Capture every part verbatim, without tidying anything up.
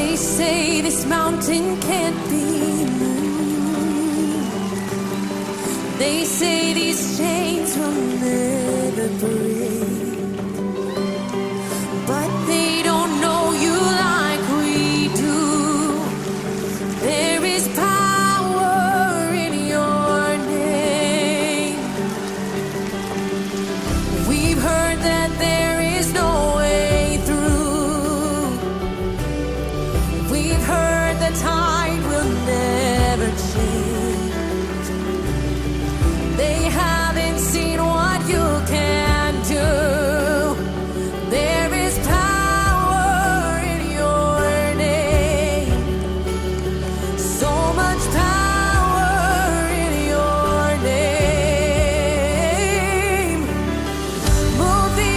They say this mountain can't be moved. They say these chains will never break. But they don't know you like we do. There is power in your name. We've heard that there is no way through. We've heard the tide will never change. They haven't seen what you can do. There is power in your name. So much power in your name. Move the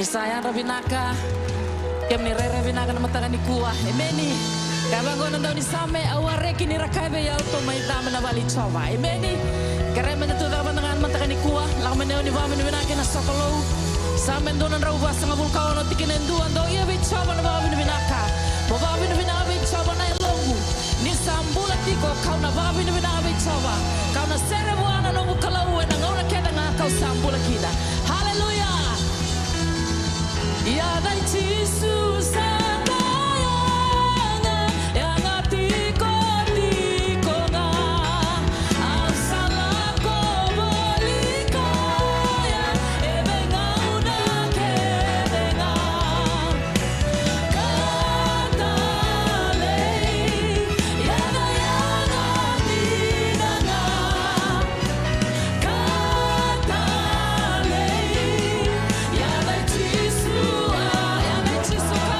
Ni sa yadra vinaka. Kemuni rairai vinaka na mataka nikua. Emeni. Ka vaqo na daunisame, au a reki ni ra kaya vei au tou mai ca mai na vale i Jiova. Emeni. Kerea me da tu caka mada ga na mataka nikua. Lako mai na yau ni vakavinavinaka kei na sokalou. Same dua na drau vasagavulu ka ono, tikina e dua. Dou ia vei Jiova na vakavinavinaka. Mo vakavinavinaka vei Jiova na yaloqu. Ni sa bula tiko, kau na vakavinavinaka vei Jiova. Kau na sere vua na noqu Kalou ena gauna kece ga kau sa bula kina. Haleluya. Yaca i Jisu sa da yaga, yaga tikotiko ga. Au sa lako voli koya ena gauna kece ga. Ka talei, yaga, yaga dina ga. Ka talei, yaca i Jisu, a, yaca i Jisu.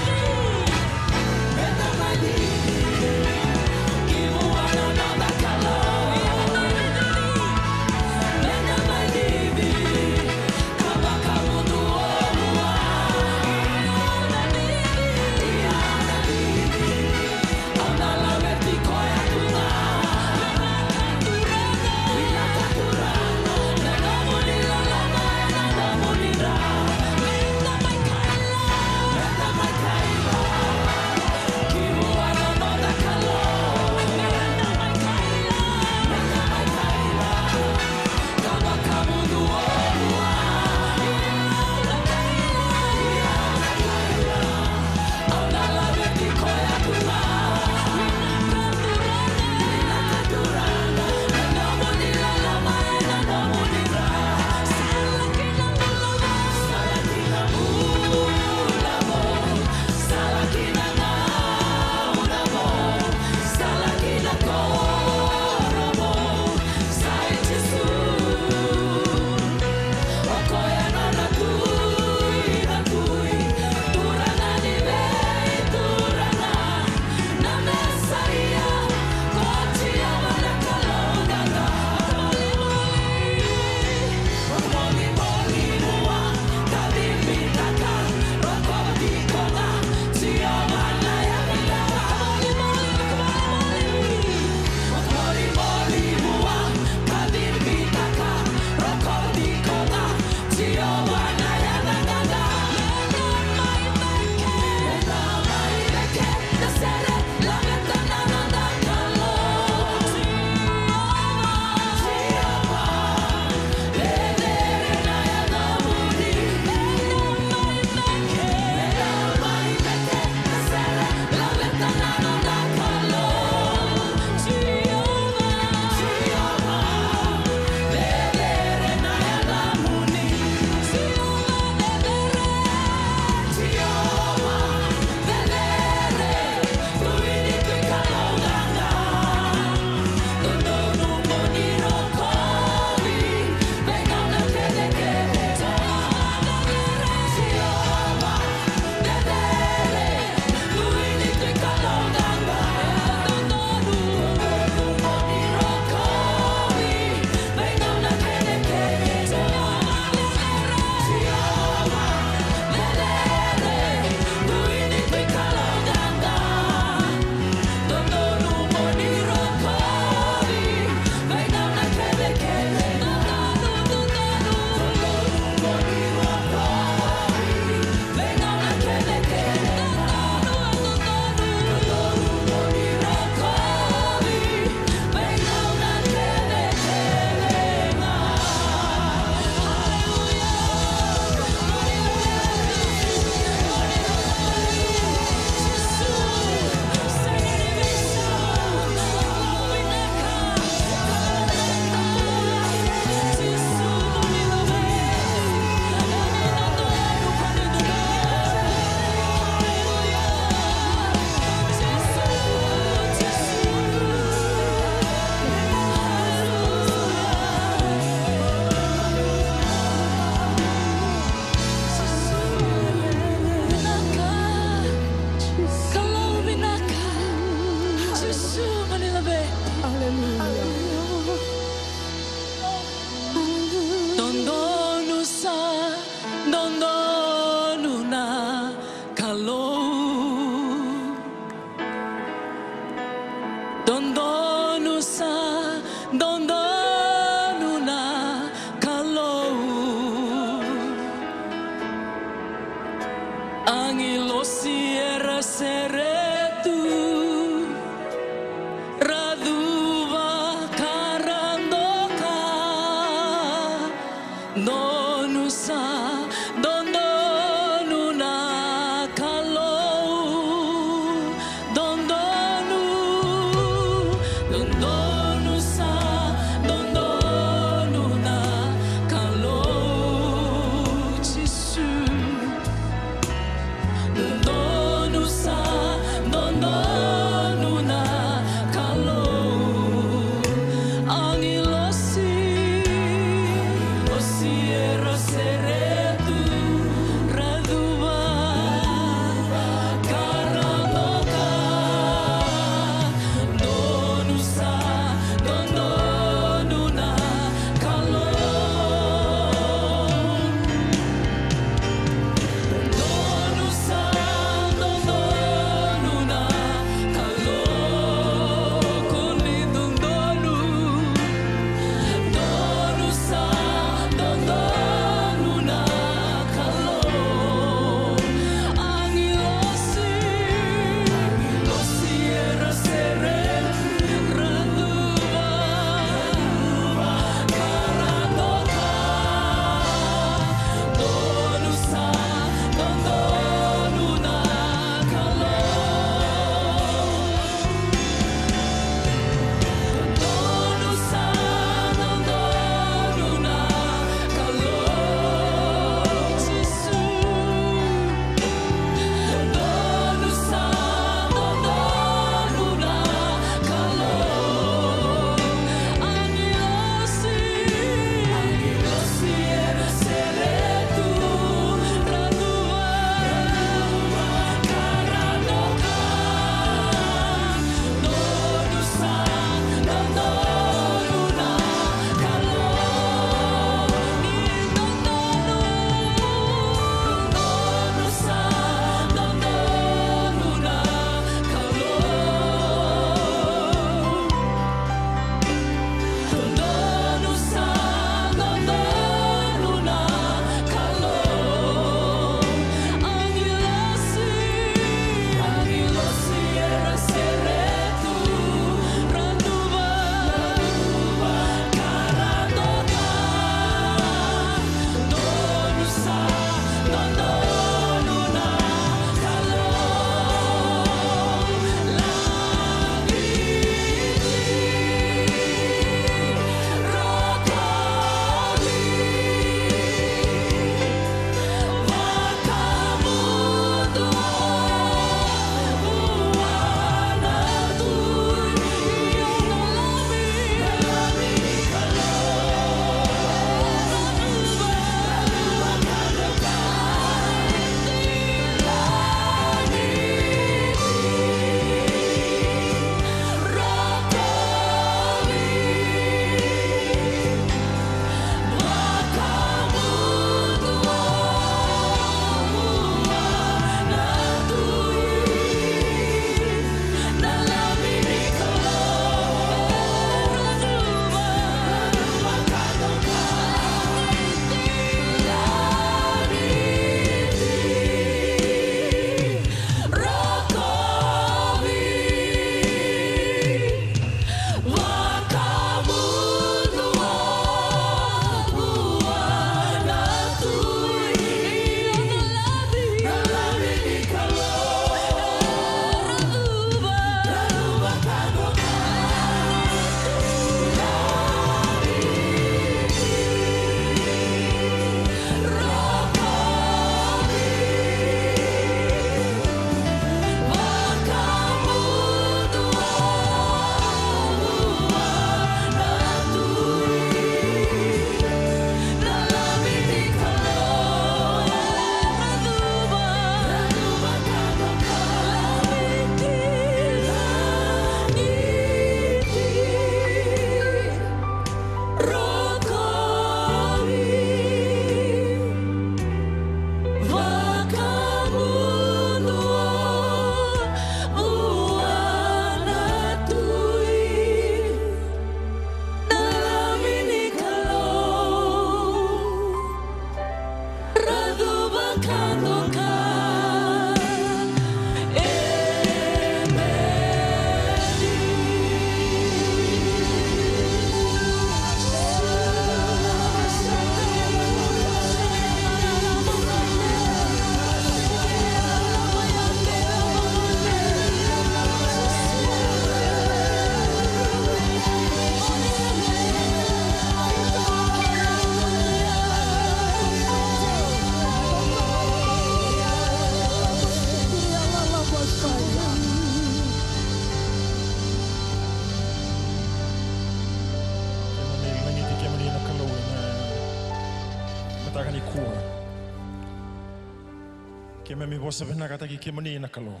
Keimami vosa vinakataki kemuni na Kalou.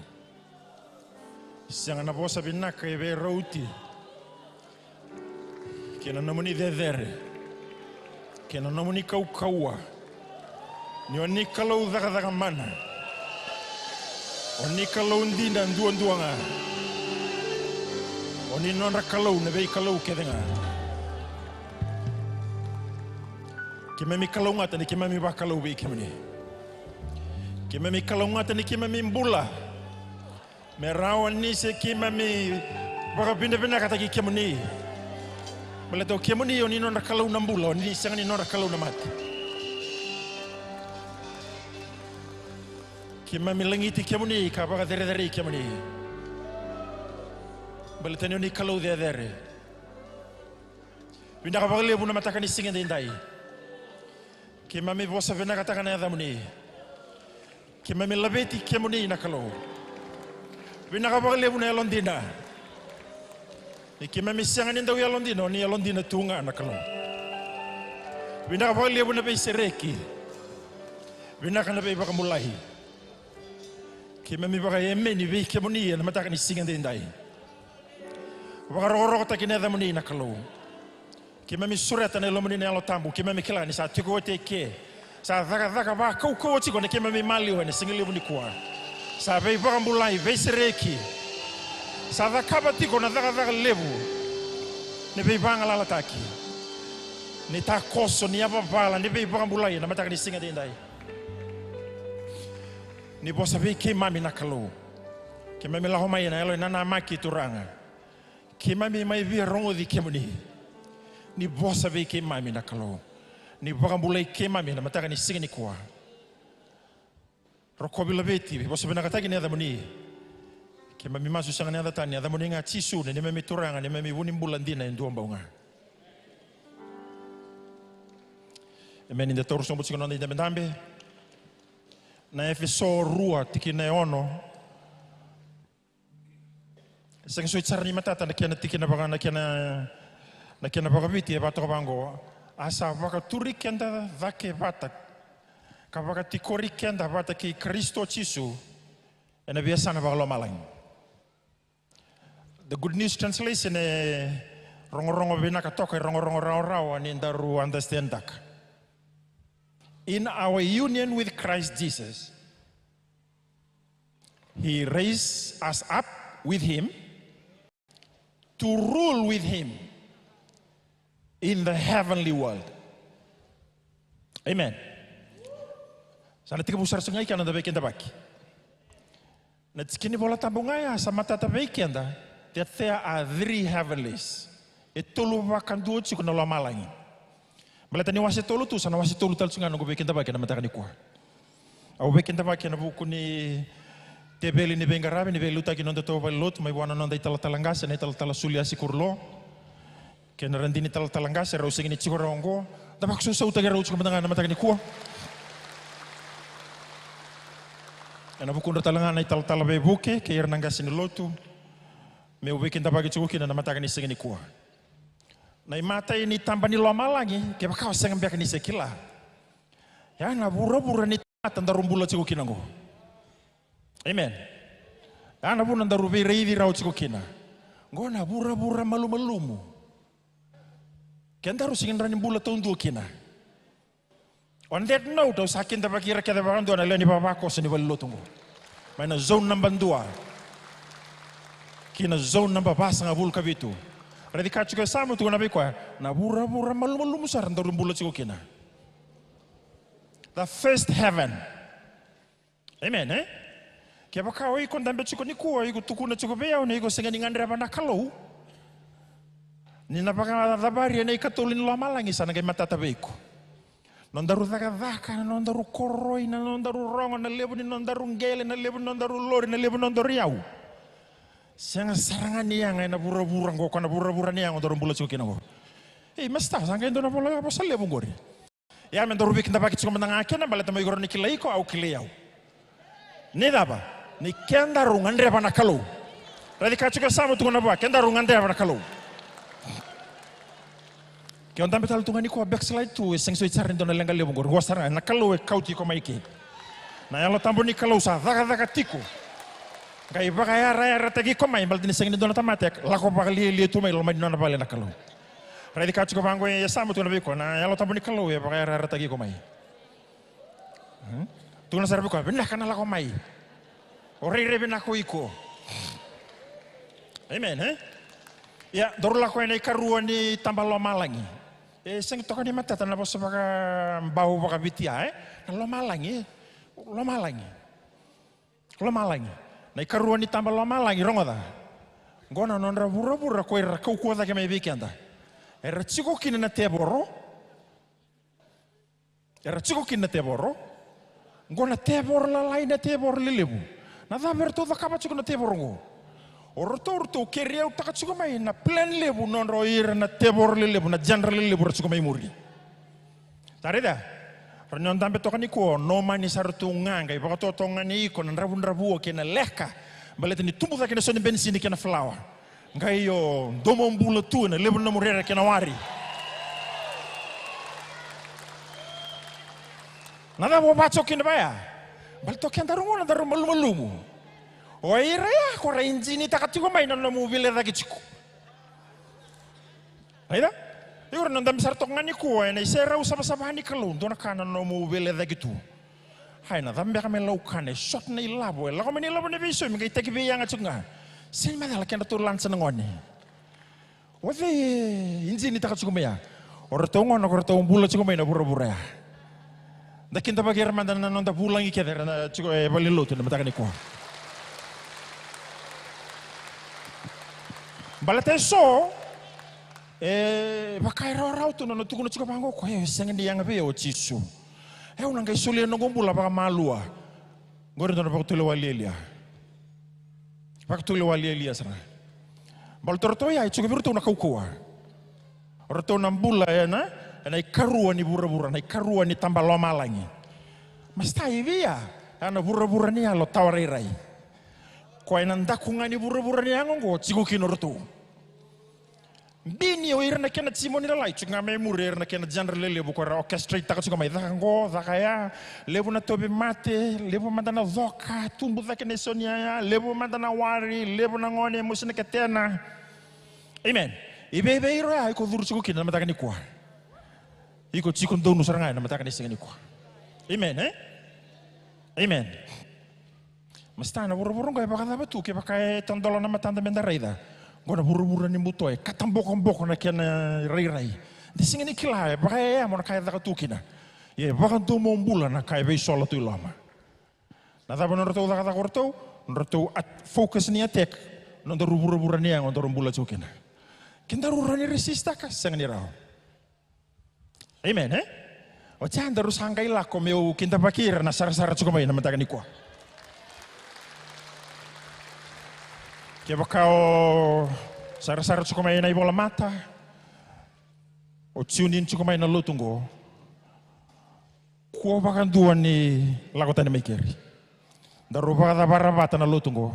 Sega na vosa vinaka e veirauti kei na nomuni cecere kei na nomuni kaukauwa. Ni o ni Kalou cakacaka mana. O ni Kalou dina duadua ga. O ni nodra Kalou na veikalou kece ga. Keimami kalougata ni keimami vakalou vei kemuni. Keimami kalougata ni keimami bula me rawa ni se keimami vakavinavinakataki kemuni. Baleta o kemuni o ni nodra Kalou na bula, o ni sega ni nodra Kalou na mate. Keimami lagiti kemuni ka vakacerecerei kemuni. Baleta ni o ni Kalou cecere. Vinaka vakalevu na mataka ni siga edaidai. Keimami vosa vinakataka na yacamuni. Keimami laveti kemuni na Kalou. Vinaka vakalevu na yalodina. Ni keimami sega ni dau yalodina, o ni yalodina tu ga na Kalou. Vinaka vakalevu na veisereki. Vinaka na veivakabulai. Keimami vakaemeni vei kemuni ena mataka ni siga edaidai. Vakarokorokotaki na yacamuni na Kalou. Keimami sureta na yalomuni na Yalo Tabu, keimami kila ni sa tiko oti eke. Sa cakacaka vakaukauwa tiko na keimami maliwa ena siga levu nikua. Sa veivakabulai, veisereki. Sa cakava tiko na cakacaka levu ni veivagalalataki, ni takoso, ni yavavala, ni veivakabulai ena mataka ni siga edaidai. Ni vosa vei keimami na Kalou. Keimami lako mai ena yalo e nanamaki, Turaga. Keimami mai via rogoci kemuni. Ni vosa vei keimami na Kalou. Ni vakabulai keimami na mataka ni siga nikua. Rokovi, laveti, vosa vinakataki na yacamuni. Keimami masu sega ni yaca tani, yacamuni ga Jisu, na neimami Turaga, neimami vunibula dina e duabau ga. Emeni. Da taura sobu tiko na noda idabedabe. Na Efeso rua, tikina e ono. Sega soti sara ni matata na kena tikina vaka, na kena, na kena vakaviti e vakatoka vaqo. A sa vakaturi keda cake vata ka vakatikori keda vata kei Karisito Jisu ena veiyasana vakalomalagi. The Good News Translation e rogorogo vinaka toka, e rogorogo rawarawa ni daru understandaka. In our union with Christ Jesus, He raised us up with Him to rule with Him in the heavenly world. Amen. Sa na tekivu sara ga i kena da veikidavaki. Na tikina ni Vola Tabu ga ya sa matata vei keda that there are three heavenlies. E tolu vakadua tiko na lomalagi. Baleta ni wase tolu tu, sa na wase tolu tale tu ga noqu veikidavaki ena mataka nikua. Au veikidavaki ena vuku ni teveli ni veiqaravi, ni veiliutaki ni noda tou valenilotu mai vua na noda italatala qase, na italatala Suliasi Kurulo, kei na radini talatala qase, rau sega ni tiko rawa oqo. Da vakasausautaki rau tiko mada ga ena mataka nikua. Ena vukudra tale ga na italatala veivuke kei ira na qase ni lotu, meu veikidavaki tiko kina na mataka ni siga nikua. Na imatai ni taba ni lomalagi, kevaka o sega beka ni se kila, ya na vuravura ni tamata daru bula tiko kina oqo. Amen. Ya na vuna daru veiraici rawa tiko kina. Oqo na vuravura malumalumu. Kedaru sega ni rawa ni bula taudua kina. On that note, au sa kidavaki ira kece vakadua na lewe ni vavakoso ni valenilotu oqo, mai na zone naba dua ki na zone naba vasagavulu ka vitu. Raici ka tiko e yasamu, tukuna vei koya, na vuravura malumalumu sara daru bula tiko kina. The first heaven. Amen, e? Kevaka o iko dabe tiko nikua, o iko tukuna tiko vei au ni iko sega ni gadreva na Kalou, ni na vakacavari ena ikatolu ni lomalagi, sa na qai matata vei iko. Nodaru cakacaka, na nodaru koroi, na nodaru rogo, na levu ni nodaru qele, na levu ni nodaru lori, na levu ni nodaru iyau, sega sara ga ni yaga ena vuravura oqo, ko na vuravura ni yago daru bula tiko kina oqo. Ei, masta, sa qai dua na vola, vosa levu oqori. Ia me daru veikidavaki tiko mada ga kina, baleta mo iko rawa ni kilai iko, au kilai au. Ni cava? Ni kedaru gadreva na Kalou. Raici ka tiko e yasamu, tukuna vua, kedaru gadreva na Kalou. Ke o dabe tale tu ga nikua, backslide tu, e sega soti sara ni dua na leqa levu qori. Qo sara ga na Kalou e kauti iko mai ke. Na Yalo Tabu ni Kalou sa cakacaka tiko. Qai vakayarayarataki iko mai, baleta ni sega ni dua na tamata e lako vakalialia tu mai loma ni nona vale na Kalou. Raici ka tiko vaqo e yasama tu na veika, na Yalo Tabu ni Kalou e vakayarayarataki iko mai. Hmm? Tukuna sara vei koya, vinaka na lako mai. O rairai vinaka o iko. Amen, e? Ia, daru lako ena ikarua ni taba lomalagi. E sega toka ni matata na vosa vakabau vakaViti ya, e? Na lomalagi, e? Lomalagi. Lomalagi. Na ikarua ni taba lomalagi, rogoca. Qo na nodra vuravura ko ira ra kaukauwa cake mai vei keda. Era tiko kina na tevoro. Era tiko kina na tevoro. Qo na tevoro lalai, na tevoro lelevu. Na cava eratou cakava tiko na tevoro qo? O ratou, ratou keriautaka tiko mai na plan levu nodra o ira na tevoro lelevu, na general lelevu ra tiko mai muri. Sa raica? Ra ni o dabe toka nikua, o nomani sara tu ga, qai vakatotogani iko na dravudravua kei na leka. Baleta ni tubu cake na so ni benisini kei na falawa. Qai o domo bula tu ena levu na nomu rere kei na wari. Na cava o vaco kina vaya? Baleta o kedaru gona daru malumalumu. O ira ya ko ra ijinitaka tiko mai na nomu veilecaki tiko. Aia? Iko ra na dabe sara toka ga nikua ena iserau savasava ni Kalou, dua na ka na nomu veilecaki tu. Ai, na cava beka me laukana, e short na ilavo, e lako mai na ilavo na veisomi, qai taki veiyaga tiko ga. Sega ni macala, kedratou lunch na gone. O cei e ijinitaka tiko mai ya? O ratou gona ko ratou bula tiko mai na vuravura ya. Da kidavaki ira mada na noda vulagi kece era na tiko e valenilotu na mataka nikua. Baleta e so e vaka e rawarawa tu na nona tukuna tiko vaqo, ko e sega ni yaga vei au o Jisu. E, au na qai solia noqu bula vakamalua. Qori dua na vakatulewa lialia. Vakatulewa lialia sara. Baleta o ratou ya e tiko vei ratou na kaukauwa. O ratou na bula ena, ena ikarua ni vuravura, na ikarua ni taba lomalagi. Masta, i vei ya? Ya na vuravura ni yalo tawa rairai. Koya ena daku ga ni vuravura ni yago oqo tiko kina o ratou. Bini o ira na kena timoni lalai, tiko ga mai muri ira na kena general lelevu ko era orchestrate-taka tiko mai, caka qo, caka ya, levu na tauvimate, levu mada na coka, tubu cake na isau ni yaya, levu mada na wari, levu na gone e mosi na ketena. Amen. I vei vei ira ya iko curu tiko kina na mataka nikua? Iko tiko donu sara ga ena mataka ni siga nikua. Amen, e? Amen. Masta, na vuravura oqo e vakacava tu kevaka e tadola na matada meda raica? Oqo na vuravura ni buto, e katabokoboko na kena rairai. Da sega ni kila e vakayaya mo na ka e caka tu kina. Ia e vakadomobula na ka e veisola tu i loma. Na cava nodratou cakacaka o ratou? Nodratou at-, focus ni attack nodaru vuravura ni yago daru bula tiko kina. Kedaru rawa ni resist-taka? Sega ni rawa. Amen, e? Oti ya daru sa qai lako meu kidavaki ira na sarasara tiko mai na mataka nikua. Kevaka o sarasara tiko mai ena ivolamata, o tune in tiko mai na lotu oqo, kua vakadua ni lako tani mai keri. Daru vakacavara vata na lotu oqo.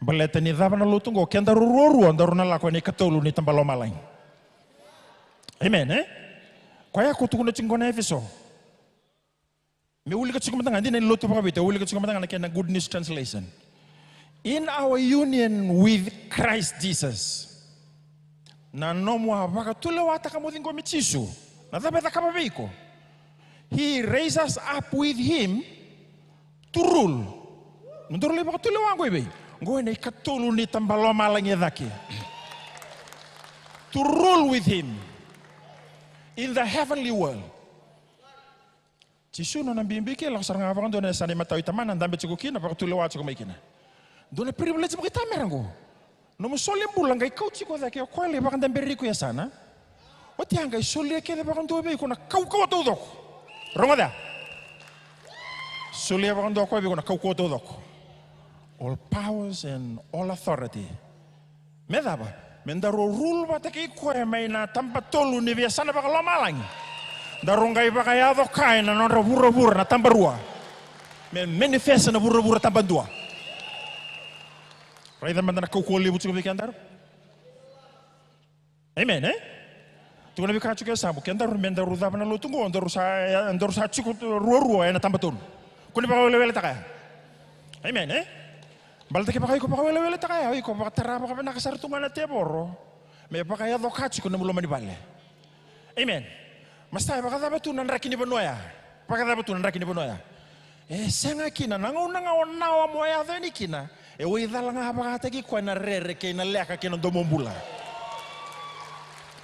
Baleta ni cava na lotu oqo? Kedaru ruarua daru na lako ena ikatolu ni taba lomalagi. Amen, e? Koya ko tukuna tiko qo na Efeso. Me wilika tiko mada ga, dina ni lotu vakaviti, wilika tiko mada ga na kena Good News Translation. In our union with Christ Jesus. Na nomu a vakatulewataka mo ciqomi Jisu. Na cava e cakava vei iko? He raised us up with him to rule. Nodaru lai vakatulewa qo i vei? Qo ena ikatolu ni taba lomalagi e cake. To rule with him in the heavenly world. Jisu nona bibi ke lako sara ga vakadua na yasana imatau i Tamana, dabe tiko kina, vakatulewa tiko mai kina. Dua na privilege vakaitamera qo. Nomu soli bula qai kauti iko cake, o koya lai vakadaberi iko yasana. Oti ya qai solia kece vakadua vei iko na kaukauwa taucoko. Rogoca. Solia vakadua o koya vei iko na kaukauwa taucoko. All powers and all authority. Me cava? Me daru rule vata kei koya mai na taba tolu ni veiyasana vakalomalagi. Daru qai vakayaco kaya na nodra vuravura na taba rua. Me manifest na vuravura taba dua. Raica mada na kaukauwa levu tiko vei kedaru. Amen, e? Tukuna vei Kaci ko e Samu, kedaru me daru cava na lotu qo, daru sa, daru sa tiko ruarua ena taba tolu. Ko ni vakaweleweletaka ya. Amen, e? Baleta kevaka iko vakaweleweletaka ya, iko vakatara vakavinaka sara tu ga na tevoro me vakayaco ka tiko na nomu loma ni vale. Amen. Masta, e vakacava tu na draki ni vanua ya? Vakacava tu na draki ni vanua ya? E sega kina, na gauna ga o nawa mo yaco yani kina, e waicala ga vakataki koya na rere kei na leka kei na domobula.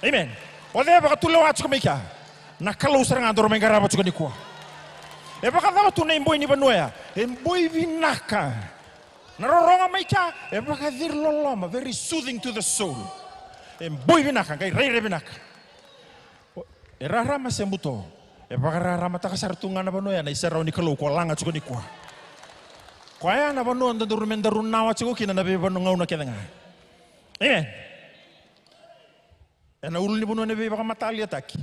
Amen. O cei e vakatulewa tiko mai kea? Na Kalou sara ga daru mai qarava tiko nikua. E vakacava tu na iboi ni vanua ya? E boi vinaka. Na rorogo mai kea e vakaciri loloma, very soothing to the soul. E boi vinaka, qai rairai vinaka. E rarama se buto? E vakararamataka sara tu ga na vanua ya na iserau ni Kalou ko laga tiko nikua. Koya na vanua daru me daru nawa tiko kina na veivanua gauna kece ga. Amen. Ena ulunivanua ni veivakamataliataki,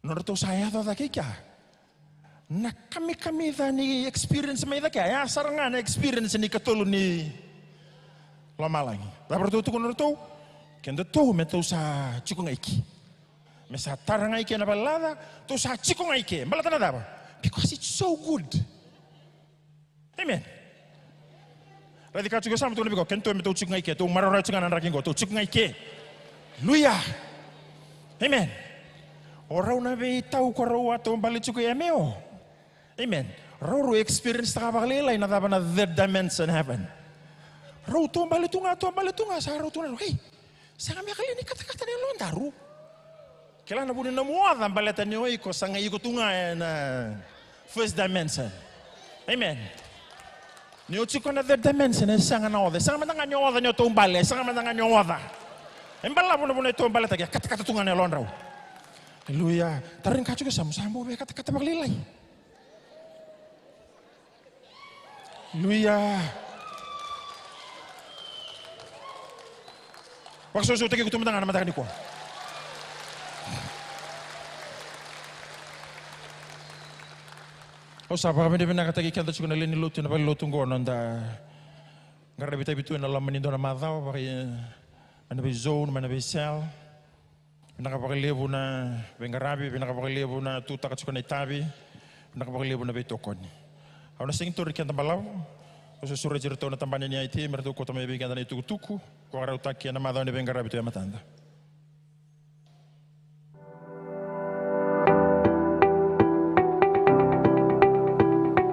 nodratou sa yaco cake i kea na kamikamica ni experience mai cake, ya sara ga na experience ni katolu ni lomalagi. Cava ratou tukuna ratou? Kedatou me tou sa tiko ga i ke. Me sa tara ga i ke na valelaca, tou sa tiko ga i ke. Baleta na cava? Because it's so good. Amen. Raici Kaci ko e Samu, tukuna vei koya, kedatou me tou tiko ga i ke, tou maroroya tiko ga na draki qo, tou tiko ga i ke. Luia. Amen. O rau na veitau ko rau a taubale tiko e Emeo. Amen. Rau rau experience taka vakalailai na cava na third dimension heaven. Rau taubale tu ga, taubale tu ga, sa rau tukuna rau, ei, sega me yakalia ni katakata na yalodaru. Kila na vu ni nomu oca baleta ni o iko sa qai iko tu ga ena first dimension. Amen. Ni o tiko na third dimension, e sega na oca, e sega mada ga ni o oca ni o taubale, e sega mada ga ni o oca. E balavu na vu ni o taubaletaki, e katakata tu ga na yalodrau. Aleluia. Tarogi Kaci ko e Samu, sa bau vei katakata vakalailai? Aleluia. Vakasausautaki iko tu mada ga na mataka nikua. Au sa vakavinavinakataki keda tiko na lewe ni lotu ena valenilotu oqo, noda qaravi itavi tu ena loma ni dua na macawa, vaka mai na vei zone, mai na vei cell. Vinaka vakalevu na veiqaravi, vinaka vakalevu na tutaka tiko na itavi, vinaka vakalevu na veitokoni. Au na sega ni tauri keda balavu, au sa sureti iratou na tabana ni I T me ratou kauta mai vei keda na itukutuku vakarautaki ena macawa ni veiqaravi tu e matada.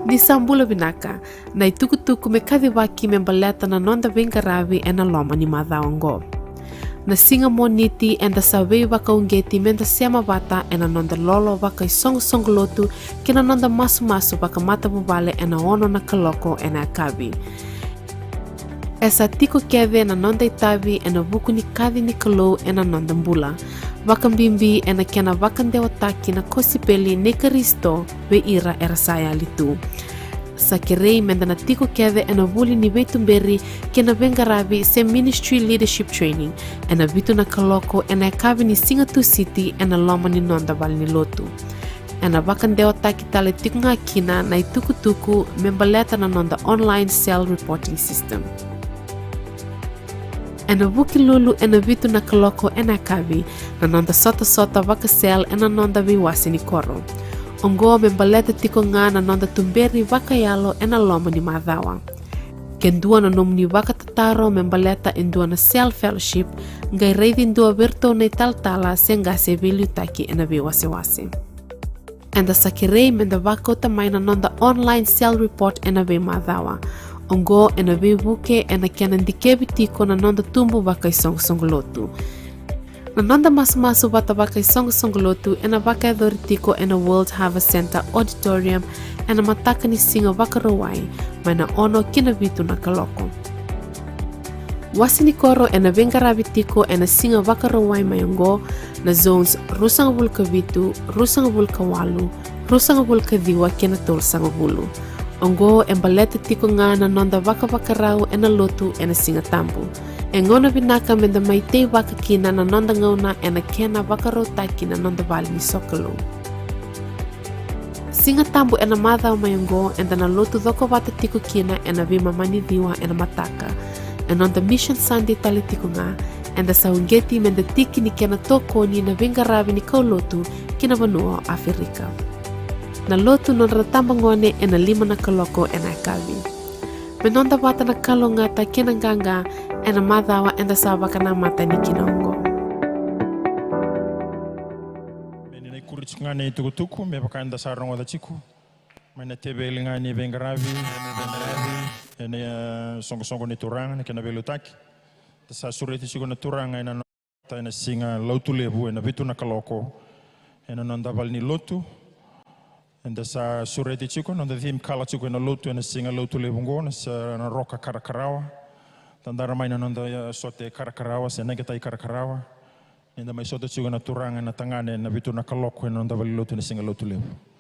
Ni sa bula vinaka. Na itukutuku me kacivaki me baleta na noda veiqaravi ena loma ni macawa oqo. Na siga Moniti eda sa veivakauqeti meda sema vata ena noda lolo vakaisoqosoqo lotu kei na noda masumasu vakamatavuvale ena ono na kaloko ena yakavi. E sa tiko kece na noda itavi ena vuku ni kaci ni Kalou ena noda bula, vakabibi ena kena vakadewataki na kosipeli nei Karisito vei ira era sa yali tu. Sa kerei meda na tiko kece ena vuli ni veituberi kei na veiqaravi se ministry leadership training ena vitu na kaloko ena yakavi ni Siga Tusiti ena loma ni noda valenilotu. Ena vakadewataki tale tiko ga kina na itukutuku me baleta na noda online cell reporting system. Ena Vukelulu ena vitu na kaloko ena yakavi na noda sotasota vakacell ena noda veiwase ni koro. Oqo me baleta tiko ga na noda tuberi vakayalo ena loma ni macawa. Ke dua na nomuni vakatataro me baleta e dua na cell fellowship, qai raici dua vei iratou na italatala se qase veiliutaki ena veiwasewase. Eda sa kerei meda vakauta mai na noda online cell report ena veimacawa. Oqo ena veivuke ena kena dikevi tiko na noda tubu vakaisoqosoqo lotu. Na noda masumasu vata vakaisoqosoqo lotu ena vakayacori tiko ena World Harvest Centre Auditorium ena mataka ni siga Vakarauwai mai na ono ki na vitu na kaloko. Wase ni koro ena veiqaravi tiko ena siga Vakarauwai mai oqo na zones ruasagavulu ka vitu, ruasagavulu ka walu, ruasagavulu ka ciwa kei na tolusagavulu. Oqo e baleta tiko ga na noda vakavakarau ena lotu ena Siga Tabu. E gauna vinaka meda mai teivaka kina na noda gauna ena kena vakarautaki na noda vale ni sokalou. Siga Tabu ena macawa mai oqo eda na lotu cokovata tiko kina ena veimama ni ciwa ena mataka. E noda Mission Sunday tale tiko ga, Eda sa uqeti me da tiki ni kena tokoni na veiqaravi ni kaulotu ki na vanua o Aferika. Na lotu nodra tabagone ena lima na kaloko ena yakavi. Me noda vata na kalougata kei na qaqa ena macawa eda sa vakanamata ni kina oqo. Me ni na ikuri tiko ga ni tukutuku me vaka eda sa rogoca tiko mai na teveli ga ni veiqaravi ena, e, soqosoqo ni Turaga na kena veiliutaki. Da sa sureti tiko na Turaga ena noda, ena siga Lotulevu ena vitu na kaloko ena noda vale ni lotu. Eda sa sureti tiko noda theme kala tiko ena lotu ena siga Lotulevu oqo, na sa na roka karakarawa. Dadara mai na noda, e, sote karakarawa se na qetai karakarawa. Ni da mai sota tiko na Turaga ena tagane ena vitu na kaloko ena noda vale ni lotu ena siga Lotulevu.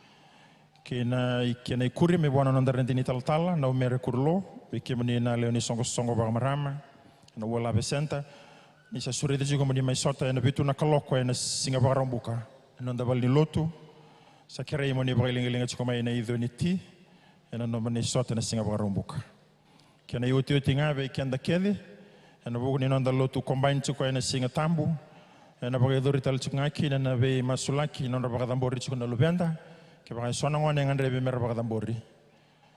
Kei na, kei na ikuri me vua na noda redi ni talatala, na Umere Kurilo, vei kemuni na lewe ni soqosoqo vakamarama ena Ua Lave Center. Ni sa sureti tiko mo ni mai sota ena vitu na kaloko ena siga Vakaraubuka ena noda vale ni lotu. Sa kerei mo ni vakailigaliga tiko mai ena ico ni ti ena nomuni sota ena siga Vakaraubuka. Kei na iotioti ga vei keda kece ena vuku ni noda lotu combine tiko ena Siga Tabu, ena vakayacori tale tiko ga kina na veimasulaki, nodra vakacabori tiko na luveda. Kevaka e so na gone e gadrevi mera vakacabori,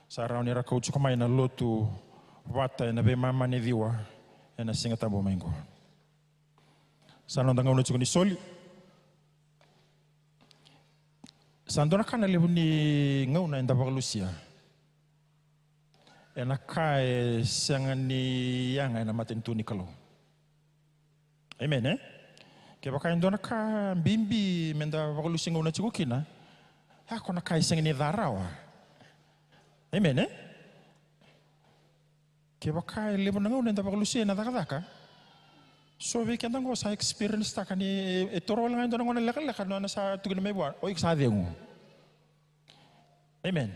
sa rawa ni ra kau tiko mai na lotu vata ena veimama ni ciwa ena Siga Tabu mai qo. Sa noda gauna tiko ni soli. Sa dua na ka na levu ni gauna eda vakalusia ena ka e sega ni yaga ena matanitu ni Kalou. Amen, e? Kevaka e dua na ka bibi meda vakalusia gauna tiko kina, a, ko na ka e sega ni ca rawa. Amen, e? Kevaka e levu na gauna eda vakalusia ena cakacaka, so vei keda qo sa experience taka ni e toro wale ga e dua na gauna lekaleka, nona sa tukuni mai vua, o iko sa cegu. Amen.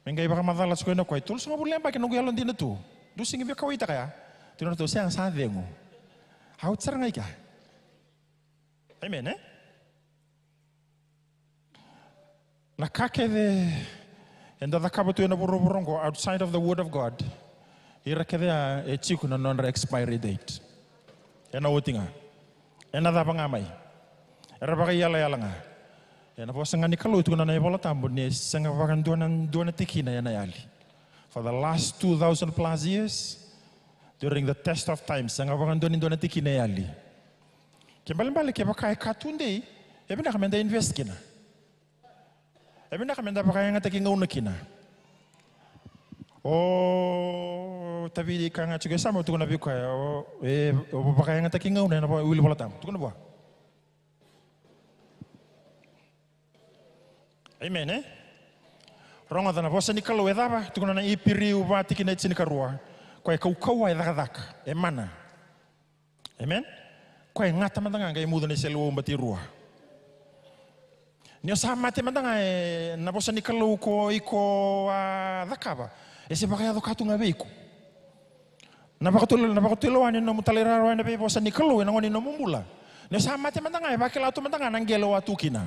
Me qai vakamacala tiko ena koya, tolusagavulu na yabaki noqu yalodina tu. Dou sega ni via kauaitaka ya. Tukuna ratou, sega, sa cegu. Au sara ga i kea. Amen, e? Na ka kece eda cakava tu ena vuravura oqo outside of the word of God, ira kece ya e tiko na nodra expiry date. Ena oti ga. Ena cava ga mai. Era vakaiyalayala ga. Ena vosa ga ni Kalou e tukuna na iVola Tabu ni e sega vakadua na dua na tikina ena yali. For the last two thousand plus years, during the test of time, sega vakadua ni dua na tikina e yali. Kena ibalebale kevaka e ka tudei, e vinaka meda invest kina. E vinaka meda vakayagataki gauna kina. O Taviti ka ga tiko e sa mo tukuna vei koya, o, e, o vakayagataki gauna ena vo-, wili Vola Tabu. Tukuna vua. Amen, e? Rogoca na vosa ni Kalou e cava, tukuna na Iperiu va tikina e tinikarua. Koya e kaukauwa, e cakacaka, e mana. Amen? Koya e gata mada ga qai mucu na iseleiwau batirua. Ni o sa mate mada ga ena vosa ni Kalou ko iko a cakava, e se vakayaco ka tu ga vei iko. Na vakatu-, na vakatulewa ni nomu talairawarawa ena veivosa ni Kalou ena gauna ni nomu bula. Ni o sa mate mada ga e vakila tu mada ga na qele o a tu kina.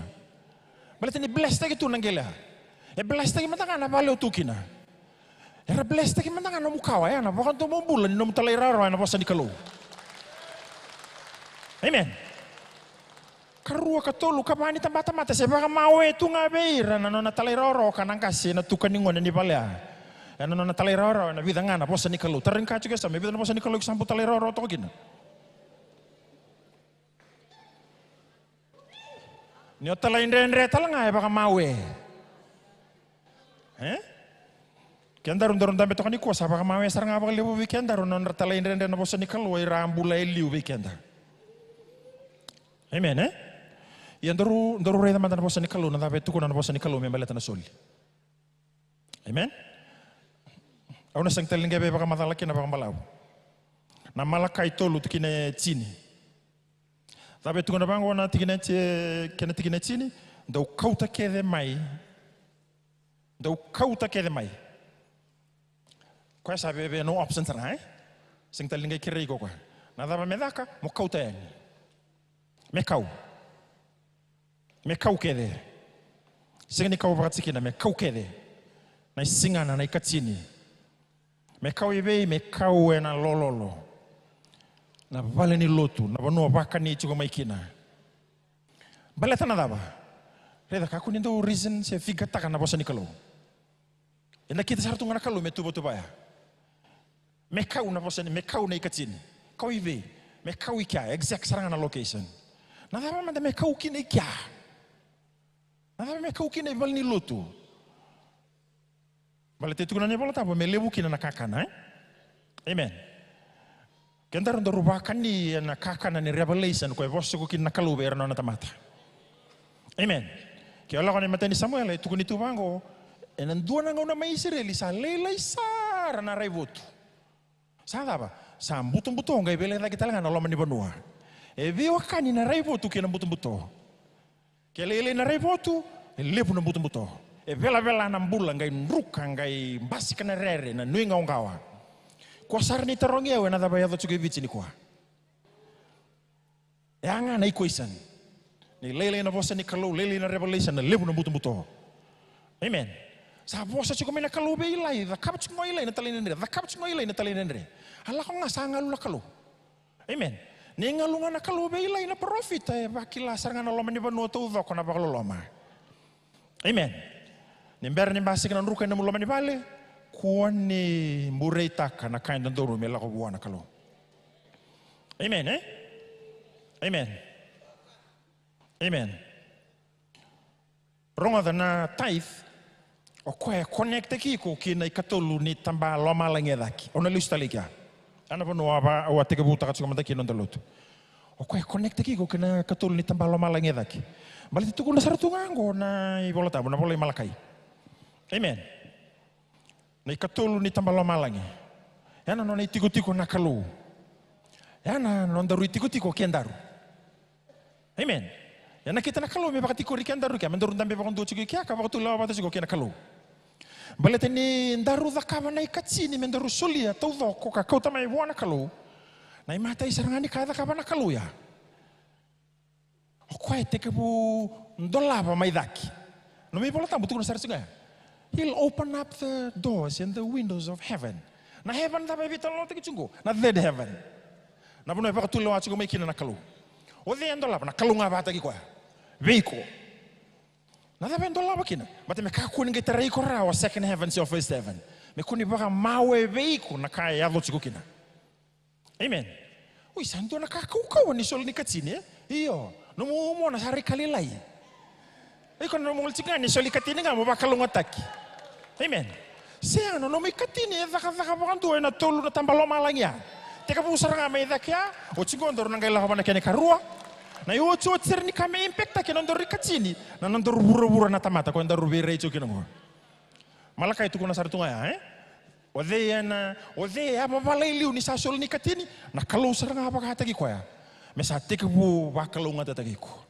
Baleta ni blesstaki tu na qele ya. E blesstaki mada ga na vale o tu kina. Era blesstaki mada ga nomu kawa, ya na vakadomobula ni nomu talairawarawa ena vosa ni Kalou. Amen. Karua, katolu, kava ni tabatamata se vakamawe tu ga vei ira na nona talairawarawa ka na qase ena tuka ni gone ni vale ya. Ena nona talairawarawa ena vica ga na vosa ni Kalou. Tarai ni ka tiko e sa, me vica na vosa ni Kalou iko sa bau talairawarawa toka kina. Ni o talaidredre tale ga e vakamawe. E? Kedaru daru dabe toka nikua sa vakamawe sara ga vakalevu vei kedaru na nodra talaidredre na vosa ni Kalou, ira a bula e liu vei keda. Amen, e? Ia daru, daru raica mada na vosa ni Kalou, na cava e tukuna na vosa ni Kalou me baleta na soli. Amen. Au na sega tale ni qai veivakamacala kina vakabalavu. Na Malakai tolu tikina e tini. Cava e tukuna vaqo na tikina e ti-, kena tikina e tini? Dou kauta kece mai. Dou kauta kece mai. Koya sa veve no option sara ga, e? Sega tale ni qai kerei iko koya. Na cava me caka? Mo kauta yani. Me kau. Me kau kece. Sega ni kau vakatikina, me kau kece. Na isigana, na ikatini. Me kau i vei? Me kau ena lololo. Na vale ni lotu, na vanua vakani tiko mai kina. Baleta na cava? Raica, kakua ni dau reason se cigataka na vosa ni Kalou. E nakita sara tu ga na Kalou me tuvatuvaya. Me kau na vosa ni, me kau na ikatini. Kau i vei? Me kau i kea, exact sara ga na location. Na cava mada me kau kina i kea? Na cava me kau kina i vale ni lotu? Baleta e tukuna na iVola Tabu me levu kina na kakana, e? Amen. Kedaru daru vakani ena kakana ni revelation ko e vosa tiko kina na Kalou vei ira na nona tamata. Amen. Ke o lako na imatai ni Samuela, e tukuni tu vaqo, ena dua na gauna mai Isireli sa lailai sara na raivotu. Sa cava? Sa butobuto, qai veilecaki tale ga na loma ni vanua. E veiwekani na raivotu kei na butobuto. Ke lailai na raivotu, e levu na butobuto. E velavela na bula, qai druka, qai basika na rere, na nuiqawaqawa. Kua sara ni tarogi au ena cava e yaco tiko i Viti nikua. E a ga na equation. Ni lailai na vosa ni Kalou, lailai na revelation, na levu na butobuto. Amen. Sa vosa tiko mai na Kalou vei Ilai, cakava tiko ga o Ilai na talaidredre, cakava tiko ga o Ilai na talaidredre. A lako ga sa galu na Kalou. Amen. Ni galu ga na Kalou vei Ilai na parofita, e vakila sara ga na loma ni vanua taucoko na vakaloloma. Amen. Ni bera ni basika na druka ena nomu loma ni vale, kua ni bureitaka na ka e dodonu me lako vua na Kalou. Amen, e? Amen. Amen. Rogoca, na tithe, o koya e connectaki iko kina ikatolu ni taba lomalagi e cake. Au na lesu tale i kea. A na vanua au a, au a tekivutaka tiko mada kina noda lotu. O koya e connectaki iko kina ikatolu ni taba lomalagi e cake. Baleta e tukuna sara tu ga qo na iVola Tabu, na vola i Malakai. Amen. Na ikatolu ni taba lomalagi. Ya na nona itikotiko na Kalou. Ya na nodaru itikotiko kedaru. Amen. Ya na kita na Kalou me vakatikori kedaru kea, me daru dabe vakadua tiko i kea, ka vakatulewa vata tiko kei na Kalou. Baleta ni daru cakava na ikatini me daru solia taucoko ka kauta mai vua na Kalou. Na imatai sara ga ni ka e cakava na Kalou ya, o koya e tekivu dolava mai cake. Na nomu iVola Tabu tukuna sara tiko ga ya. He'll open up the doors and the windows of heaven. Na heaven cava e veitalanoataki tiko qo? Na third heaven. Na vanua e vakatulewa tiko mai kina na Kalou. O cei e dolava? Na Kalou ga vakataki koya. Vei iko. Na cava e dolava kina? Baleta me kakua ni qai tarai iko rawa second heaven se o first heaven. Me kua ni vakamawe vei iko na ka e yaco tiko kina. Amen. Oi, sa dua na ka kaukauwa ni soli ni katini, e? Io. Nomu mona sa rai ka lailai. Iko na nomu gole tiko ga ni soli katini ga mo vakalougatataki. Amen. Sega, na nomu ikatini e cakacaka vakadua ena tolu na taba lomalagi ya. Tekivu sara ga mai cake ya, oti qo daru na qai lako vua na kena ikarua. Na iotioti sara ni ka me impact-taki na nodaru ikatini, na nodaru vuravura na tamata, koya daru veirai tiko kina qo. Malakai tukuna sara tu ga ya, e? O cei ena, o cei e a vavala i liu ni sa soli ni katini? Na Kalou sara ga vakataki koya. Me sa tekivu vakalougatataki iko.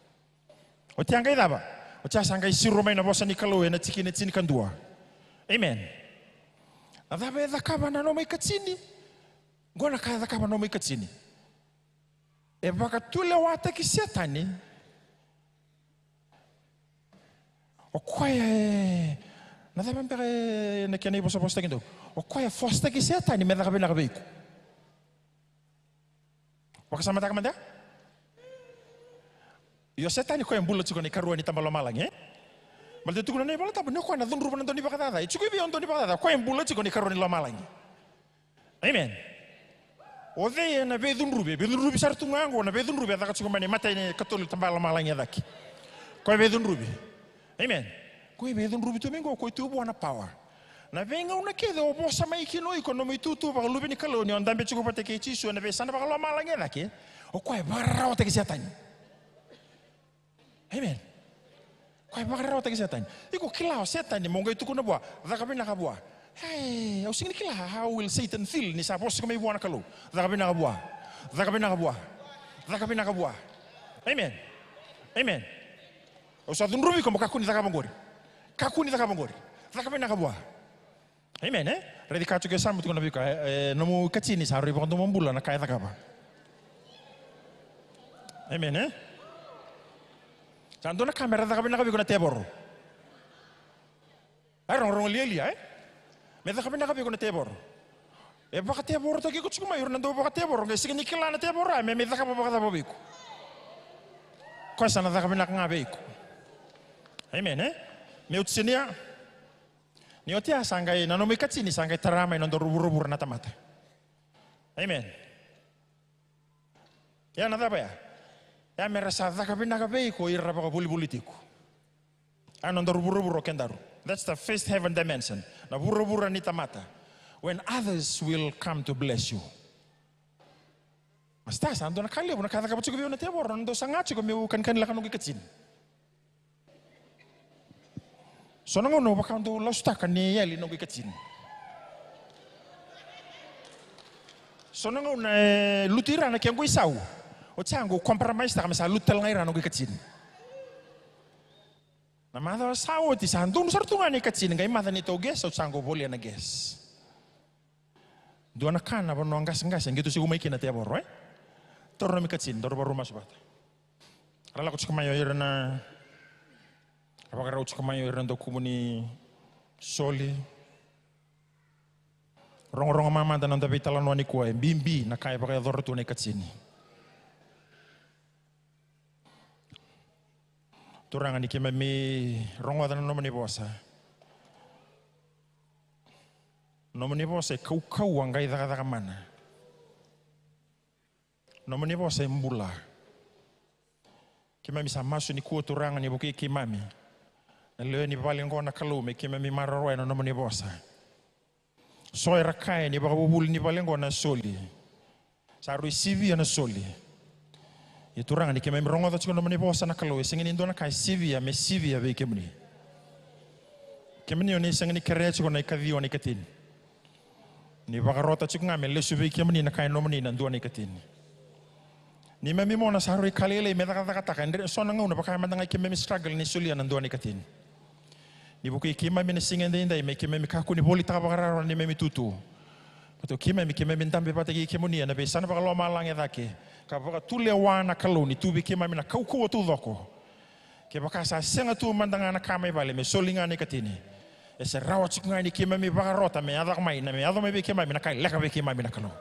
Oti ya qai cava? Oti ya sa qai siro mai na vosa ni Kalou ena tikina tinikadua. Amen. Na cava e cakava na nomu ikatini? Qo na ka e cakava na nomu ikatini. E vakatulewataki Setani. O koya e, na cava beka e, na kena ivosavosataki dou? O koya e fositaki Setani me caka vinaka vei iko. Vakasamataka mada. Io, Setani koya e bula tiko na ikarua ni taba lomalagi, e? Baleta e tukuna na iVola Tabu ni o koya na cudruva na dau ni vakacaca. E tiko i vei o dau ni vakacaca? O koya e bula tiko na ikarua ni lomalagi. Amen. O cei ena veicudruvi? Veicudruvi sara tu ga oqo, na veicudruvi e caka tiko mai na imatai ni katolu ni taba lomalagi e cake. Ko e veicudruvi. Amen. Ko e veicudruvi tu mai oqo, ko e tu vua na power. Na veigauna kece o vosa mai kina o iko, nomu itutu vakaluve ni Kalou, ni o dabe tiko vata kei Jisu ena veiyasana vakalomalagi e cake, o koya e vakararawataki Setani. Amen. Koya e vakararawataki Setani. Iko kila o Setani, mo qai tukuna vua, caka vinaka vua. Ei, au sega ni kila how will Satan feel ni sa vosa tiko mai vua na Kalou. Caka vinaka vua. Caka vinaka vua. Caka vinaka vua. Amen. Amen. Au sa cudruvi iko mo kakua ni cakava oqori. Kakua ni cakava oqori. Caka vinaka vua. Amen, e? Raici ka tiko e Samu, tukuna vei iko, e, e, nomu ikatini sa rui vakadomobula na ka e cakava. Amen, e? Sa dua na ka me ra caka vinaka vei iko na tevoro. E rogorogo lialia, e? Me caka vinaka vei iko na tevoro. E vakatevorotaki iko tiko mai o ira na dau vakatevoro, qai sega ni kila na tevoro ya me mai cakava vakacava vei iko. Koya sa na caka vinaka ga vei iko. Amen, e? Meu tinia. Ni oti ya sa qai, na nomu ikatini sa qai tara mai na nodaru vuravura na tamata. Amen. Ia na cava ya? Ya me ra sa caka vinaka vei iko ira ra vakavolivoliti iko. A nodaru vuravura o kedaru. That's the first heaven dimension. Na vuravura ni tamata. When others will come to bless you. Masta, sa dua na ka levu na ka cakava tiko vei au na tevoro, na dau saga tiko meu kanikani laka noqu ikatini. So na gauna au vaka dau lasutaka ni yali noqu ikatini. So na gauna e lutu ira na kequ isau. Oti sa qu compromise taka me sa lutu tale ga ira noqu ikatini. Na macawa sa oti sa donu sara tu ga na ikatini, qai maca ni tau gas, au sa qu volia na gas. Dua na ka na vanua qasaqasa e qito tiko mai kina na tevoro, e? Taura nomu ikatini, daru vakarau masu vata. Ra lako tiko mai o ira na, ra vakarau tiko mai o ira na dau kumu ni soli. Rogorogo mamada na noda veitalanoa nikua, e bibi na ka e vakayacora tu na ikatini. Turaga, ni keimami rogoca na nomuni vosa. Nomuni vosa e kaukauwa qai cakacaka mana. Nomuni vosa e bula. Keimami sa masu nikua Turaga ni vukei keimami na lewe ni vale qo na Kalou me keimami maroroya na nomuni vosa. So era kaya ni vakavuvuli ni vale qo na soli. Sa rui sivia na soli. Ia Turaga ni keimami rogoca tiko na nomuni vosa na Kalou, e sega ni dua na ka e sivia me sivia vei kemuni. Kemuni o ni sega ni kerea tiko na ikaciwa na ikatini. Ni vakarota tiko ga me lesu vei kemuni na ka e nomuni na dua na ikatini. Neimami mona sa rui ka lailai me cakacakataka, e dre so na gauna vaka mada ga i keimami struggle ni solia na dua na ikatini. Ni vukei keimami na siga edaidai me keimami kakua ni volitaka vakararawa na neimami itutu. Baleta o keimami, keimami dabe vata kei kemuni ena veiyasana vakalomalagi e cake. Ka vakatulewa na Kalou ni tu vei keimami na kaukauwa taucoko. Kevaka sa sega tu mada ga na ka mai vale me soli ga na ikatini, e se rawa tiko ga ni keimami vakarota me yaco mai, na me yaco mai vei keimami na ka e leka vei keimami na Kalou.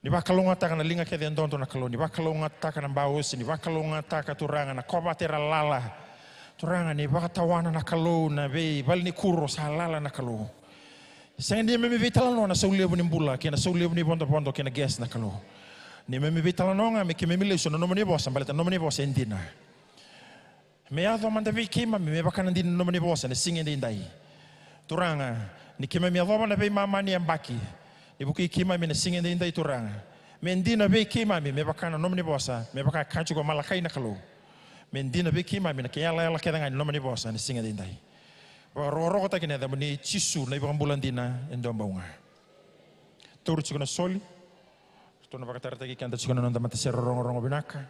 Ni vakalougatataka na liga kece e dodo na Kalou, ni vakalougatataka na baosi, ni vakalougatataka Turaga na kovate era lala. Turaga ni vakatawana na Kalou na veivalenikuro sa lala na Kalou. Sega ni neimami veitalanoa na saulevu ni bula kei na saulevu ni vodovodo kei na gas na Kalou. Neimami veitalanoa ga me keimami lesu na nomuni vosa baleta na nomuni vosa e dina. Me yaco mada vei keimami me vaka na dina na nomuni vosa na siga edaidai. Turaga, ni keimami yacova na veimama ni yabaki, ni vukei keimami na siga edaidai Turaga. Me dina vei keimami me vaka na nomuni vosa, me vaka e kaya tiko o Malakai na Kalou. Me dina vei keimami na kei yalayala kece ga ni nomuni vosa na siga edaidai. Vakarokorokotaki ena yacamuni Jisu na iVakabula dina e dua bau ga. Tauri tiko na soli. Ratou na vakatarataki keda tiko na noda matasere rogorogo vinaka.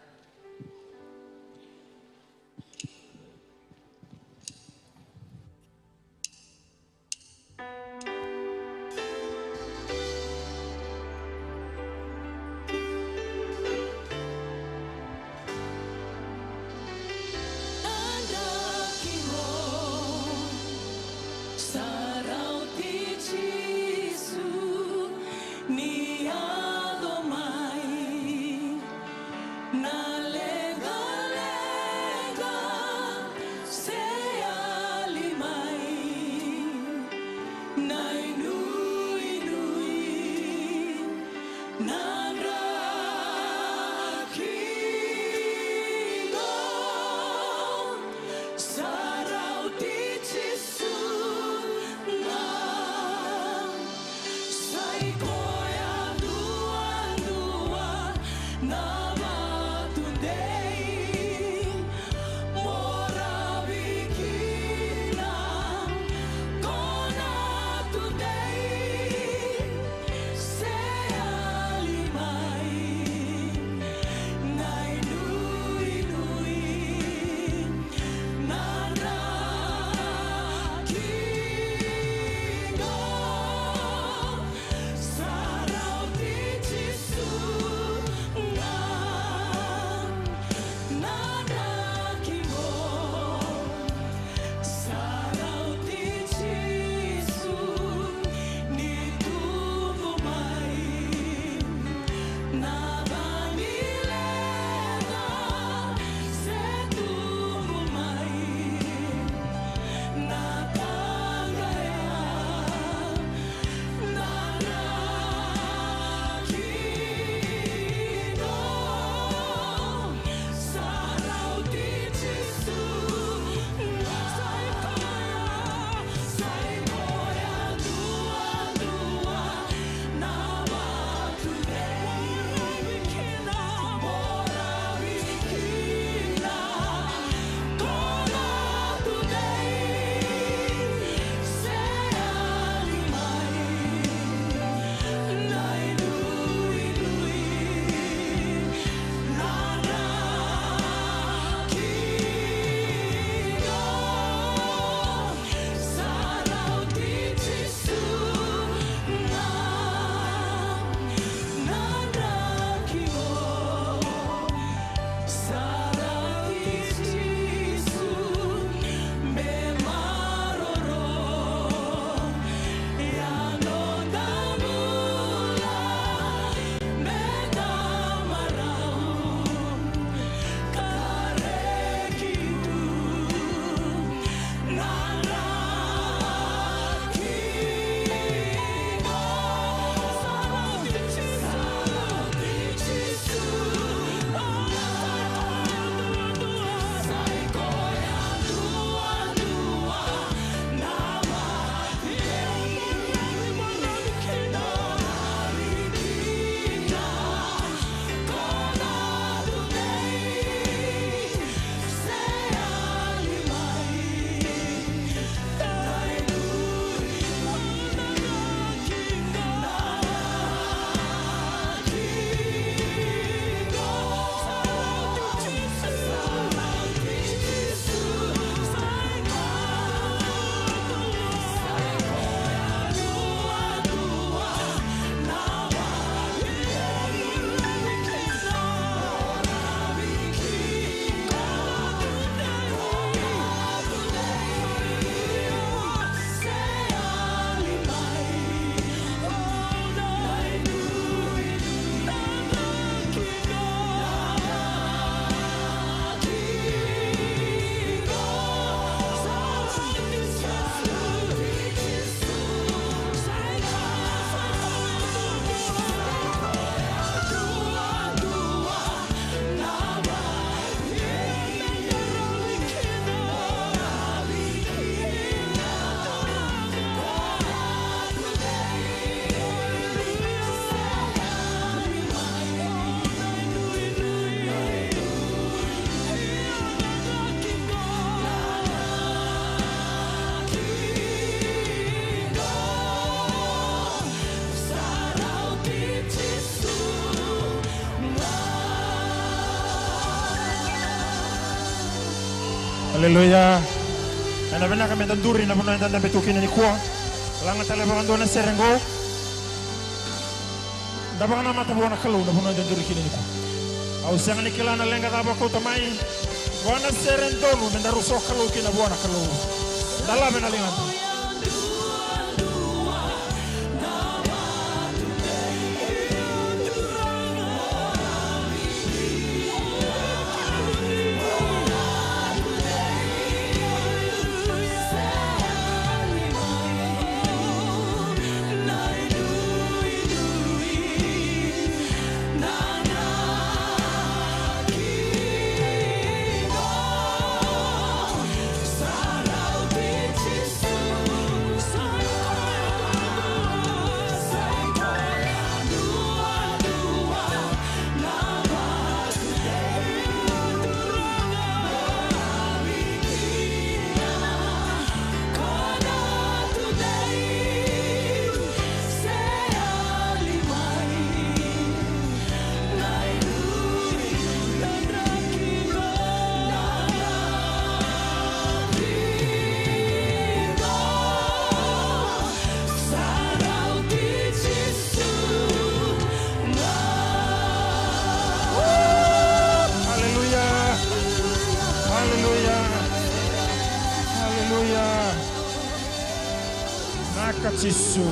Aleluya. Ena vinaka meda duri na vanua eda dabe tu kina nikua. Laga tale vakadua na sere qo. Da vakanamata vua na Kalou na vanua eda duri kina nikua. Au sega ni kila na leqa cava o kauta mai. Qo na sere donu meda rusa o Kalou kina vua na Kalou. Da lave na ligada. Aleluya. Aleluya. Aleluya. Naka Jisu.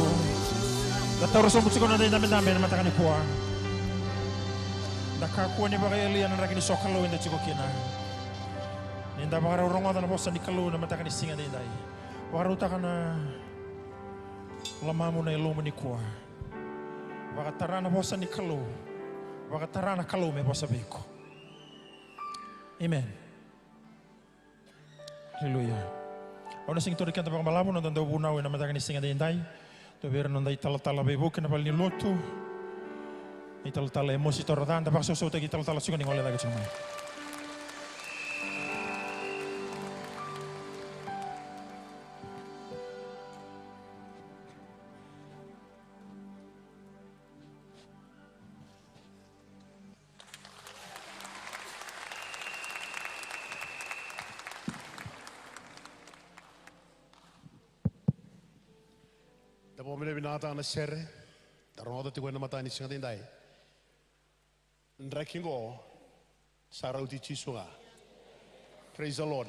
Da taura sobu tiko na noda idabedabe ena mataka nikua. Da kakua ni vakayalia na draki ni sokalou eda tiko kina. Ni da vakarau rogoca na vosa ni Kalou na mataka ni siga edaidai. Vakarautaka na lomamu, na yalomu nikua. Vakatara na vosa ni Kalou. Vakatara na Kalou me vosa vei iko. Amen. Aleluya. Au na sega ni tauri keda vakabalavu na noda dauvunau ena mataka ni siga edaidai. Dua vei ira na noda italatala veivuke ena valenilotu. Italatala Emosi Toroca, da vakasausautaki italatala tiko ni gole cake tiko mai. Da vakavinavinakataka na sere da rogoca tiko ena mataka ni siga edaidai. Draki qo Sa rauti Jisu ga. Praise the Lord.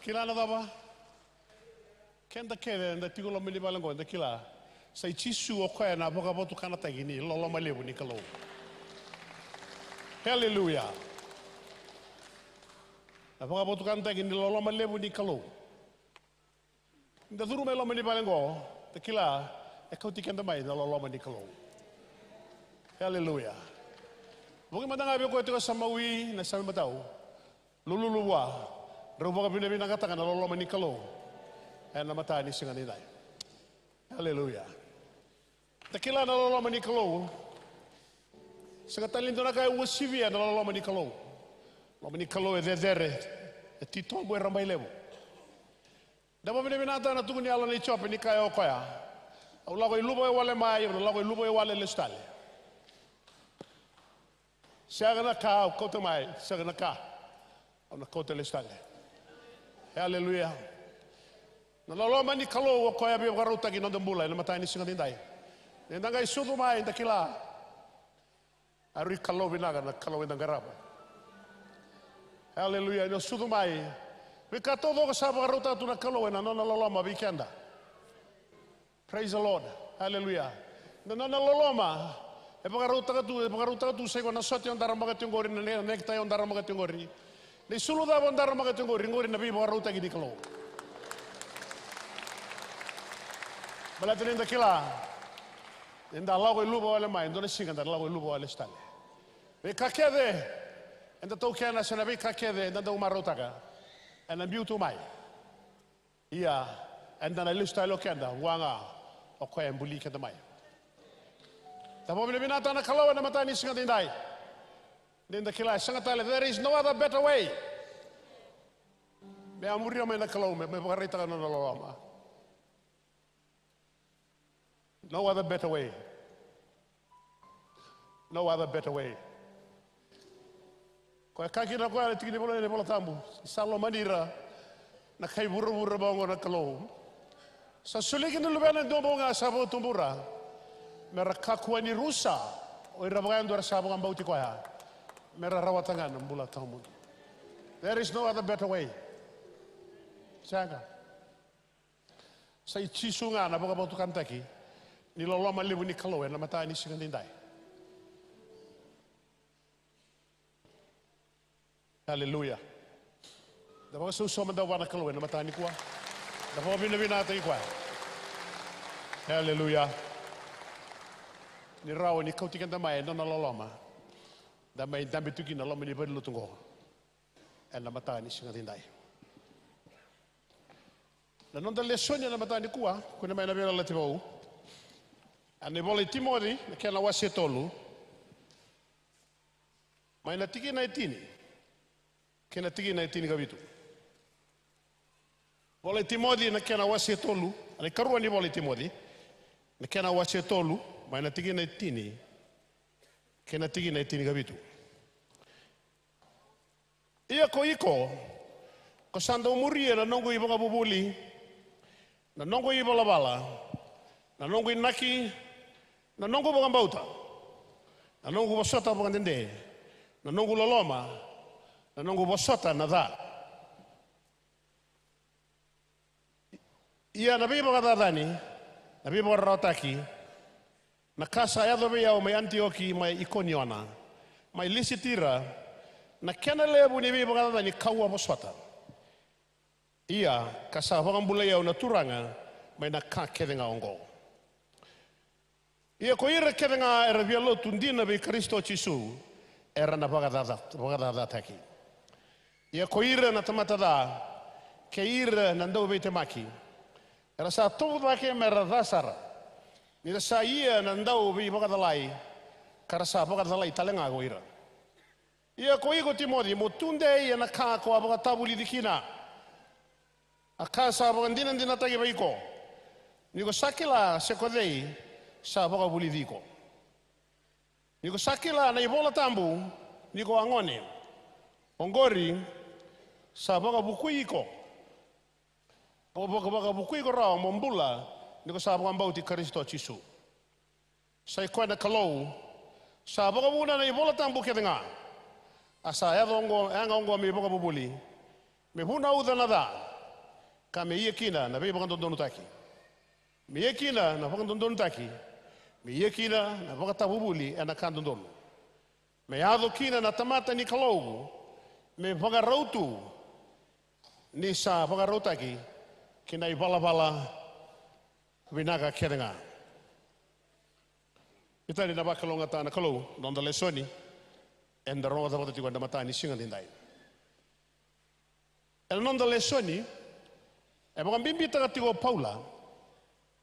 Kila na cava? Keda kece da tiko loma ni vale oqo, da kila. Sa i Jisu o koya na vakavotukanataki ni loloma levu ni Kalou. Hallelujah. Na vakavotukanataki ni loloma levu ni Kalou. Da curu mai loma ni vale oqo, da kila, e kauti keda mai na loloma ni Kalou. Hallelujah. Vuki mada ga vei koya tiko sa mawi na same matau. Lululu vua, rau vakavinavinakataka na loloma ni Kalou. Ena mata ni siga nidai. Hallelujah. Da kila na loloma ni Kalou. Sega tale ni dua na ka e uasivia na loloma ni Kalou. Loma ni Kalou e cecere, e titobu, e rabailevu. Da vakavinavinaka na tukuni yalo nei Jope ni kaya o koya, au lako i luva e wale mai, au na lako i luva e wale lesu tale. Sega na ka au kauta mai, sega na ka au na kauta lesu tale. Haleluya. Na loloma ni Kalou o koya veivakarautaki na noda bula ena mataka ni siga nidai. Ni da qai sucu mai da kila. A rui Kalou vinaka na Kalou eda qarava. Haleluya. Ni o sucu mai, veika taucoko sa vakarautaka tu na Kalou ena nona loloma vei keda. Praise the Lord. Hallelujah. Na nona loloma e vakarautaka tu, e vakarautaka tu, sa iko na sote o daramaka tiko qori, na ne-, nektai o daramaka tiko qori, na isulu cava o daramaka tiko qori, qori na veivakarautaki ni Kalou. Baleta ni da kila, ni da lako i luva wale mai, dua na siga da lako i luva wale lesu tale. Veika kece eda taukena se na veika kece eda dau marautaka, ena biu tu mai. Ia, eda na lesu tale o keda vua ga o koya e buli keda mai. Da vakavinavinakataka na Kalou ena mataka ni siga nidai. Ni da kila e sega tale, there is no other better way. Me a muria mai na Kalou, me, me vakaraitaka na nona loloma. No other better way. No other better way. Koya e kaya kina o koya na tiki ni Vola, na iVola Tabu, sa lomani ira na kai vuravura vakaoqo na Kalou. Sa solia kina na Luvena e duabau ga sa vakatubura, me ra kakua ni rusa o ira vakayadua era sa vakabauti koya, me ra rawata ga na bula tawamudu. There is no other better way. Sega. Sa i Jisu ga na vakavotukanataki ni loloma levu ni Kalou ena mataka ni siga nidai. Aleluya. Da vakasausau mada vua na Kalou ena mataka nikua. Da vakavinavinakataki koya. Aleluya. Ni rawa ni kauti keda mai ena nona loloma, da mai dabe tu kina loma ni valenilotu oqo ena mataka ni siga nidai. Na noda lesoni ena mataka nikua, kune mai na Veiyalayalati Vou, ena ivola i Timoci, na kena wase e tolu, mai na tikina e tini kei na tikina e tinikavitu. Vola i Timoci, na kena wase e tolu, na ikarua ni vola i Timoci, na kena wase e tolu, mai na tikina e tini kei na tikina e tinikavitu. Ia ko iko, ko sa dau muria na noqu ivakavuvuli, na noqu ivalavala, na noqu inaki, na noqu vakabauta, na noqu vosota vakadede, na noqu loloma, na noqu vosota na ca. Ia na veivakacacani, na veivakararawataki, na ka sa yaco vei au mai Anitioki, mai Ikoniona, mai Lisitira, na kena levu ni veivakacacani kau a vosota. Ia ka sa vakabulai au na Turaga mai na ka kece ga oqo. Ia ko ira kece ga era via lotu dina vei Karisito Jisu, era na vakacaca-, vakacacataki. Ia ko ira na tamata ca, kei ira na dauveitemaki, era sa tovu cake me ra ca sara, ni ra sa ia na dauveivakacalai, ka ra sa vakacalai tale ga ko ira. Ia ko iko Timoci, mo tudei ena ka ko a vakatavulici kina, a ka sa vakadinadinataki vei iko, ni ko sa kila se ko cei sa vakavulici iko. Ni ko sa kila na iVola Tabu ni ko a gone, oqori sa vakavukui iko. Mo vaka-, vakavukui iko rawa mo bula ni ko sa vakabauti Karisito Jisu. Sa i koya na Kalou sa vakavuna na iVola Tabu kece ga, A sa yaco oqo, yaga oqo me ivakavuvuli, me vunauca na ca, ka me ia kina na veivakadodonutaki. Me ia kina na vakadodonutaki, me ia kina na vakatavuvuli ena ka dodonu. Me yaco kina na tamata ni Kalou me vakarau tu ni sa vakarautaki ki na ivalavala vinaka kece ga. Ita ni na vakalougatataka na Kalou na noda lesoni eda rogoca vata tiko ena mataka ni siga daidai. Ena noda lesoni, e vakabibitaka tiko o Paula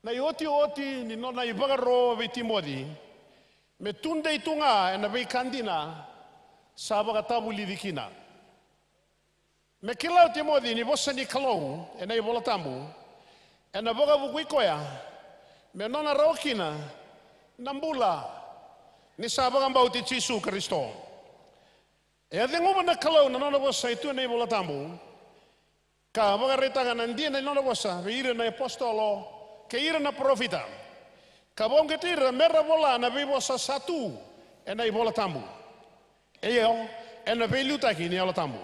na iotioti ni nona ivakaro vei Timoci me tudei tu ga ena veika dina sa vakatavulici kina. Me kila o Timoci ni vosa ni Kalou ena iVola Tabu ena vakavukui koya me nona rawa kina na bula ni sa vakabauti Jisu Karisito. E a ceguva na Kalou na nona vosa e tu ena iVola Tabu, ka vakaraitaka na dina ni nona vosa vei ira na apositolo kei ira na parofita, ka vakauqeti ira me ra vola na veivosa sa tu ena iVola Tabu, io, ena veiliutaki ni Yalo Tabu.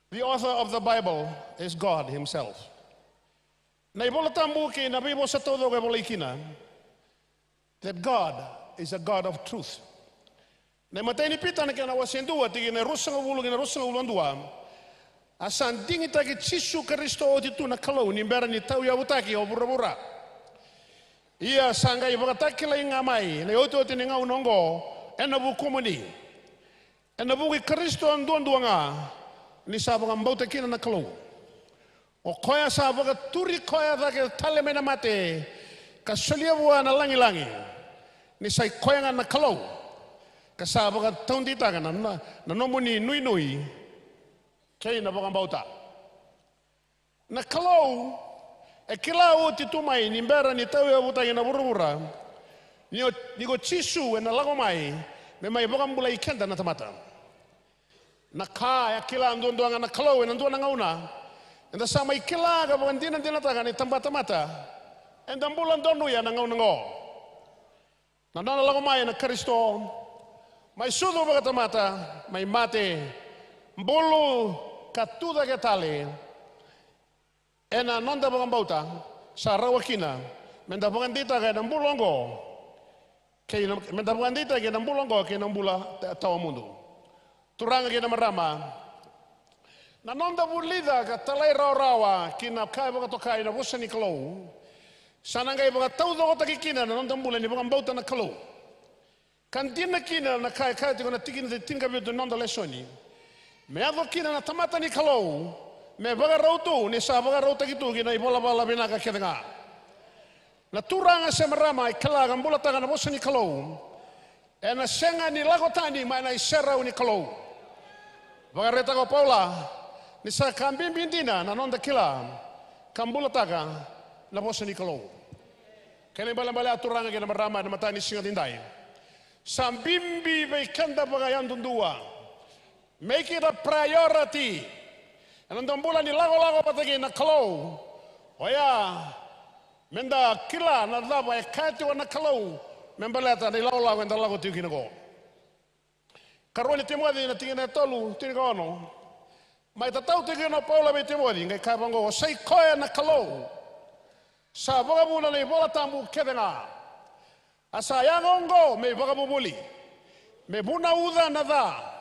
The author of the Bible is God himself. Na iVola Tabu kei na veivosa taucoko e volai kina that God is a God of truth. Na imatai ni Pita na kena wase dua, tikina e ruasagavulu kei na ruasagavulu ka dua. A sa digitaki Jisu Karisito oti tu na Kalou ni bera ni tauyavutaki o vuravura. Ia sa qai vakatakilai ga mai na iotioti ni gauna oqo ena vukumuni, ena vuku i Karisito duadua ga, ni sa vakabauta kina na Kalou. O koya sa vakaturi koya cake tale mai na mate, ka solia vua na lagilagi, ni sa i koya ga na Kalou, ka sa vakataudeitaka na, na, na nomuni nuinui kei na vakabauta. Na Kalou e kila oti tu mai ni bera ni tauyavutaki na vuravura, ni o, ni ko Jisu ena lako mai me mai vakabulai keda na tamata. Na ka e a kila duadua ga na Kalou ena dua na gauna, eda sa mai kila ka vakadinadinataka na itabatamata eda bula donuya na gauna oqo. Na nona lako mai na Karisito, mai sucu vakatamata, mai mate, bulu, ka tu cake tale. Ena noda vakabauta, sa rawa kina meda vakadeitaka ena bula oqo, kei na, meda vakadeitaka ena bula oqo kei na bula ta-, tawamudu. Turaga kei na marama, na noda vulica ka talairawarawa ki na ka e vakatokai na vosa ni Kalou, sa na qai vakataucokotaki kina na noda bula ni vakabauta na Kalou. Ka dina kina na ka e kaya tiko na tikina e tinikavitu ni noda lesoni, me yaco kina na tamata ni Kalou me vakarau tu ni sa vakarautaki tu ki na ivalavala vinaka kece ga. Na turaga se marama e kila ka bulataka na vosa ni Kalou, ena sega ni lako tani mai na iserau ni Kalou. Vakaraitaka o Paula ni sa ka bibi dina na noda kila ka bulataka na vosa ni Kalou. Kena ibalebale, a turaga kei na marama, ena mataka ni siga daidai, sa bibi vei keda vakayadudua, make it a priority ena noda bula ni lakolako vata kei na Kalou, oya meda kila na cava e kaya tiko na Kalou me baleta na ilakolako eda lako tiko kina oqo. Karua ni Timoci na tikina e tolu, tinikaono. Mai tatau tiko kina o Paula vei Timoci, qai kaya vaqo: Sa i koya na Kalou sa vakavuna na iVola Tabu kece ga. A sa yaga oqo me ivakavuvuli, me vunauca na ca,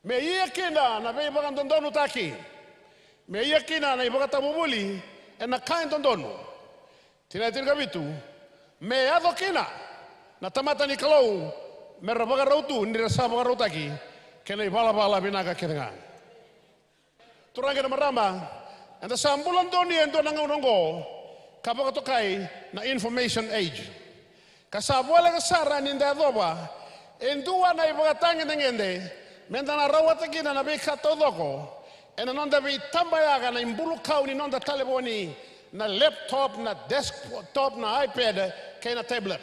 me ia kina na veivakadodonutaki, me ia kina na ivakatavuvuli ena ka e dodonu. Tikina e tinikavitu: Me yaco kina na tamata ni Kalou me ra vakarau tu ni ra sa vakarautaki ki na ivalavala vinaka kece ga. Turaga kei na marama, eda sa bula donuya e dua na gauna oqo ka vakatokai na information age. Ka sa voleka sara ni da yacova e dua na ivakatagedegede me da na rawata kina na veika taucoko ena noda veitabayaka na ibulukau ni noda talevoni, na laptop, na desktop, na iPad kei na tablet.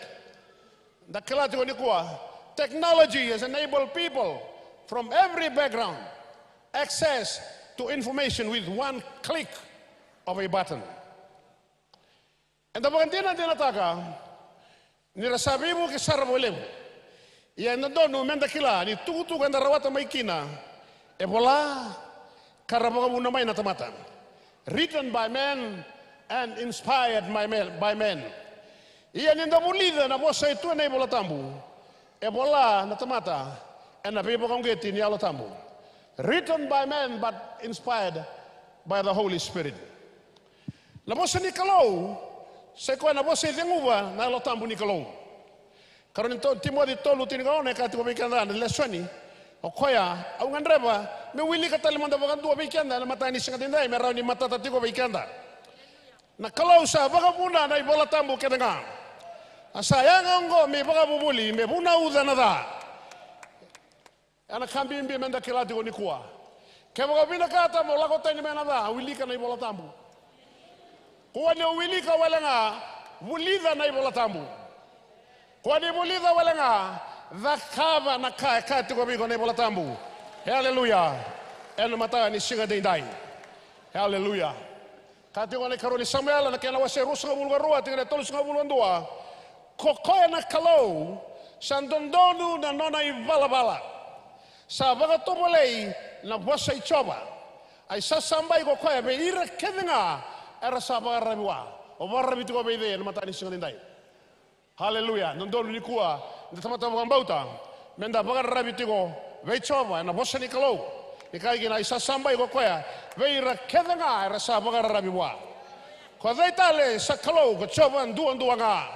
Da kila tiko nikua, technology has enabled people from every background access to information with one click of a button. Eda vakadinadinataka ni ra sa veivuke sara vakalevu Ia e dodonu meda kila ni tukutuku eda rawata mai kina e vola ka ra vakavuna mai na tamata. Written by men and inspired by men, by men. Ia ni da vulica na vosa e tu ena iVola Tabu, e vola na tamata ena veivakauqeti ni Yalo Tabu. Written by men but inspired by the Holy Spirit. Na vosa ni Kalou, sa i koya na vosa e ceguva na Yalo Tabu ni Kalou. Karua ni to-, Timoci tolu tinikaono e kaya tiko vei keda na lesoni. O koya, au gadreva meu wilika tale mada vakadua vei keda ena mataka ni siga daidai me rawa ni matata tiko vei keda. Na Kalou sa vakavuna na iVola Tabu kece ga. A sa yaga oqo me ivakavuvuli, me vunauca na ca. Ena ka bibi meda kila tiko nikua. Kevaka o vinakata mo lako tani mai na ca, wilika na iVola Tabu. Kua ni o wilika wale ga, vulica na iVola Tabu. Kua ni vulica wale ga, cakava na ka e kaya tiko vei iko na iVola Tabu. Haleluya. Ena mataka ni siga daidai. Haleluya. Ka tiko na ikarua ni Samuela na kena wase ruasagavulu ka rua, tikina e tolusagavulu ka dua. Ko koya na Kalou sa dodonu na nona ivalavala. Sa vakatovolei na vosa i Jiova. A isasabai ko koya vei ira kece ga era sa vakararavi vua. O vakararavi tiko vei cei ena mataka ni siga daidai? Haleluya. Dodonu nikua, da tamata vakabauta, meda vakararavi tiko vei Jiova ena vosa ni Kalou. Ni kaya kina, a isasabai ko koya vei ira kece ga era sa vakararavi vua. Ko cei tale sa Kalou? Ko Jiova duadua ga.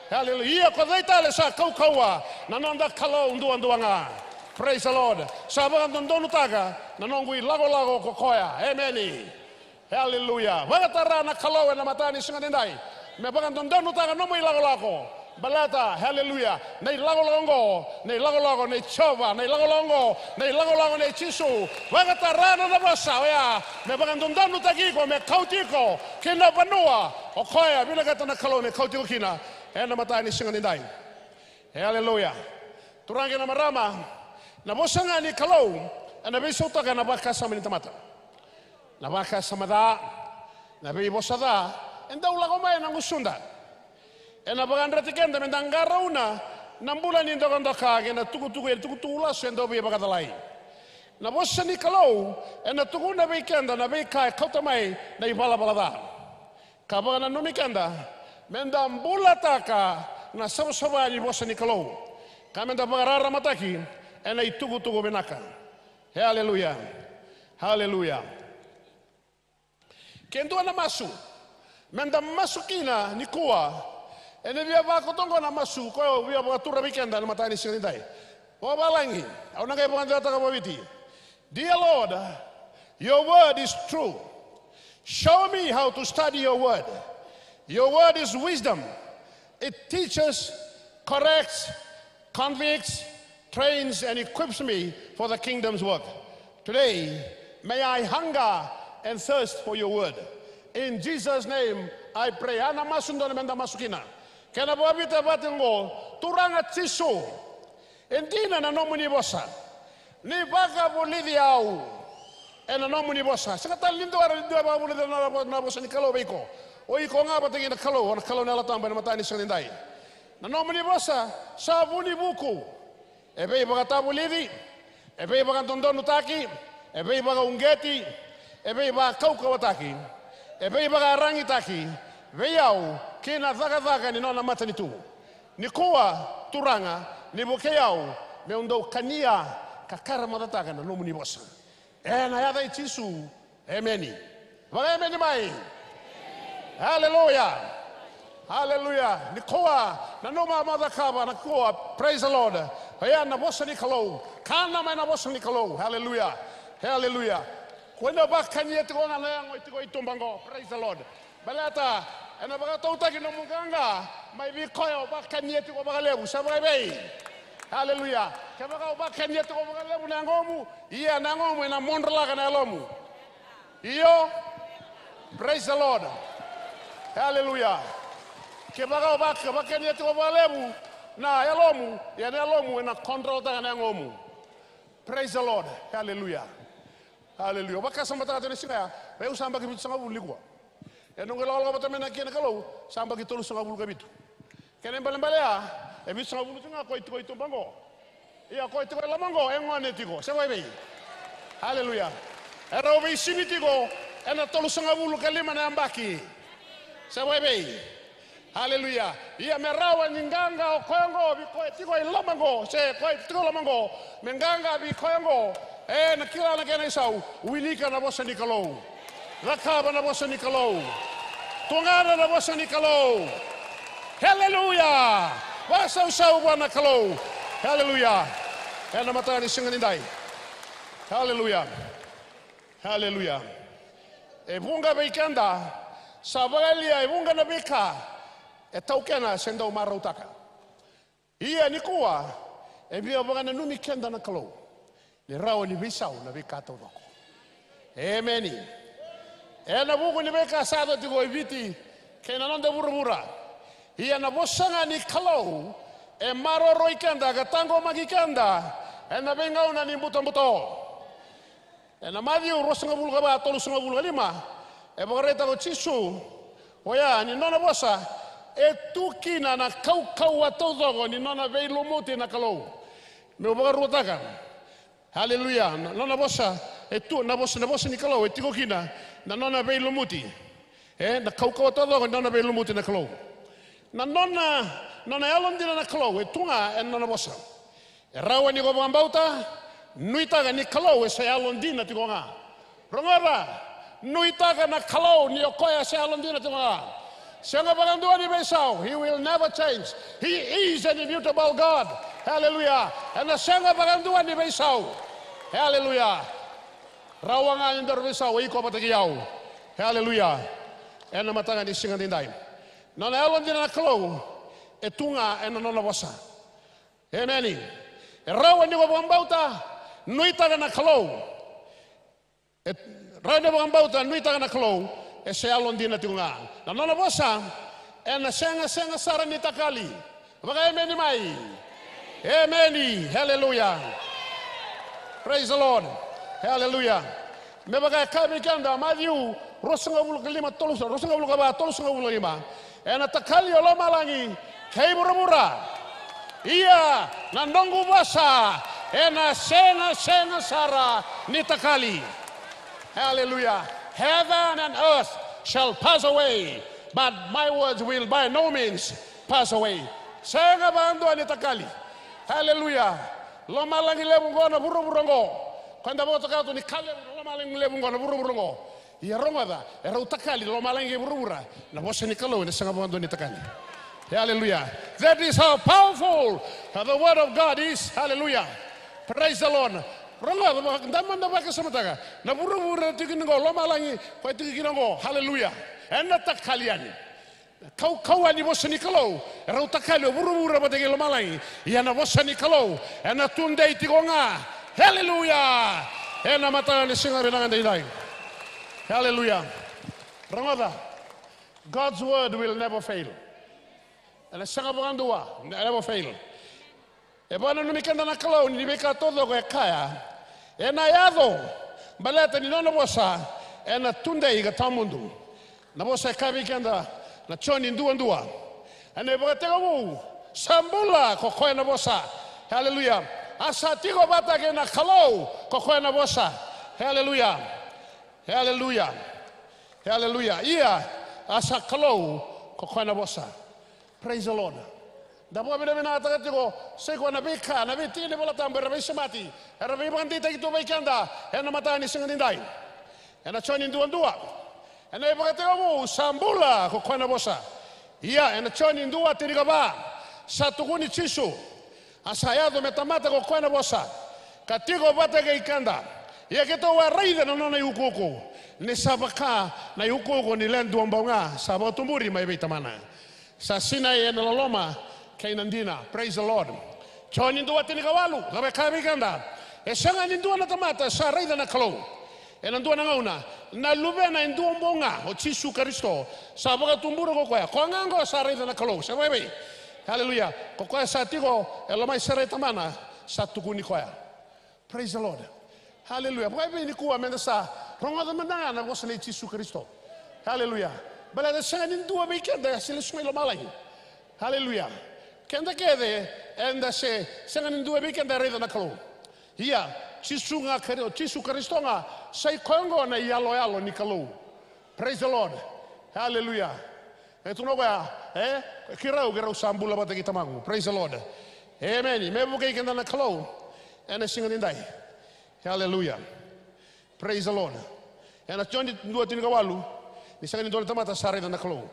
Haleluya. Ia ko cei tale sa kaukauwa? Na noda Kalou duadua ga. Praise the Lord. Sa vakadodonutaka na noqu ilakolako ko koya. Emeni. Haleluya. Vakatara na Kalou ena mataka ni siga daidai me vakadodonutaka nomu ilakolako. Baleta, haleluya, na ilakolako oqo na ilakolako nei Jiova, na ilakolako oqo na ilakolako nei Jisu. Vakatara na nona vosa oya me vakadodonutaki iko, me kauti iko ki na vanua o koya e vinakata na Kalou me kauti iko kina ena mataka ni siga daidai. E, haleluya. Turaga kei na marama, na vosa ga ni Kalou ena veisautaka na vakasama ni tamata. Na vakasama ca, na veivosa ca e dau lako mai ena gusuda. Ena vakayadrati keda meda qarauna na bula ni dokadoka kei na tukutuku, e tukutuku lasu e dau veivakacalai. Na vosa ni Kalou ena tukuna vei keda na veika e kauta mai na ivalavala ca. Ka vakananumi keda meda bulataka na savasava ni vosa ni Kalou, ka meda vakararamataki ena itukutuku vinaka. E, aleluya. Aleluya. Ke dua na masu meda masu kina nikua, ena via vaka oqo na masu koya au via vakatura vei keda ena mataka ni siga nidai. Vakavalagi, au na qai vakadewataka vakaViti. Dear Lord, your word is true. Show me how to study your word. Your word is wisdom. It teaches, corrects, convicts, trains, and equips me for the kingdom's work. Today, may I hunger and thirst for your word. In Jesus' name, I pray. Ana masu dua na meda masu kina. Kena vakaviti e vati oqo, Turaga Jisu, e dina na nomuni vosa. Ni vakavulici au ena nomuni vosa. Sega tale ni dua era dua e vakavulica na, na, na vosa ni Kalou vei iko. O iko ga vata kei na Kalou, o na Kalou na Yalo Tabu ena mataka ni siga nidai. Na nomuni vosa sa vu ni vuku. E veivakatavulici, e veivakadodonutaki, e veivakauqeti, e veivakaukauwataki, e veivakayaragitaki vei au ki na cakacaka ni nona matanitu. Nikua, Turaga, ni vukei au meu dau kania ka karamacataka na nomuni vosa. Ena yaca i Jisu, emeni. Vakaemeni mai. Aleluya. Aleluya. Nikua, nanuma mo cakava nikua. Praise the Lord. Oya na vosa ni Kalou. Kana mai na vosa ni Kalou. Aleluya. Aleluya. Kua ni vakania tiko ga na yago e tiko i tuba oqo. Praise the Lord. Baleta ena vakatautaki nomu qaqa mai vei koya o vakania tiko vakalevu, sa vakaevei? Aleluya. Kevaka o vakania tiko vakalevu na yagomu, ia na yagomu ena modrolaka na yalomu. Io. Praise the Lord. Aleluya. Kevaka o vaka, vakania tiko vakalevu na yalomu, ia na yalomu ena controltaka na yagomu. Praise the Lord. Aleluya. Aleluya. Vakasamataka tu ena siga ya, vei au sa yabaki vitusagavulu nikua. E noqu ilakolako vata mai na kena Kalou sa yabaki tolusagavulu ka vitu. Kena ibalebale ya, e vitusagavulu tu ga ko i tuba oqo. Ia, o koya tiko e loma qo e gone tiko. Se vakaevei? Haleluya. E rau veisivi tiko ena tolusagavulu ka lima na yabaki. Se vakaevei? Haleluya. Ia, me rawa ni qaqa o koya qo vei koya tiko e loma qo, se koya tiko e loma qo, me qaqa vei koya qo, e na kila na kena isau, wilika na vosa ni Kalou. Cakava na vosa ni Kalou. Tugana na vosa ni Kalou. Haleluya. Vakasausau vua na Kalou. Haleluya. Ena mataka ni siga nidai. Haleluya. Haleluya. E vuqa vei keda sa vakayalia e vuqa na veika e taukena se dau marautaka. Ia nikua, e via vakananumi keda na Kalou ni rawa ni veisau na veika taucoko. Emeni. Ena vuku ni veika sa yaco tiko e Viti kei na noda vuravura. Ia na vosa ga ni Kalou e maroroi keda ka taqomaki keda ena veigauna ni butobuto. Ena Maciu ruasagavulu ka va, tolusagavulu ka lima, e vakaraitaka o Jisu, oya ni nona vosa e tu kina na kaukauwa taucoko ni nona veilumuti na Kalou. Meu vakaruataka. Haleluya. Na nona vosa e tu, na vosa, na vosa ni Kalou e tiko kina na nona veilumuti. E, na kaukauwa taucoko ni nona veilumuti na Kalou. Na nona, nona yalodina na Kalou e tu ga ena nona vosa. E rawa ni ko vakabauta, nuitaka ni Kalou e se yalodina tiko ga. Rogoca, nuitaka na Kalou ni o koya e se yalodina tiko ga. Sega vakadua ni veisau. He will never change. He is an immutable God. Haleluya. Ena sega vakadua ni veisau. Haleluya. Rawa ga ni daru veisau, o iko vata kei au. Haleluya. Ena mataka ni siga nidai, nona yalodina na Kalou e tu ga ena nona vosa. Emeni. E rawa ni ko vakabauta, nuitaka na Kalou. E rawa ni vakabauta, nuitaka na Kalou e se yalodina tiko ga. Na nona vosa ena segasega sara ni takali. Vakaemeni mai. Emeni. Haleluya. Praise the Lord. Haleluya. Me vaka e kaya vei keda Maciu ruasagavulu ka lima, tolu, ruasagavulu ka va, tolusagavulu ka lima. Ena takali o lomalagi kei vuravura. Ia na noqu vosa ena segasega sara ni takali. Haleluya. Heaven and earth shall pass away, but my words will by no means pass away. Sega vakadua ni takali. Haleluya. Lomalagi levu oqo, na vuravura oqo. Koya da vakatoka tu ni ka levu na lomalagi levu oqo, na vuravura oqo. Ia rogoca, e rau takali lomalagi kei vuravura. Na vosa ni Kalou ena sega vakadua ni takali. Haleluya. That is how powerful the word of God is. Haleluya. Praise the Lord. Rogoca, da mada vakasamataka. Na vuravura tiko kina oqo, lomalagi koya tiko kina oqo. Haleluya. Ena takali yani. Kaukauwa ni vosa ni Kalou e rau takali o vuravura vata kei lomalagi. Ia na vosa ni Kalou ena tudei tiko ga. Haleluya. Ena mataka ni siga vinaka daidai. Haleluya. Rogoca. God's word will never fail. Ena sega vakadua, never fail. E vakananumi keda na Kalou ni veika taucoko e kaya ena yaco, baleta ni nona vosa ena tudei ka tawamudu. Na vosa e kaya vei keda na Joni duadua. Ena ivakatekivu sa bula ko koya na vosa. Haleluya. A sa tiko vata kei na Kalou ko koya na vosa. Haleluya. Haleluya. Haleluya. Ia, a sa Kalou ko koya na vosa. Praise the Lord. Da vakavinavinakataka tiko, sai koya na veika, na veitiki ni Vola Tabu era veisemati, era veivakadeitaki tu vei keda ena mataka ni siga nidai. Ena Joni duadua. Ena ivakatekivu sa bula ko koya na vosa. Ia, ena Joni dua tinikava, sa tukuni Jisu. A sa yaco me tamata ko koya na vosa, ka tiko vata kei keda. Ia keitou a raica na nona iukuuku, ni sa vaka na iukuuku ni le duabau ga sa vakatuburi mai vei tamana. Sa sinai ena loloma kei na dina. Praise the Lord. Joni dua tinikawalu, cava e kaya vei keda? E sega ni dua na tamata sa raica na Kalou. Ena dua na gauna, na Luvena e duabau ga, o Jisu Karisito, sa vakatubura ko koya. Koya ga oqo sa raica na Kalou. Sa vakaevei? Haleluya. Ko koya sa tiko e loma i sere i Tamana, sa tukuni koya. Praise the Lord. Haleluya. Vakaevei nikua meda sa rogoca mada ga na vosa nei Jisu Karisito? Haleluya. Baleta e sega ni dua vei keda e se lesu mai lomalagi. Haleluya. Keda kece Eda se sega ni dua vei keda e raica na Kalou. Ia, Jisu ga Kari-, Jisu Karisito ga, sa i koya oqo na iyaloyalo ni Kalou. Praise the Lord. Hallelujah. E tukuna o koya, e, keirau, keirau sa bula vata kei Tamaqu. Praise the Lord. Amen. Me vukei keda na Kalou ena siga nidai. Hallelujah. Praise the Lord. Ena Joni dua tinikawalu, ni sega ni dua na tamata sa raica na Kalou.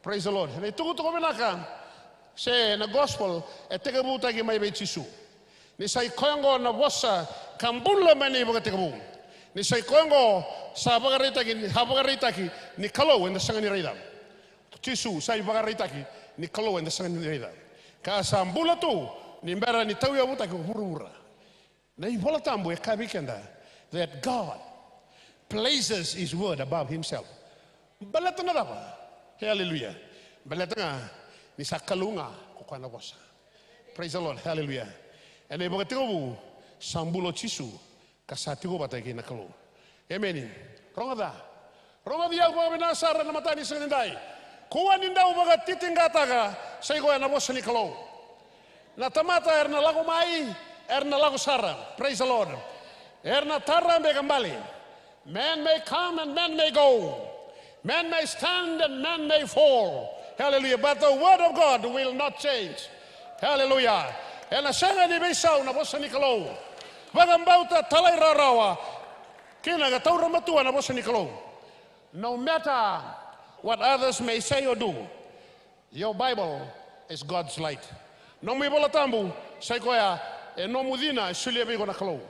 Praise the Lord. Na itukutuku vinaka se na gospel e tekivutaki mai vei Jisu. Ni sa i koya oqo na vosa ka bula mai na ivakatekivu. Ni sa i koya oqo sa vakaraitaki, sa vakaraitaki ni Kalou eda sega ni raica. Jisu sa ivakaraitaki ni Kalou eda sega ni raica. Ka sa bula tu ni bera ni tauyavutaki ko vuravura. Na iVola Tabu e kaya vei keda that God places his word above himself. Baleta na cava? Hallelujah. Baleta ga ni sa Kalou ga ko koya na vosa. Praise the Lord. Hallelujah. Ena ivakatekivu sa bula o Jisu ka sa tiko vata kei na Kalou. Emeni. Rogoca. Rogoci au vakavinaka sara na mataka ni siga nidai. Kua ni dau vakatitiqataka, sa i koya na vosa ni Kalou. Na tamata era na lako mai, era na lako sara. Praise the Lord. Era na tarabe ka bale. Man may come and man may go. Man may stand and man may fall. Hallelujah. But the word of God will not change. Hallelujah. Ena sega ni veisau na vosa ni Kalou. Vakabauta, talairawarawa kina ka taura matua na vosa ni Kalou. No matter what others may say or do, your Bible is God's light. Nomu iVola Tabu sa i koya e nomu cina e solia vei iko na Kalou.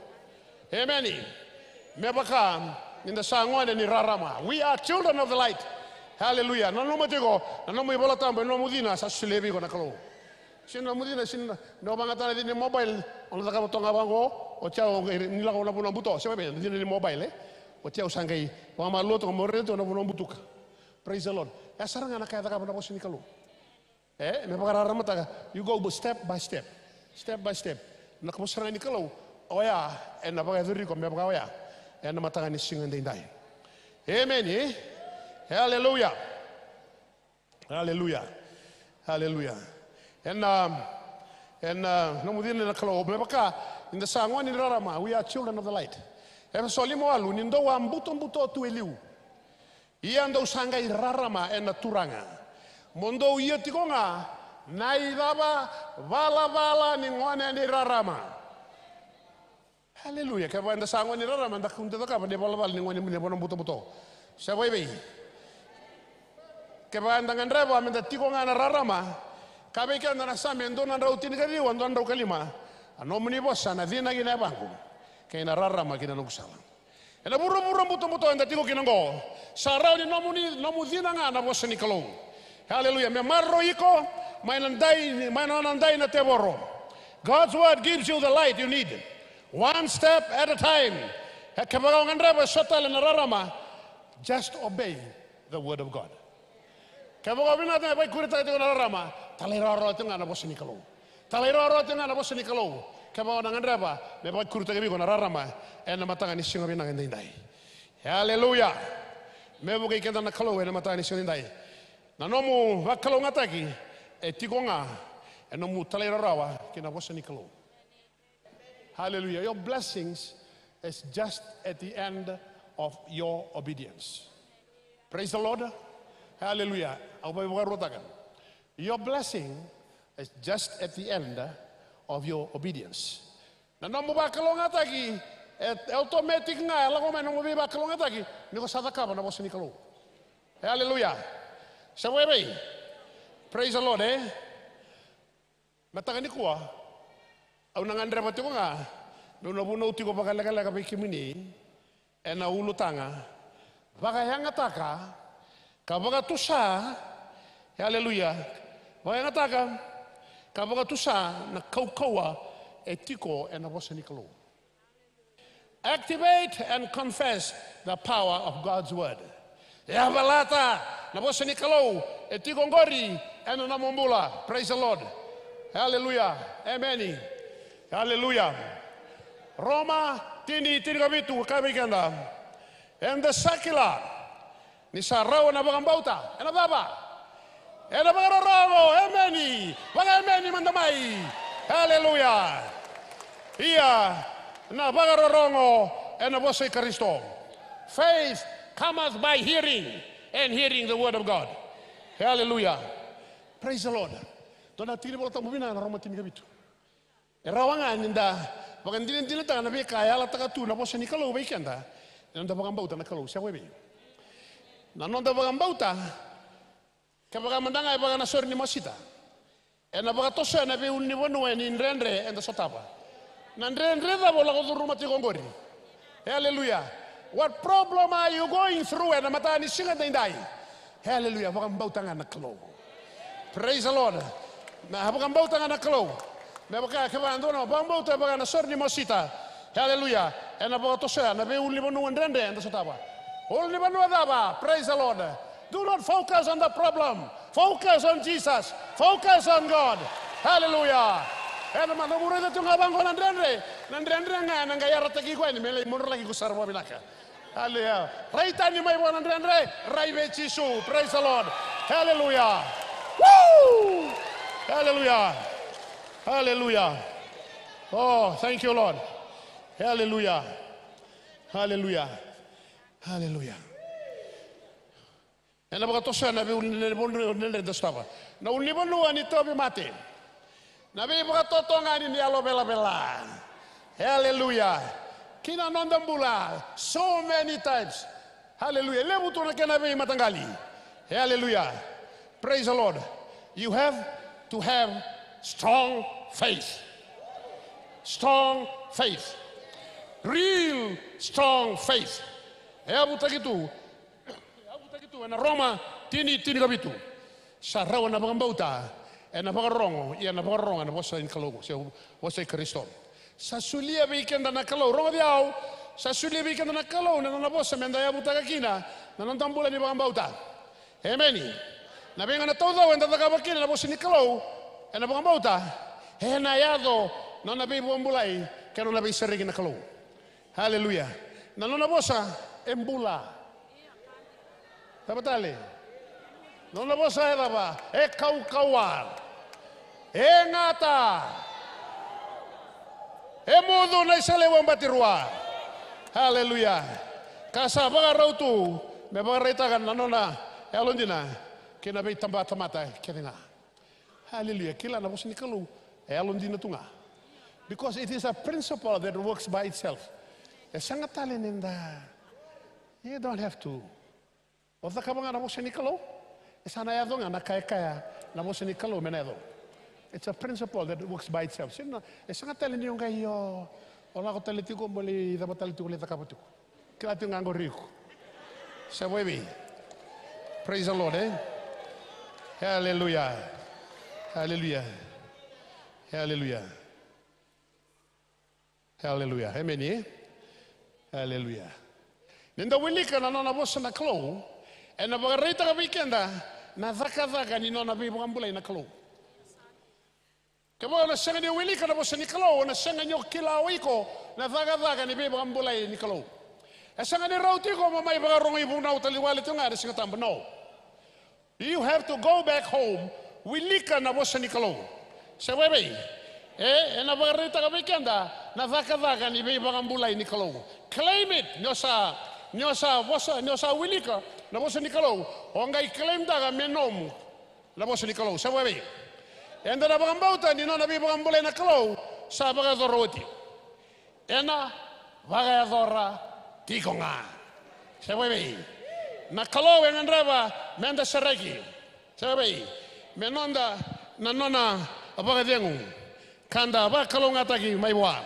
Emeni. Me vaka ni da sa gone ni rarama. We are children of the light. Hallelujah. Nanuma tiko, na nomu iVola Tabu e nomu cina sa solia vei iko na Kalou. Sega ni nomu cina, sega ni, ni o vakayagataka na cina ni mobile, o na cakava toka ga vaqo, oti ya o qai ni lako na vanua buto, se vei na cina ni mobile, e? Oti ya o sa qai vakamalua toka, mo raica toka na vanua butuka. Praise the Lord. E sara ga na ka e cakava na vosa ni Kalou. E, me vakararamataka, you go step by step. Step by step. Na vosa ga ni Kalou, oya, ena vakayacori iko, me vaka oya, ena mataka ni siga daidai. Emeni, e? Hallelujah. Hallelujah. Hallelujah. Ena, ena, nomu cina na Kalou, me vaka ni da sa gone ni rarama, we are children of the light. Efeso lima walu, ni dou a butobuto tu e liu. Ia dou sa qai rarama ena Turaga. Mo dou ia tiko ga na icavacava ni gone ni rarama. Hallelujah. Kevaka eda sa gone ni rarama, eda kua ni cakava na ivalavala ni gone ni vanua butobuto. Se vakaevei? Kevaka eda gadreva meda tiko ga ena rarama, ka vei keda na Same e dua na drau tinikaciwa, dua na drau ka lima. A nomuni vosa na cina ki na yavaqu, kei na rarama ki na noqu sala. Ena vuravura butobuto eda tiko kina oqo, sa rawa ni nomuni, nomu cina ga na vosa ni Kalou. Hallelujah. Me maroroi iko mai na dai, mai na nona dai na tevoro. God's word gives you the light you need. One step at a time. E, kevaka o gadreva eso tale na rarama, just obey the word of God. Kevaka o vinakata me vakaikuritaka tiko na rarama, talairawarawa tiko ga na vosa ni Kalou. Talairawarawa tiko ga na vosa ni Kalou. Kevaka o na gadreva me vakaikuritaka vei iko na rarama ena mataka ni siga vinaka edaidai. Hallelujah. Me vukei keda na Kalou ena mataka ni siga edaidai. Na nomu vakalougatataki e tiko ga ena nomu talairawarawa ki na vosa ni Kalou. Hallelujah. Your blessings is just at the end of your obedience. Praise the Lord. Hallelujah. Au via vakaruataka. Your blessing is just at the end of your obedience. Na nomu vakalougatataki e, e automatic ga, e lako mai na nomu veivakalougatataki ni ko sa cakava na vosa ni Kalou. Hallelujah. Se vakaevei? Praise the Lord, e? Mataka nikua, au na gadreva tiko ga meu na vunau tiko vakalekaleka vei kemuni ena ulutaga, vakayagataka ka vakatusa, haleluya, vakayagataka ka vakatusa na kaukauwa e tiko ena vosa ni Kalou. Activate and confess the power of God's word. Yavalata na vosa ni Kalou e tiko oqori ena nomu bula. Praise the Lord. Hallelujah. Amen. Hallelujah. Roma tini, tinikavitu, ka vei keda. Eda sa kila ni sa rawa na vakabauta. Ena cava? Ena vakarorogo. Emeni. Vakaemeni mada mai. Haleluya. Ia, na vakarorogo ena vosa i Karisito. Faith cometh by hearing, and hearing the word of God. Haleluya. Praise the Lord. Dua na tikinivolatabu vinaka na Roma tinikavitu. E rawa ga ni da vakadinadinataka na veika e yalataka tu na vosa ni Kalou vei keda. Na noda vakabauta na Kalou, se vei. Na noda vakabauta, kevaka mada ga e vaka na sore ni masita, ena vakatosoya na veiulunivanua ni dredre eda sotava. Na dredre cava o lako curuma tiko oqori? Haleluya. What problem are you going through ena mataka ni siga daidai? Haleluya. Vakabauta ga na Kalou. Praise the Lord. Na vakabauta ga na Kalou. Me vaka kevaka dua na vakabauta e vaka na sore ni masita. Haleluya. Ena vakatosoya na veiulunivanua dredre eda sotava. Ulunivanua cava? Praise the Lord. Do not focus on the problem. Focus on Jesus. Focus on God. Haleluya. Ena mada mu raica tu ga vaqo na dredre. Na dredre ga ena qai yarataki iko yani me lai modralaki iko sara vakavinaka. Haleluya. Rai tani mai vua na dredre, rai vei Jisu. Praise the Lord. Haleluya. Woo! Haleluya. Haleluya. Oh, thank you, Lord. Haleluya. Haleluya. Haleluya. Ena vakatosoya na veiulunivanua dredre eda sotava. Na ulunivanua ni tauvimate. Na veivakatotogani ni yalo velavela. Haleluya. Ki na noda bula. So many times. Haleluya. Levu tu na kena veimataqali. Haleluya. Praise the Lord. You have to have strong faith. Strong faith. Real strong faith. E yavutaki tu. E yavutaki tu ena Roma tini, tinikavitu. Sa rawa na vakabauta ena vakarorogo, ia na vakarorogo ena vosa ni Kalou, se vosa i Karisito. Sa solia vei keda na Kalou, rogoci au, sa solia vei keda na Kalou na nona vosa meda yavutaka kina na noda bula ni vakabauta. Emeni. Na veigauna taucoko eda cakava kina na vosa ni Kalou ena vakabauta, ena yaco na nona veivakabulai kei na nona veisereki na Kalou. Haleluya. Na nona vosa e bula. Cava tale? Na nona vosa e cava? E kaukauwa. E gata. E mucu na iseleiwa batirua. Haleluya. Ka sa vakarau tu me vakaraitaka na nona yalodina kei na veitabatamata kece ga. Haleluya. Kila na vosa ni Kalou e yalodina tu ga. Because it is a principle that works by itself. E sega tale ni da. You don't have to. O cakava ga na vosa ni Kalou, e sa na yaco ga na ka e kaya na vosa ni Kalou me na yaco. It's a principle that works by itself. Sega, e sega tale ni o qai o, o lako tale tiko mo lai cava tale tiko lai cakava tiko. Kila tiko ga qori iko. Sa vei vei. Praise the Lord, eh? Hallelujah. Hallelujah. Hallelujah. Hallelujah. Amen, eh? Hallelujah. Ni da wilika na nona vosa na Kalou, ena vakaraitaka vei keda na cakacaka ni nona veivakabulai na Kalou. Kevaka o na sega ni wilika na vosa ni Kalou, o na sega ni o kila o iko na cakacaka ni veivakabulai ni Kalou. E sega ni rauti iko mo mai vakarogo ivunau tale wale tu ga ena Siga Tabu, no. You have to go back home, wilika na vosa ni Kalou. Se vei vei? E, ena vakaraitaka vei keda na cakacaka ni veivakabulai ni Kalou. Claim it, ni o sa, ni o sa vosa, ni o sa wilika na vosa ni Kalou, o qai claim taka me nomu. Na vosa ni Kalou, sa vakaevei? Eda na vakabauta ni nona veivakabulai na Kalou sa vakayacora oti. Ena vakayacora tiko ga. Sa vakaevei? Na Kalou e gadreva meda sereki. Sa vakaevei? Me noda na nona vakacegu ka da vakalougatataki mai vua.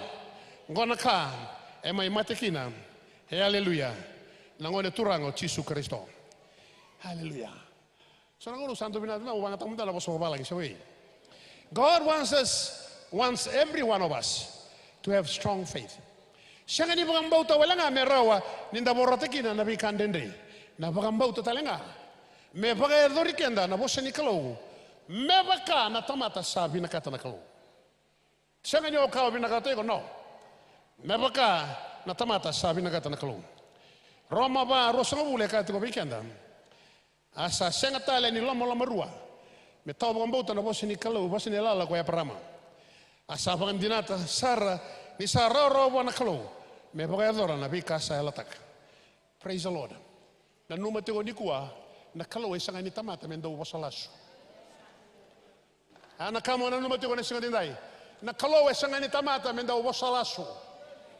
Oqo na ka e mai mate kina. E aleluya. Na Gone Turaga o Jisu Karisito. Aleluya. So na gauna au sa dau vinaka, au vakayagataka mada na vosa vakavalagi, sa vei. God wants us, wants every one of us to have strong faith. Sega ni vakabauta wale ga me rawa ni da vorata kina na veika dredre. Na vakabauta tale ga me vakayacori keda na vosa ni Kalou, me vaka na tamata sa vinakata na Kalou. Sega ni o ka o vinakata iko, no. Me vaka na tamata sa vinakata na Kalou. Roma va, ruasagavulu e kaya tiko vei keda. A sa sega tale ni lomalomarua me tawa vakabauta na vosa ni Kalou, vosa ni yalayala ko Eparama. A sa vakadinata sara ni sa rawarawa vua na Kalou me vakayacora na veika sa yalataka. Praise the Lord. Nanuma tiko nikua, na Kalou e sega ni tamata me dau vosa lasu. A na ka mo nanuma tiko na siga nidai. Na Kalou e sega ni tamata me dau vosa lasu.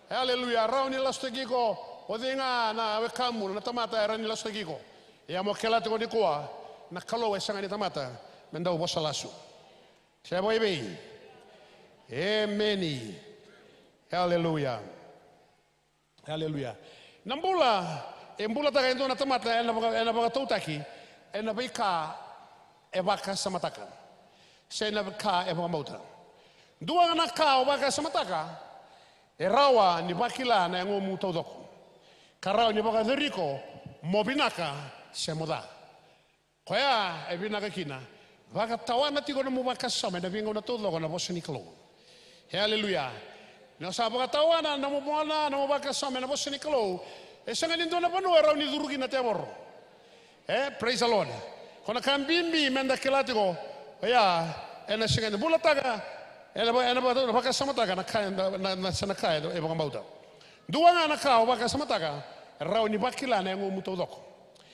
Aleluya. Rawa ni lasutaki iko o cei ga na wekamu, na tamata e rawa ni lasutaki iko. Ia mo kila tiko nikua, na Kalou e sega ni tamata me dau vosa lasu. Se vakaevei? Emeni. Aleluya. Aleluya. Na bula e bulataka e dua na tamata ena vaka, ena vakatautaki ena veika e vakasamataka se na veika e vakabauta. Dua na ka o vakasamataka e rawa ni vakila na yagomu taucoko, ka rawa ni vakayacori iko mo vinaka se mo ca. Koya e vinaka kina, vakatawana tiko nomu vakasama ena veigauna taucoko na vosa ni Kalou. E, aleluya. Ni o sa vakatawana nomu mona, nomu vakasama ena vosa ni Kalou, e sega ni dua na vanua e rawa ni curu kina na tevoro. E, praise the Lord. Ko na ka bibi meda kila tiko, oya, ena sega ni bulataka ena va, ena va, vakasamataka na ka, na, na, na, sa na ka e vakabauta. Dua ga na ka o vakasamataka e rawa ni vakila na yagomu taucoko,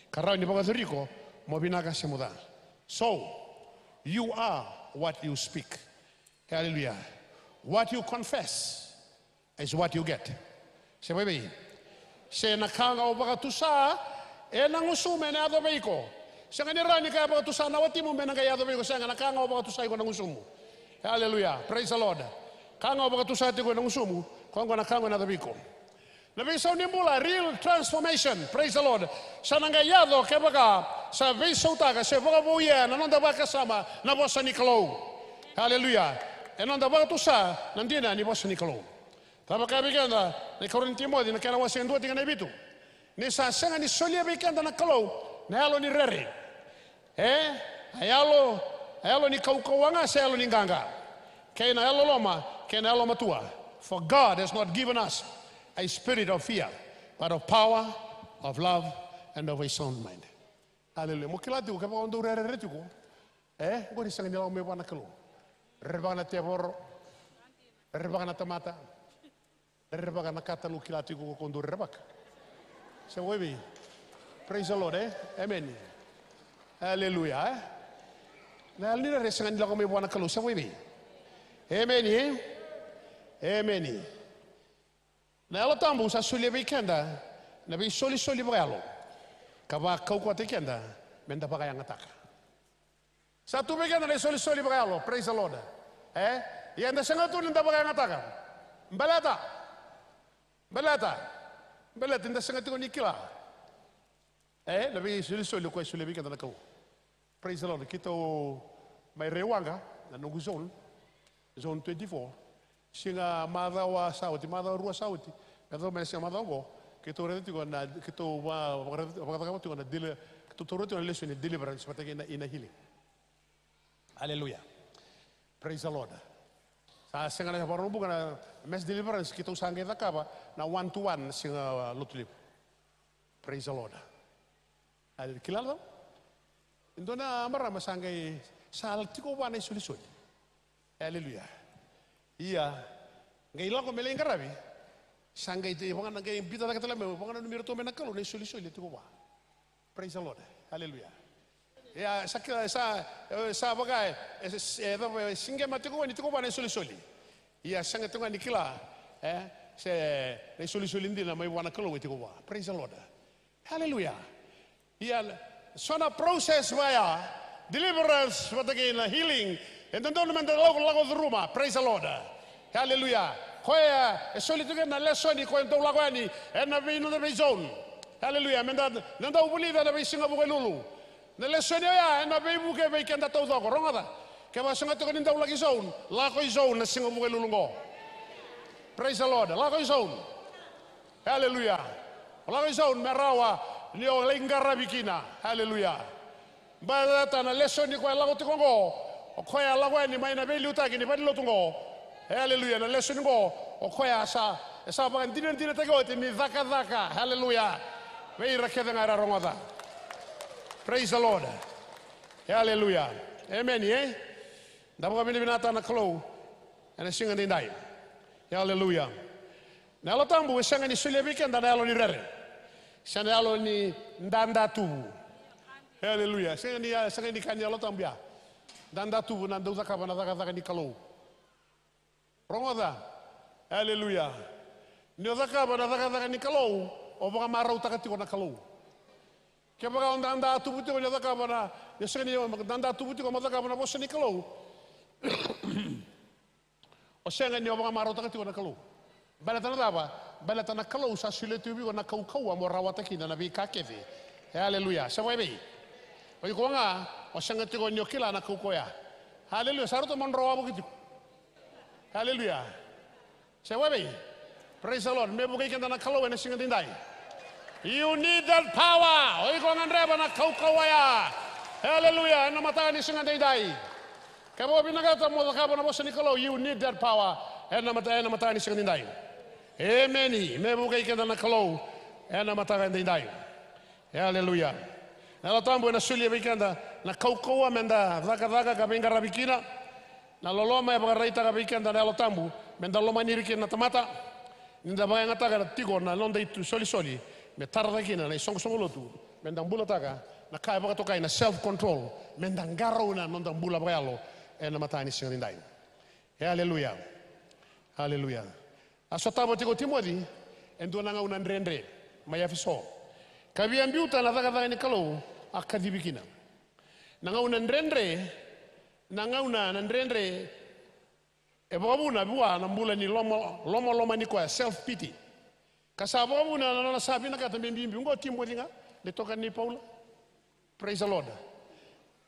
ka rawa ni vakayacori iko mo vinaka se mo ca. So, you are what you speak. Hallelujah. What you confess is what you get. Se vakaevei? Se na ka ga o vakatusa ena gusumu ena yaco vei iko. Sega ni rawa ni ka e vakatusa na watimu me na qai yaco vei iko, sega, na ka ga o vakatusa iko na gusumu. Hallelujah. Praise the Lord. Ka ga o vakatusa tiko ena gusumu, koya qo na ka ga ena yaco vei iko. Na veisau ni bula, real transformation. Praise the Lord. Sa na qai yaco kevaka sa veisautaka se vakavouya na noda vakasama na vosa ni Kalou. Hallelujah. E noda vakatusa na dina ni vosa ni Kalou. Cava kaya vei keda na ikarua ni Timoci na kena wase e dua tikina e vitu? Ni sa sega ni solia vei keda na Kalou na yalo ni rere. E, a yalo, a yalo ni kaukauwa ga se yalo ni qaqa, kei na yalololoma, kei na yalomatua. For God has not given us a spirit of fear, but of power, of love, and of a sound mind. Aleluya. Mo kila tiko, kevaka o dau rerere tiko, e, qori sega ni lako mai vua na Kalou. Rerevaka na tevoro, rerevaka na tamata, rerevaka na ka talou kila tiko ko dou rerevaka. Se vakaevei? Praise the Lord, e? Emeni. Aleluya, e? Na yalo ni rere sega ni lako mai vua na Kalou, se vakaevei? Emeni, e? Emeni. Na Yalo Tabu sa solia vei keda na veisolisoli vakayalo ka vakaukauwataki keda meda vakayagataka. Sa tu vei keda na isolisoli vakayalo, praise the Lord. E? Ia eda sega tu ni da vakayagataka. Baleta, baleta, baleta eda sega tiko ni kila, e, na veisolisoli o koya e solia vei keda na Kalou. Praise the Lord. Keitou mai Raiwaqa, na noqu zone, zone twenty-four. Siga macawa sa oti, macawa rua sa oti, me yacova mai na siga macawa oqo, keitou raica tiko na, keitou va, va, vakacakava tiko na deli, keitou taura tiko na lesoni deliverance vata kei na inner healing. Aleluya. Praise the Lord. Sa sega na Vakaraubuka na mass deliverance, keitou sa qai cakava na one to one na siga, uh, Lotulevu. Praise the Lord. Aleluya. Kila, e dua na marama sa qai sa tiko vua na isolisoli. Aleluya. Ia, qai lako me lai qaravi, sa qai te, vaka na qai biuta cake tale mai, vakananumi iratou mai na Kalou na isolisoli e tiko vua. Praise the Lord. Aleluya. Ia, sa kila, sa, e, sa vaka, e, e, e, e, siqema tiko vua ni tiko vua na isolisoli. Ia, sega tiko ga ni kila, e, se na isolisoli dina mai vua na Kalou e tiko vua. Praise the Lord. Hallelujah. Ia, so na process vaya, deliverance vata kei na healing, e dodonu meda lako, lako curuma. Praise the Lord. Hallelujah. Koya e soli tu kina na lesoni koya dau lako yani ena vei, noda vei zone. Hallelujah. Meda, da dau vulica na veisiga Vukelulu. Na lesoni oya ena veivuke vei keda taucoko. Rogoca. Kevaka sega tiko ni dau laki zone, lako i zone na siga Vukelulu qo. Praise the Lord. Lako i zone. Haleluya. O lako i zone me rawa ni o lai qaravi kina. Haleluya. Baleta na lesoni koya e lako tiko oqo, o koya e lako yani mai na veiliutaki ni valenilotu oqo. Haleluya. Na lesoni oqo, o koya sa, e sa vakadinadinataki oti ni cakacaka. Haleluya. Vei ira kece ga era rogoca. Praise the Lord. Haleluya. Emeni, e? Da vakavinavinaka na Kalou. Ena siga daidai. Aleluya. Na Yalo Tabu e sega ni solia vei keda na yalo ni rere se na yalo ni dadatuvu. Aleluya. Sega ni, sega ni ka ni Yalo Tabu ya. Dadatuvu na dau cakava na cakacaka ni Kalou. Rogoca. Aleluya. Ni o cakava na cakacaka ni Kalou, o vakamarautaka tiko na Kalou. Kevaka o dadatuvu tiko ni o cakava na, ni o sega ni dadatuvu tiko mo cakava na vosa ni Kalou, o sega ni o vakamarautaka tiko na Kalou. Baleta na cava? Baleta na Kalou sa solia tiko vei iko na kaukauwa mo rawata kina na veika kece. E, aleluya. Se vakaevei? O iko ga o sega tiko ni o kila na kaukauwa ya. Aleluya. Sa rauta mo dro wavoki tiko. Aleluya. Se vakaevei? Praise the Lord. Me vukei keda na Kalou ena siga daidai. You need that power. O iko gadreva na kaukauwa ya. Aleluya. Ena mataka ni siga daidai. Kevaka o vinakata mo cakava na vosa ni Kalou, you need that power. Ena mata, ena mataka ni siga daidai. Emeni. Me vukei keda na Kalou ena mataka daidai. E, aleluya. Na Yalo Tabu ena solia vei keda na kaukauwa meda cakacaka ka veiqaravi kina. Na loloma e vakaraitaka vei keda na Yalo Tabu meda lomani ira kina na tamata. Ni da vakayagataka tiko na noda isolisoli me tara cake kina na isoqosoqo lotu, meda bulataka na ka e vakatokai na self control, meda qarauna na noda bula vakayalo ena mataka ni siga daidai. E, aleluya. Aleluya. A sotava tiko o Timoci e dua na gauna dredre mai Efeso, ka via biuta na cakacaka ni Kalou a kacivi kina. Na gauna dredre, na gauna na dredre e vakavuna vua na bula ni loma, lomalomani koya, self pity. Ka sa vakavuna na nona sa vinakata me biubiu. Oqo o Timoci ga, na itokani nei Paula. Praise the Lord.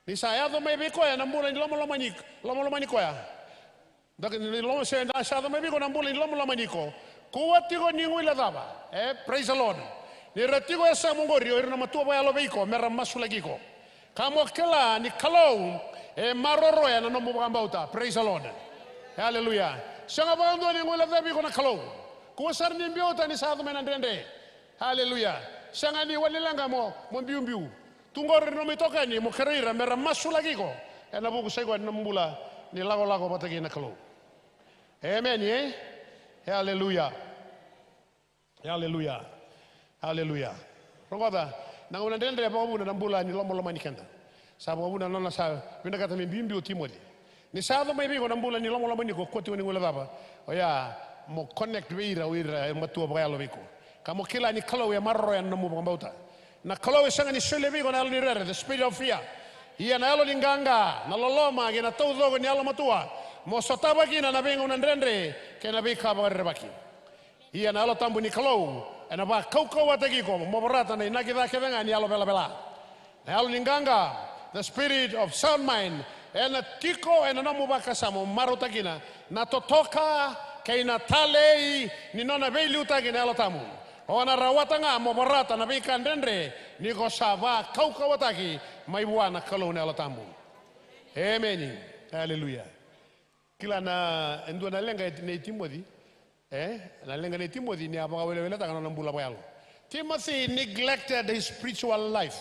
Ni sa yaco mai vei koya na bula ni lomalomani, lomalomani koya. Daka ni loma se na sa yaco mai vei iko na bula ni lomalomani iko. Kua tiko ni guilecava. E, praise the Lord. Ni ra tiko e yasamu oqori o ira na matua vakayalo vei iko me ra masulaki iko. Ka mo kila ni Kalou e maroroya na nomu vakabauta. Praise the Lord. E, aleluya. Sega vakadua ni guilecavi iko na Kalou. Kua sara ni biuta ni sa yaco mai na dredre. Aleluya. Sega ni wali leqa mo, mo biubiu. Tu qori na nomu itokani mo kerei ira me ra masulaki iko ena vuku sai koya na nomu bula ni lakolako vata kei na Kalou. Emeni, e? E, aleluya. E, aleluya. Aleluya. Rogoca, na gauna dredre e vakavuna na bula ni lomalomani keda. Sa vakavuna na nona sa vinakata me biubiu o Timoci. Ni sa yaco mai vei iko na bula ni lomalomani iko, kua tiko ni guilecava. Oya, mo connect vei ira, o ira e matua vakayalo vei iko. Ka mo kila ni Kalou e maroroya na nomu vakabauta. Na Kalou e sega ni solia vei iko na yalo ni rere, the spirit of fear. Ia na yalo ni qaqa, na loloma kei na taucoko ni yalomatua, mo sotava kina na veigauna dredre kei na veika vakarerevaki. Ia na Yalo Tabu ni Kalou ena vakaukauwataki iko mo vorata na inaki ca kece ga ni yalo velavela. Na yalo ni qaqa, the spirit of sound mind, ena tiko ena nomu vakasama, mo marautaka kina na totoka kei na talei ni nona veiliutaki na Yalo Tabu. O na rawata ga mo vorata na veika dredre ni ko sa vakaukauwataki mai vua na Kalou na Yalo Tabu. Emeni. Aleluya. Kila na, e dua na leqa nei Timoci. E, na leqa nei Timoci ni a vakaweleweletaka na nona bula vakayalo. Timothy neglected his spiritual life.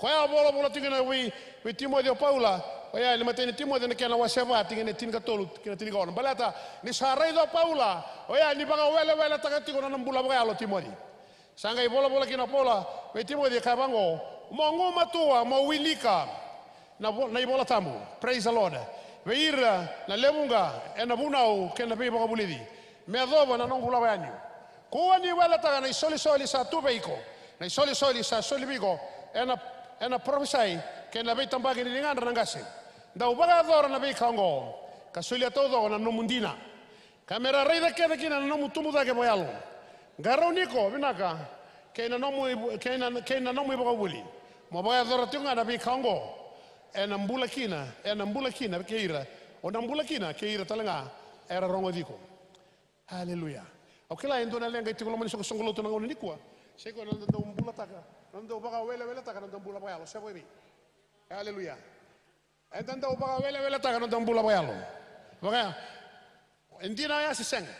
Koya a volavola tiko kina vei, vei Timoci o Paula. Oya ni matai ni Timoci na kena wase va, tikina e tinikatolu kei na tinikaono. Baleta ni sa raica o Paula, oya ni vakaweleweletaka tiko na nona bula vakayalo o Timoci. Sa qai volavola kina o Paula vei Timoci, e kaya vaqo, mo gumatua mo wilika na, na iVola Tabu. Praise the Lord. Vei ira na levuqa ena vunau kei na veivakavulici, me yacova na noqu lako yani. Kua ni weletaka na isolisoli sa tu vei iko, na isolisoli sa soli vei iko ena, ena parofisai kei na veitabaki ni ligadra na qase. Dau vakayacora na veika oqo ka solia taucoko na nomu dina, ka me ra raica kece kina na nomu tubu cake vakayalo. Qarauni iko vinaka kei na nomu ivu-, kei na, kei na nomu ivakavuvuli, mo vakayacora tiko ga na veika oqo. Ena bula kina, ena bula kina kei ira, o na bula kina kei ira tale ga era rogoci iko. Aleluya. Au kila e dua na leqa e tiko loma ni soqosoqo lotu na gauna nikua. Sai koya na noda dau bulataka, na noda dau vakaweleweletaka na noda bula vakayalo, se vakaevei? Aleluya. Eda dau vakaweleweletaka na noda bula vakayalo. Vaka, e dina oya se sega?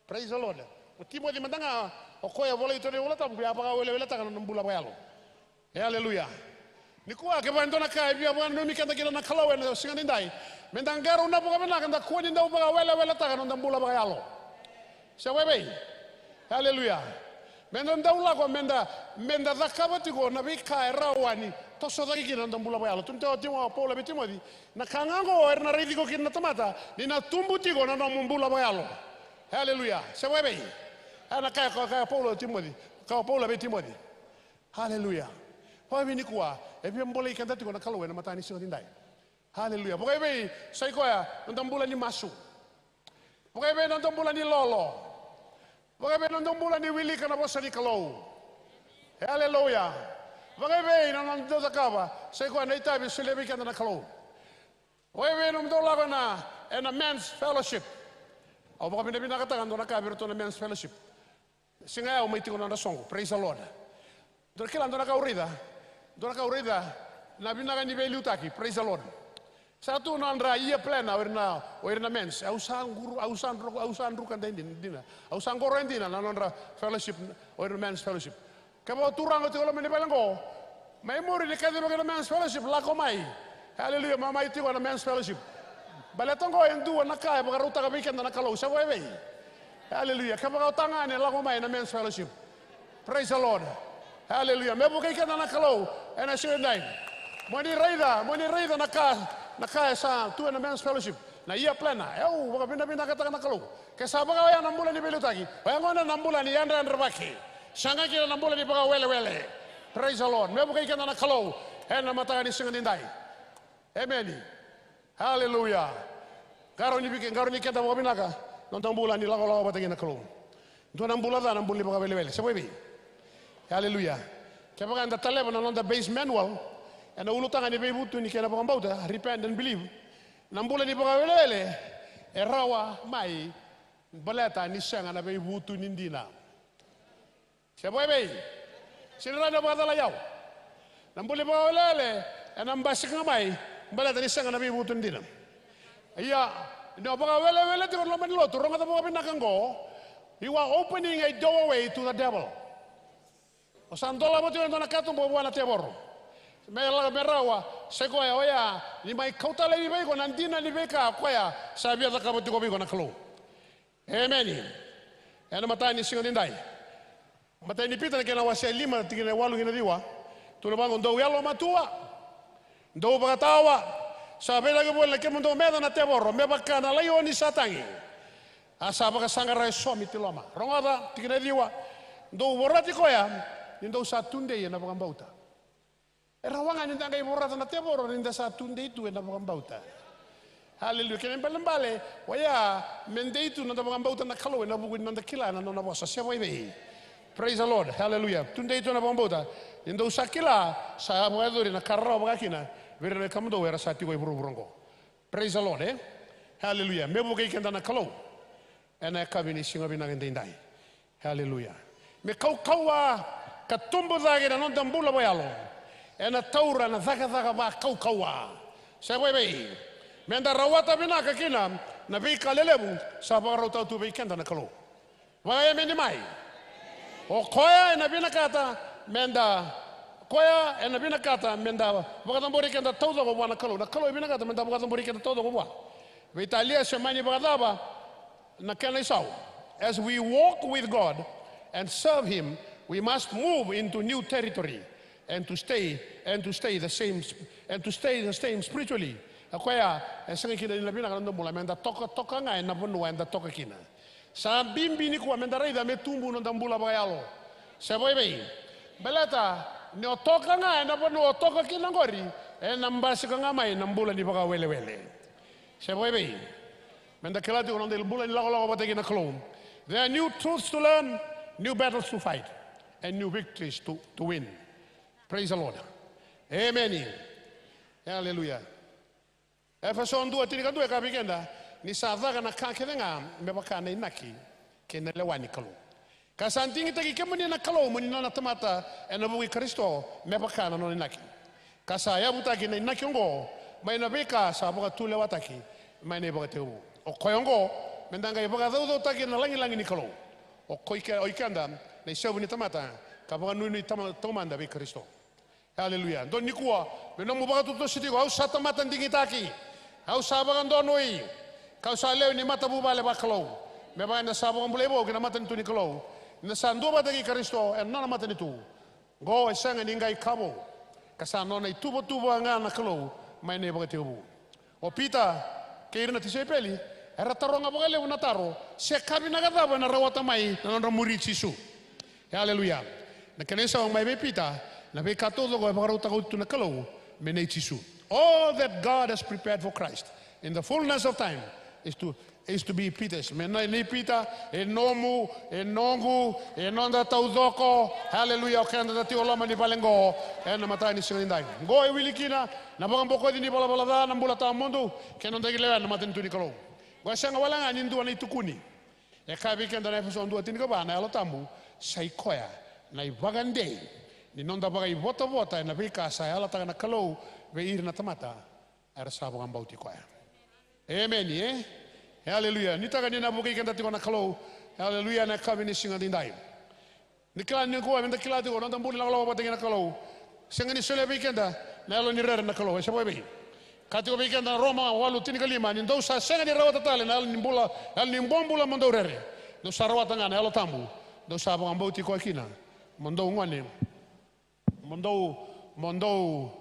Praise the Lord. O Timoci mada ga, o koya e volai tu ena iVola Tabu, e a vakaweleweletaka na nona bula vakayalo. E, aleluya. Nikua, kevaka e dua na ka e via vakananumi keda kina na Kalou ena siga nidai, meda qarauna vakavinaka, da kua ni dau vakaweleweletaka na noda bula vakayalo. Se vakaevei? Aleluya. Meda dau lako, meda, meda cakava tiko na veika e rawa ni toso cake kina na noda bula vakayalo. Tukuna tiko o Paula vei Timoci, na ka ga oqo era na raici iko kina na tamata, ni na tubu tiko na nomu bula vakayalo. Aleluya. Se vakaevei? A na kaya, kaya o Paula o Timoci, kaya o Paula vei Timoci. Aleluya. Vakaevei nikua e via bolei keda tiko na Kalou ena mataka ni siga nidai? Aleluya. Vakaevei sa i koya na noda bula ni masu? Vakaevei na noda bula ni lolo? Vakaevei na noda bula ni wilika na vosa ni Kalou? E, aleluya. Vakaevei na noda dau cakava sa i koya na itavi e solia vei keda na Kalou? Vakaevei na noda dau lako ena, ena men's fellowship? Au vakavinavinakataka e dua na ka vei iratou na men's fellowship. Siga ya au mai tiko na nodra soqo. Praise the Lord. Dou kila, dua na ka au raica, dua na ka au raica na vinaka ni veiliutaki. Praise the Lord. Sa tu na nodra year planner o ira na, o ira na men's. Au sa quru, au sa dru, au sa druka dina, dina. Au sa qoroya dina na nodra fellowship, o ira na men's fellowship. Kevaka o turaga o tiko e loma ni vale qo, mai muri ni kaciva kina na men's fellowship, lako mai. Aleluya, mai, mai tiko na men's fellowship. Baleta qo e dua na ka e vakarautaka vei keda na Kalou, se vakaevei? Aleluya. Kevaka o tagane, lako mai na men's fellowship. Praise the Lord. Aleluya. Me vukei keda na Kalou ena siga nidai. Mo ni raica, mo ni raica na ka, na ka e sa tu ena men's fellowship. Na year planner. E, au vakavinavinakataka na Kalou. Ke sa vaka oya na bula ni veiliutaki, oya gona na bula ni yadrayadravaki. Sega kina na bula ni vakawelewele. Praise the Lord. Me vukei keda na Kalou ena mataka ni siga nidai. Emeni. Aleluya. Qarauni vei ke, qarauni keda vakavinaka na noda bula ni lakolako vata kei na Kalou. Dua na bula ca na bula ni vakawelewele. Se vakaevei? Aleluya. Kevaka eda taleva na noda base manual ena ulutaga ni veivutuni kei na vakabauta, repent and believe, na bula ni vakawelewele e rawa mai baleta ni sega na veivutuni dina. Se vakaevei? Sega ni rawa ni vakacalai au. Na bula ni vakawelewele ena basika ga mai baleta ni sega na veivutuni dina. Ia, ni o vakawelewele tiko ena loma ni lotu, rogoca vakavinaka oqo. You are opening a doorway to the devil. O sa dolava tiko e dua na katuba vua na tevoro. Me la, me rawa, sa i koya oya ni mai kauta laivi vei iko na dina ni veika koya sa via cakava tiko vei iko na Kalou. Emeni. Ena mataka ni siga nidai, matai ni Pita na kena wase e lima, tikina e walu ki na ciwa. Tukuna vaqo: Dou yalomatua, dou vakatawa. Sa veilakoyaki voli na kemudou meca na tevoro me vaka na laioni sa tagi, a sa vakasaqara eso me tiloma. Rogoca tikina e ciwa: Dou vorati koya ni dou sa tudei ena vakabauta. E rawa ga ni da qai vorata na tevoro ni da sa tudei tu ena vakabauta. Aleluya. Kena ibalebale oya me dei tu na noda vakabauta na Kalou ena vuku ni noda kila na nona vosa. Se vakaevei? Praise the Lord. Aleluya. Tudei tu ena vakabauta ni dou sa kila, sa vakayacori na ka rarawa vakakina vei ira na wekadou era sa tiko e vuravura oqo. Praise the Lord, e? Aleluya. Me vukei keda na Kalou ena yakavi ni siga vinaka edaidai. Aleluya. Me kaukauwa ka tubu cake na noda bula vakayalo, ena taura na cakacaka vakaukauwa. Se vakaevei? Meda rawata vinaka kina na veika lelevu sa vakarautaka tu vei keda na Kalou. Vakaemeni mai. O koya ena vinakata meda, koya ena vinakata meda vakacabori keda taucoko vua na Kalou. Na Kalou e vinakata meda vakacabori keda taucoko vua. Veitalia se mani vakacava na kena isau. As we walk with God and serve Him, we must move into new territory and to stay, and to stay the same, and to stay the same spiritually. A koya e sega kina ni na vinaka na noda bula meda toka, toka ga ena vanua eda toka kina. Sa bibi nikua meda raica me tubu noda bula vakayalo. Se vakaevei? Baleta ni o toka ga ena vanua o toka kina oqori, ena basika ga mai na bula ni vakawelewele. Se vakaevei? Meda kila tiko na noda bula ni lakolako vata kei na Kalou. There are new truths to learn, new battles to fight, and new victories to, to win. Praise the Lord. Emeni. Aleluya. Efeso dua tinikadua e kaya vei keda ni sa caka na ka kece ga me vaka na inaki kei na lewa ni Kalou. Ka sa digitaki kemuni na Kalou mo ni nona tamata ena vuku i Karisito me vaka na nona inaki. Ka sa yavutaki na inaki oqo mai na veika sa vakatulewataki mai na ivakatekivu. O koya oqo meda qai vakacaucautaki na lagilagi ni Kalou. O koi ke, o i keda na isevu ni tamata ka vakanuinui tama, taumada vei Karisito. Haleluya. Dua nikua, me nomu vakatutusi tiko, au sa tamata digitaki. Au sa vakadonui. Ka'u sa lewe ni matavuvale vakalou. Me vaka eda sa vakabulai vou ki na matanitu ni Kalou. Ni da sa duavata kei Karisito, ena nona matanitu. Qo e sega ni qai ka vou. Ka sa nona ituvatuva ga na Kalou, mai na ivakatekivu. O Pita kei ira na tisaipeli era taroga vakalevu na taro, se ka vinaka cava ena rawata mai na nodra muri Jisu. E aleluya. Na kena isau mai vei Pita, na veika taucoko e vakarautaka oti tu na Kalou me nei Jisu. All that God has prepared for Christ in the fullness of time is to, is to be Peter's. Me nei, nei Pita, e nomu, e noqu, e noda taucoko. Haleluya, o keda da tiko loma ni vale qo ena mataka ni siga nidai. Qo e wili kina na vakabokoci ni valavala ca, na bula tawamudu, kei na noda ilewa ena matanitu ni Kalou. Qo e sega wale ga ni dua na itukuni. E kaya vei keda na Efeso dua tinikava, na Yalo Tabu sa i koya na ivakadei ni noda vakaivotavota ena veika sa yalataka na Kalou vei ira na tamata era sa vakabauti koya. Emeni, e? E aleluya. Nuitaka ni na vukei keda tiko na Kalou. E aleluya, na yakavi ni siga nidai. Ni kila nikua, meda kila tiko, noda bula ni lakolako vata kei na Kalou. Sega ni solia vei keda na yalo ni rere na Kalou, e se vakaevei? Ka tiko vei keda na Roma walu tinikalima, ni dou sa sega ni rawata tale na yalo ni bula, yalo ni bobula mo dou rere. Dou sa rawata ga na Yalo Tabu, dou sa vakabauti koya kina mo dou gone, mo dou, mo dou,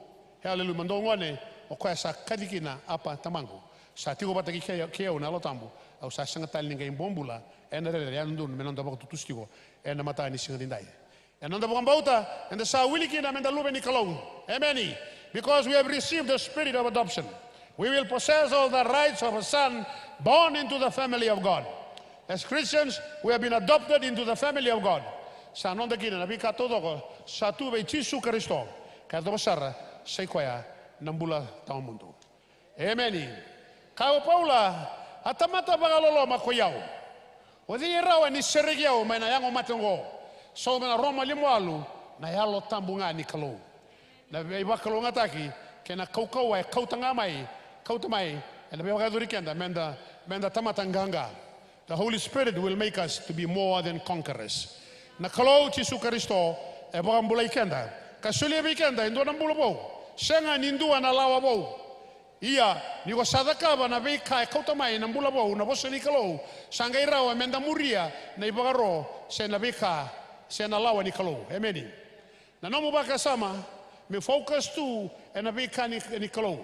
e aleluya, mo dou gone, o koya sa kaci kina, Apa, Tamaqu. Sa tiko vata kei, kei au na Yalo Tabu, au sa sega tale ni qai bobula ena rere, e yadudunu me noda vakatutusi tiko ena mataka ni siga nidai. Ena noda vakabauta, eda sa wili kina meda luve ni Kalou. Emeni. Because we have received the spirit of adoption. We will possess all the rights of a son born into the family of God. As Christians, we have been adopted into the family of God. Sa noda kina na veika taucoko sa tu vei Jisu Karisito. Ka yacova sara, sa i koya na bula tawamudu. Emeni. Kaya o Paula, a tamata vakaloloma ko i au. O cei e rawa ni sereki au mai na yago mate oqo? Sauma na Roma limawalu, na Yalo Tabu ga ni Kalou. Na veivakalougatataki kei na kaukauwa e kauta ga mai, kauta mai ena veivakayacori keda meda, meda tamata qaqa. The Holy Spirit will make us to be more than conquerors. Na Kalou Jisu Karisito e vakabulai keda ka solia vei keda e dua na bula vou. Sega ni dua na lawa vou. Ia, ni ko sa cakava na veika e kauta mai na bula vou, na vosa ni Kalou, sa qai rawa meda muria na ivakaro se na veika se na lawa ni Kalou. Emeni. Na nomu vakasama me focus tu ena veika ni, ni Kalou,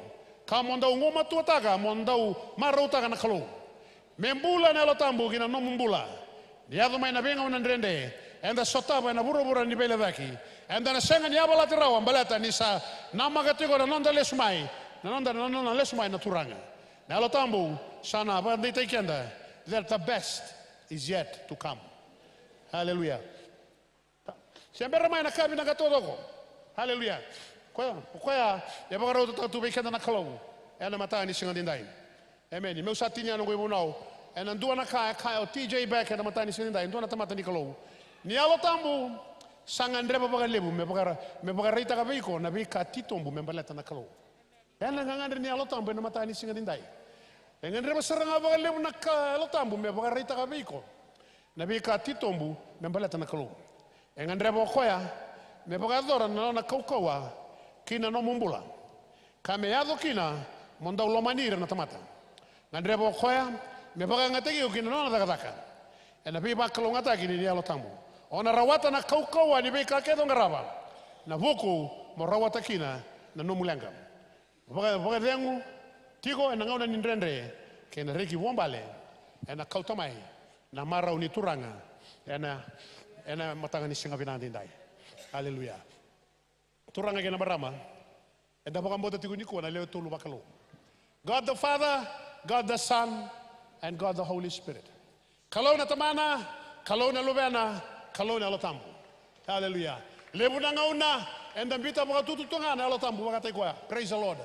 ka mo dau gumatuataka, mo dau marautaka na Kalou. Me bula na Yalo Tabu ki na nomu bula. Ni yaco mai na veigauna dredre eda sotava ena vuravura ni veilecaki, eda na sega ni yavalati rawa baleta ni sa namaka tiko na noda lesu mai, na noda, na nona lesu mai na Turaga. Na Yalo Tabu sa na vakadeitaki keda that the best is yet to come. Haleluya. Se bera mai na ka vinaka taucoko. Haleluya. Koya, o koya e vakarautaka tu vei keda na Kalou ena mataka ni siga nidai. Emeni. Meu sa tinia noqu ivunau ena dua na ka e kaya o T J Beck ena mataka ni siga nidai, dua na tamata ni Kalou. Ni Yalo Tabu sa gadreva vakalevu me vakara, me vakaraitaka vei iko na veika titobu me baleta na Kalou. Ena gagadre ni Yalo Tabu ena mataka ni siga nidai. E gadreva sara ga vakalevu na ka Yalo Tabu me vakaraitaka vei iko na veika titobu me baleta na Kalou. E gadreva o koya me vakayacora na nona kaukauwa ki na nomu bula, ka me yaco kina mo dau lomani ira na tamata. Gadreva o koya me vakayagataki iko ki na nona cakacaka ena veivakalougatataki ni Yalo Tabu. O na rawata na kaukauwa ni veika kece o qarava, na vuku mo rawata kina na nomu leqa. Vaka, vakacegu tiko ena gauna ni dredre kei na reki vuabale, ena kauta mai na marau ni Turaga ena, ena mataka ni siga vinaka nidai. Aleluya. Turaga kei na marama, eda vakabauta tiko nikua na lewe tolu vakalou. God the Father, God the Son, and God the Holy Spirit. Kalou na Tamana, Kalou na Luvena, Kalou na Yalo Tabu. Aleluya. Levu na gauna eda biuta vakatutu tu ga na Yalo Tabu vakataki koya. Praise the Lord.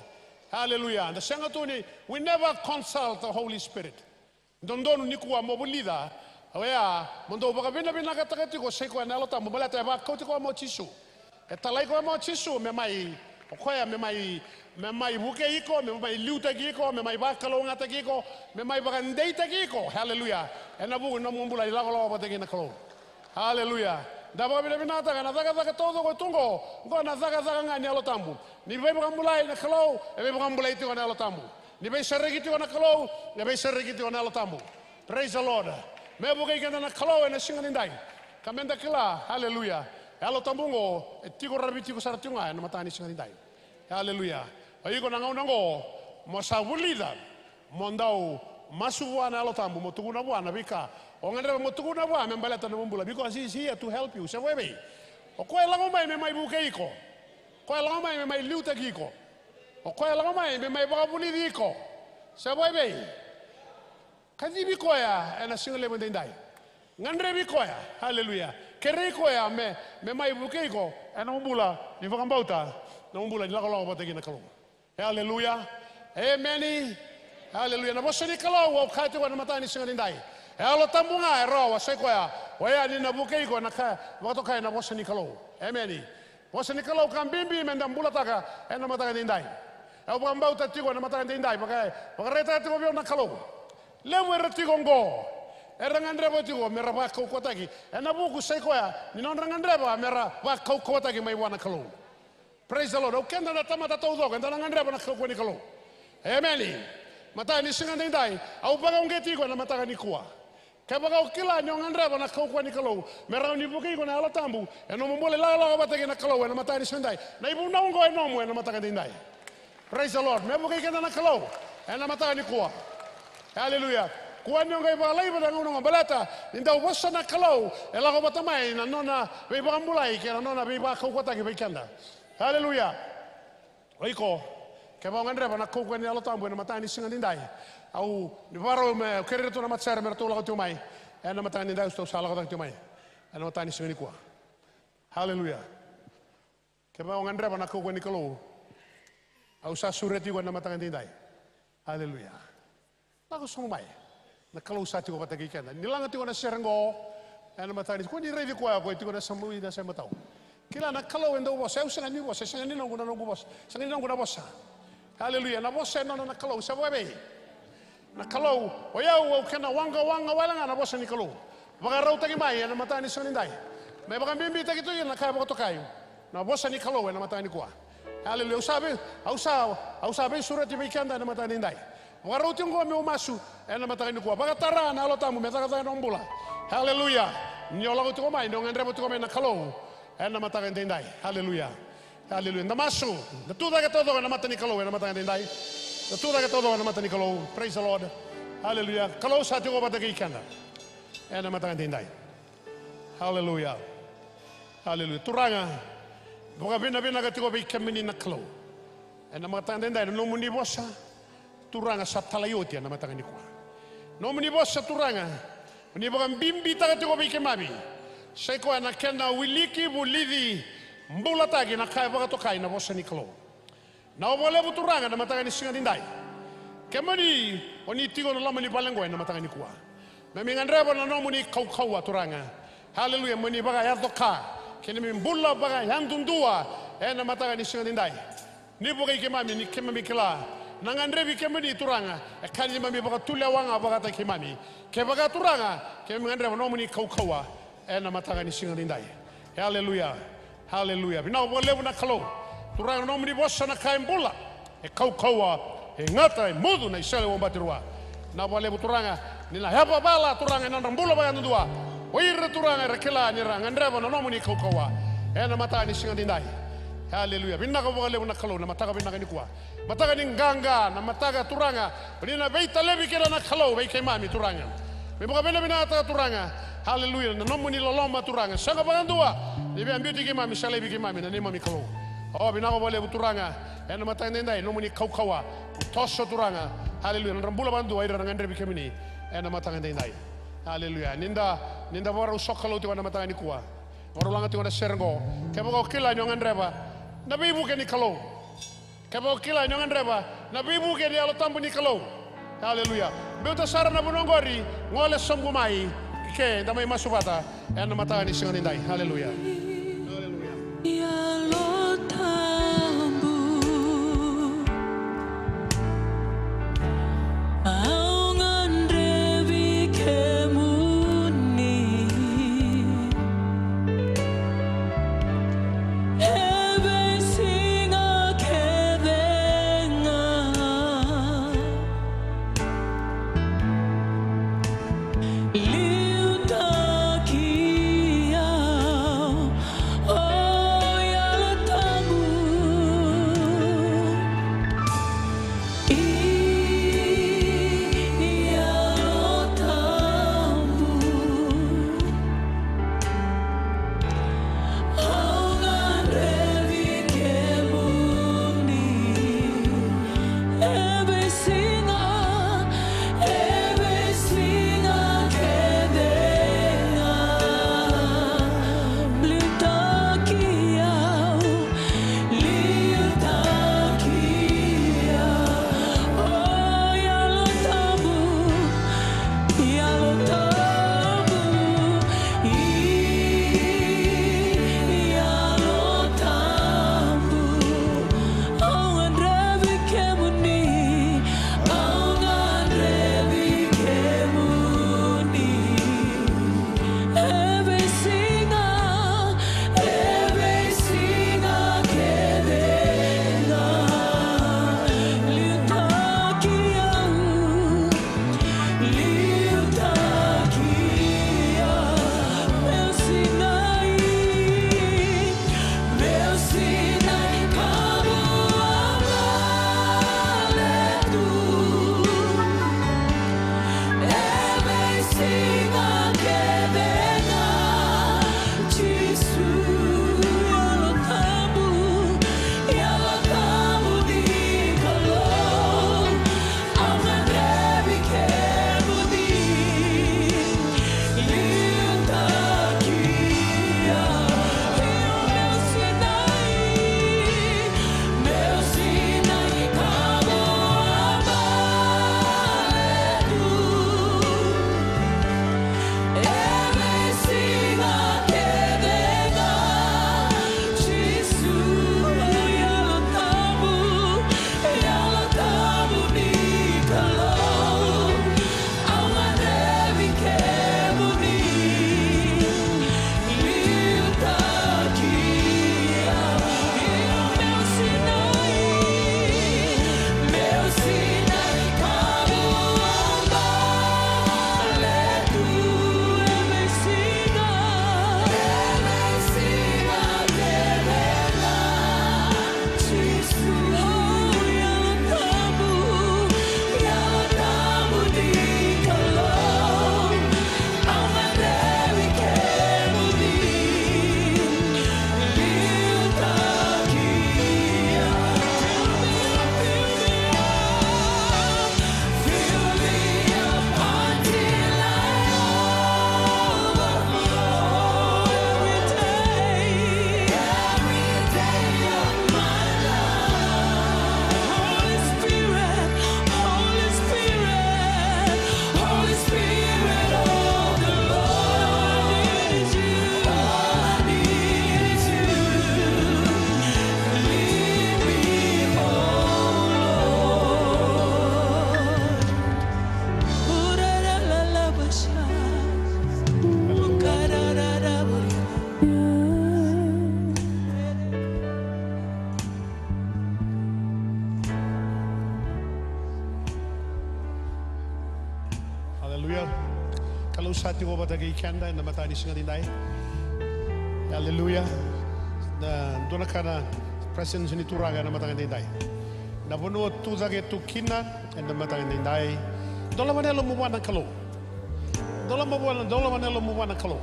Aleluya. Eda sega tu ni, we never consult the Holy Spirit. Dodonu nikua mo vulica, oya, mo dou vakavinavinakataka tiko, sa i koya na Yalo Tabu, baleta e vakauti koya mai o Jisu. E talai koya mai o Jisu me mai, o koya me mai, me mai vukei iko, me mai liutaki iko, me mai vakalougatataki iko, me mai vakadeitaki iko. Aleluya. Ena vuku ni nomu bula ilakolako vata kei na Kalou. Aleluya. Da vakavinavinakataka na cakacaka taucoko e tu oqo, oqo na cakacaka ga ni Yalo Tabu. Ni veivakabulai na Kalou, e veivakabulai tiko na Yalo Tabu. Ni veisereki tiko na Kalou, e veisereki tiko na Yalo Tabu. Praise the Lord. Me vukei keda na Kalou ena siga nidai. Ka meda kila, haleluya. Yalo Tabu oqo, e tiko ravi tiko sara tiko ga ena mataka ni siga nidai. Haleluya. O iko na gauna oqo, mo sa vulica, mo dau masu vua na Yalo Tabu, mo tukuna vua na veika o gadreva mo tukuna vua me baleta na nomu bula, because he is here to help you. Se vo evei? O koya e lako mai me mai vukei iko. O koya e lako mai me mai liutaki iko. O koya e lako mai me mai vakavulici iko. Se vo evei? Kacivi koya ena siga levu edaidai. Gadrevi koya. Haleluya. Kerei koya me, me mai vukei iko ena nomu bula ni vakabauta, na nomu bula ni lakolako vata kei na Kalou. Haleluya. Emeni. Haleluya. Na vosa ni Kalou au kaya tiko ena mataka ni siga nidai, e Yalo Tabu ga e rawa, sa i koya. Oya ni na vukei iko ena ka vakatokai na vosa ni Kalou. Emeni. Vosa ni Kalou ka bibi meda bulataka ena mataka nidai. Au vakabauta tiko ena mataka nidai, vaka, vakaraitaka tiko vei au na Kalou. Levu era tiko oqo, era gadreva tiko mera vakaukauwataki. Ena vuku sa i koya ni nodra gadreva mera vakaukauwataki mai vua na Kalou. Praise the Lord. O keda na tamata taucoko, eda na gadreva na kaukauwa ni Kalou. Emeni. Mataka ni siga daidai, au vakauqeti iko ena mataka nikua. Kevaka o kila ni o gadreva na kaukauwa ni Kalou me rawa ni vukei iko na Yalo Tabu ena nomu bula, lakolako vata kei na Kalou ena mataka ni siga daidai. Na ivunau oqo e nomu ena mataka daidai. Praise the Lord. Me vukei keda na Kalou ena mataka nikua. Haleluya. Kua ni o qai vakalaiva na gauna oqo baleta ni dau vosa na Kalou, e lako vata mai na nona veivakabulai kei na nona veivakaukauwataki vei keda. Haleluya. O iko, kevaka o gadreva na kaukauwa ni Yalo Tabu ena mataka ni siga daidai, au ni vakarau me kerei iratou na matasere me ratou lako tiko mai ena mataka daidai, au sa lako cake tiko mai ena mataka ni siga nikua. Haleluya. Kevaka o gadreva na kaukauwa ni Kalou, au sa sureti iko ena mataka daidai. Haleluya. Lako sobu mai. Na Kalou sa tiko vata kei keda. Ni laga tiko na sere qo ena mataka ni, ko ni raici koya, ko e tiko na samu i na sere matau. Kila na Kalou e dau vosa, au sega ni vosa, e sega ni noqu na noqu vosa, sega ni noqu na vosa. Haleluya. Na vosa e nona na Kalou, sa vua vei na Kalou. O yau au kena waqawaqa wale ga na vosa ni Kalou. Vakarautaki mai ena mataka ni siga daidai. Me vakabibitaki tu ena ka e vakatokai na vosa ni Kalou ena mataka nikua. Haleluya. Au sa vei, au sa, au sa veisureti vei keda ena mataka daidai. Vakarau tiko qo meu masu ena mataka nikua. Vakatara na Yalo Tabu me cakacaka ena nomu bula. Haleluya. Ni o lako tiko mai, ni o gadreva tiko mai na Kalou ena mataka daidai. Haleluya. Haleluya. Da masu. Da tu cake taucoko ena mata ni Kalou ena mataka daidai. Da tu cake taucoko ena mata ni Kalou. Praise the Lord. Haleluya. Kalou sa tiko vata kei keda ena mataka daidai. Haleluya. Haleluya. Turaga, vakavinavinaka tiko vei kemuni na Kalou ena mataka daidai, na nomuni vosa, Turaga, sa talai oti ena mataka nikua. Nomuni vosa, Turaga, ni vakabibitaka tiko vei keimami, sa i koya na kena wiliki, vulici, bulataki na ka e vakatokai na vosa ni Kalou. Vinaka vakalevu Turaga ena mataka ni siga daidai. Kemuni o ni tiko ena loma ni vale qo ena mataka nikua. Keimami gadreva na nomuni kaukauwa Turaga. Haleluya, mo ni vakayaco ka kei na neimami bula vakayadudua ena mataka ni siga daidai. Ni vukei keimami, ni keimami kila na gadrevi kemuni Turaga e ka ni neimami vakatulewa ga vakataki keimami. Kevaka Turaga keimami gadreva na nomuni kaukauwa ena mataka ni siga daidai. Haleluya. Haleluya. Vinaka vakalevu na Kalou. Turaga, na nomuni vosa na ka e bula, e kaukauwa, e gata, e mucu na isele uabati rua. Vinaka vakalevu Turaga, ni na yavavala Turaga ena nodra bula vakayadudua o ira Turaga era kila ni ra gadreva na nomuni kaukauwa ena mataka ni siga daidai. Haleluya. Vinaka vakalevu na Kalou, na mataka vinaka nikua. Mataka ni qaqa, na mataka Turaga o ni na veitalevi kina na Kalou vei keimami Turaga. Me vakavinavinakataka Turaga, haleluya, na nomuni loloma Turaga. Sega vakadua ni via biuti keimami, sa laivi keimami na neimami Kalou. O, vinaka vakalevu Turaga ena mataka daidai, nomuni kaukauwa, toso Turaga. Haleluya, na nodra bula vakadua o ira era gadrevi kemuni ena mataka daidai. Haleluya. Ni da, ni da vakarau sokalou tiko ena mataka nikua. Vakarau laga tiko na sere qo. Kevaka o kila ni o gadreva na veivuke ni Kalou. Kevaka o kila ni o gadreva na veivuke ni Yalo Tabu ni Kalou. Haleluya. Biuta sara na vanua qori, gole sobu mai ke da mai masu vata ena mataka ni siga daidai. Haleluya. Haleluya. Yalo Tabu, au gadrevi kemuni. Sa tiko vata kei keda ena mataka ni siga nidai. Aleluya. Na dua na ka na presence ni Turaga ena mataka nidai. Na vanua tu cake tu kina ena mataka nidai. Dolava na yalomu vua na Kalou. Dolava vua, dolava na yalomu vua na Kalou.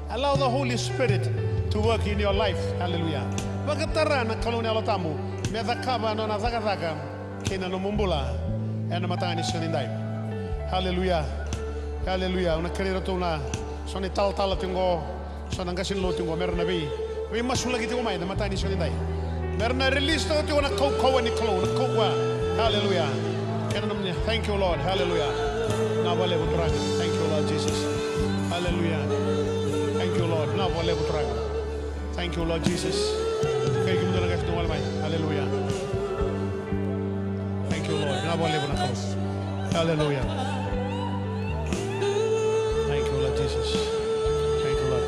Allow the Holy Spirit to work in your life. Aleluya. Vakatara na Kalou na Yalo Tabu me cakava na nona cakacaka kei na nomu bula ena mataka ni siga nidai. Aleluya. Aleluya. Au na kerei iratou na so na italatala tiko qo, so na qase ni Kalou tiko qo, mera na vei, veimasulaki tiko mai ena mataka ni siga nidai. Mera na release tiko na kaukauwa ni Kalou, na kaukauwa. Aleluya. Kena nomuni. Thank you, Lord. Aleluya. Vinaka vakalevu Turaga. Thank you, Lord Jesus. Aleluya. Thank you, Lord. Vinaka vakalevu Turaga. Thank you, Lord Jesus. Thank you, Lord. Thank you, Lord. Vinaka vakalevu na Kalou. Aleluya. Thank you, Lord Jesus. Thank you, Lord.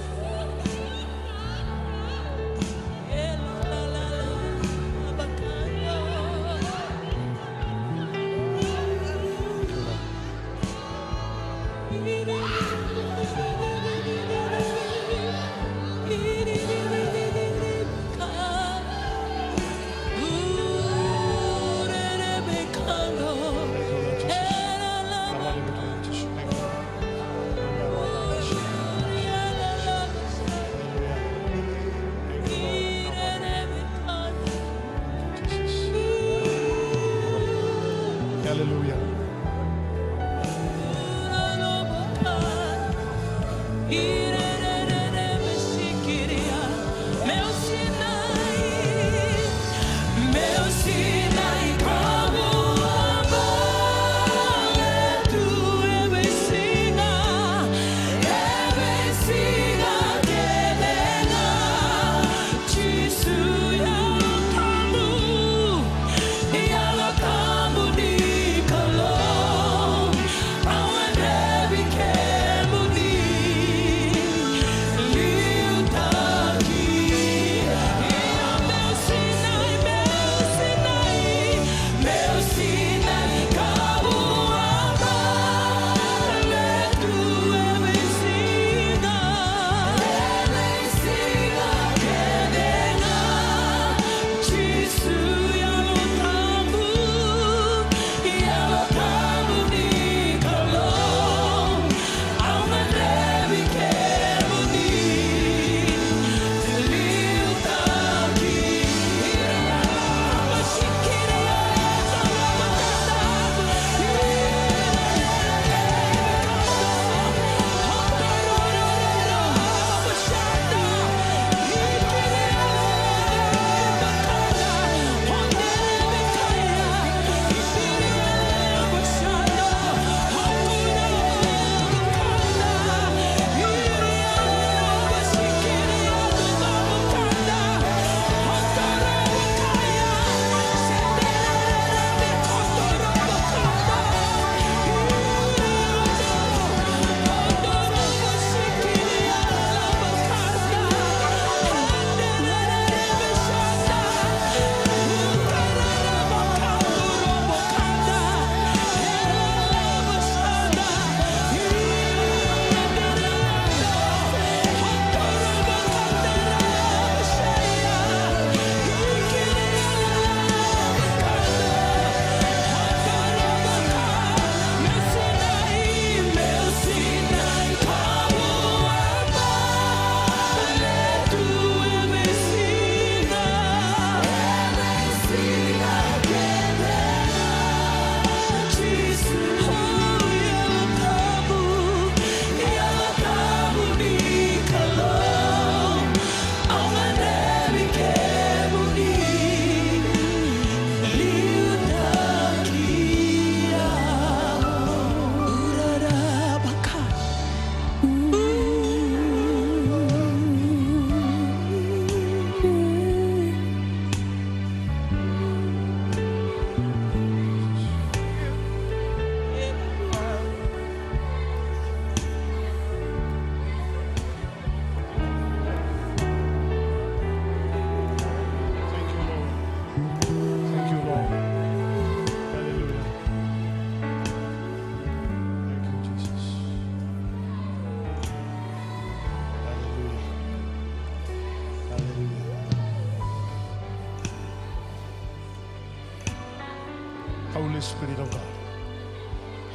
Spirit of God.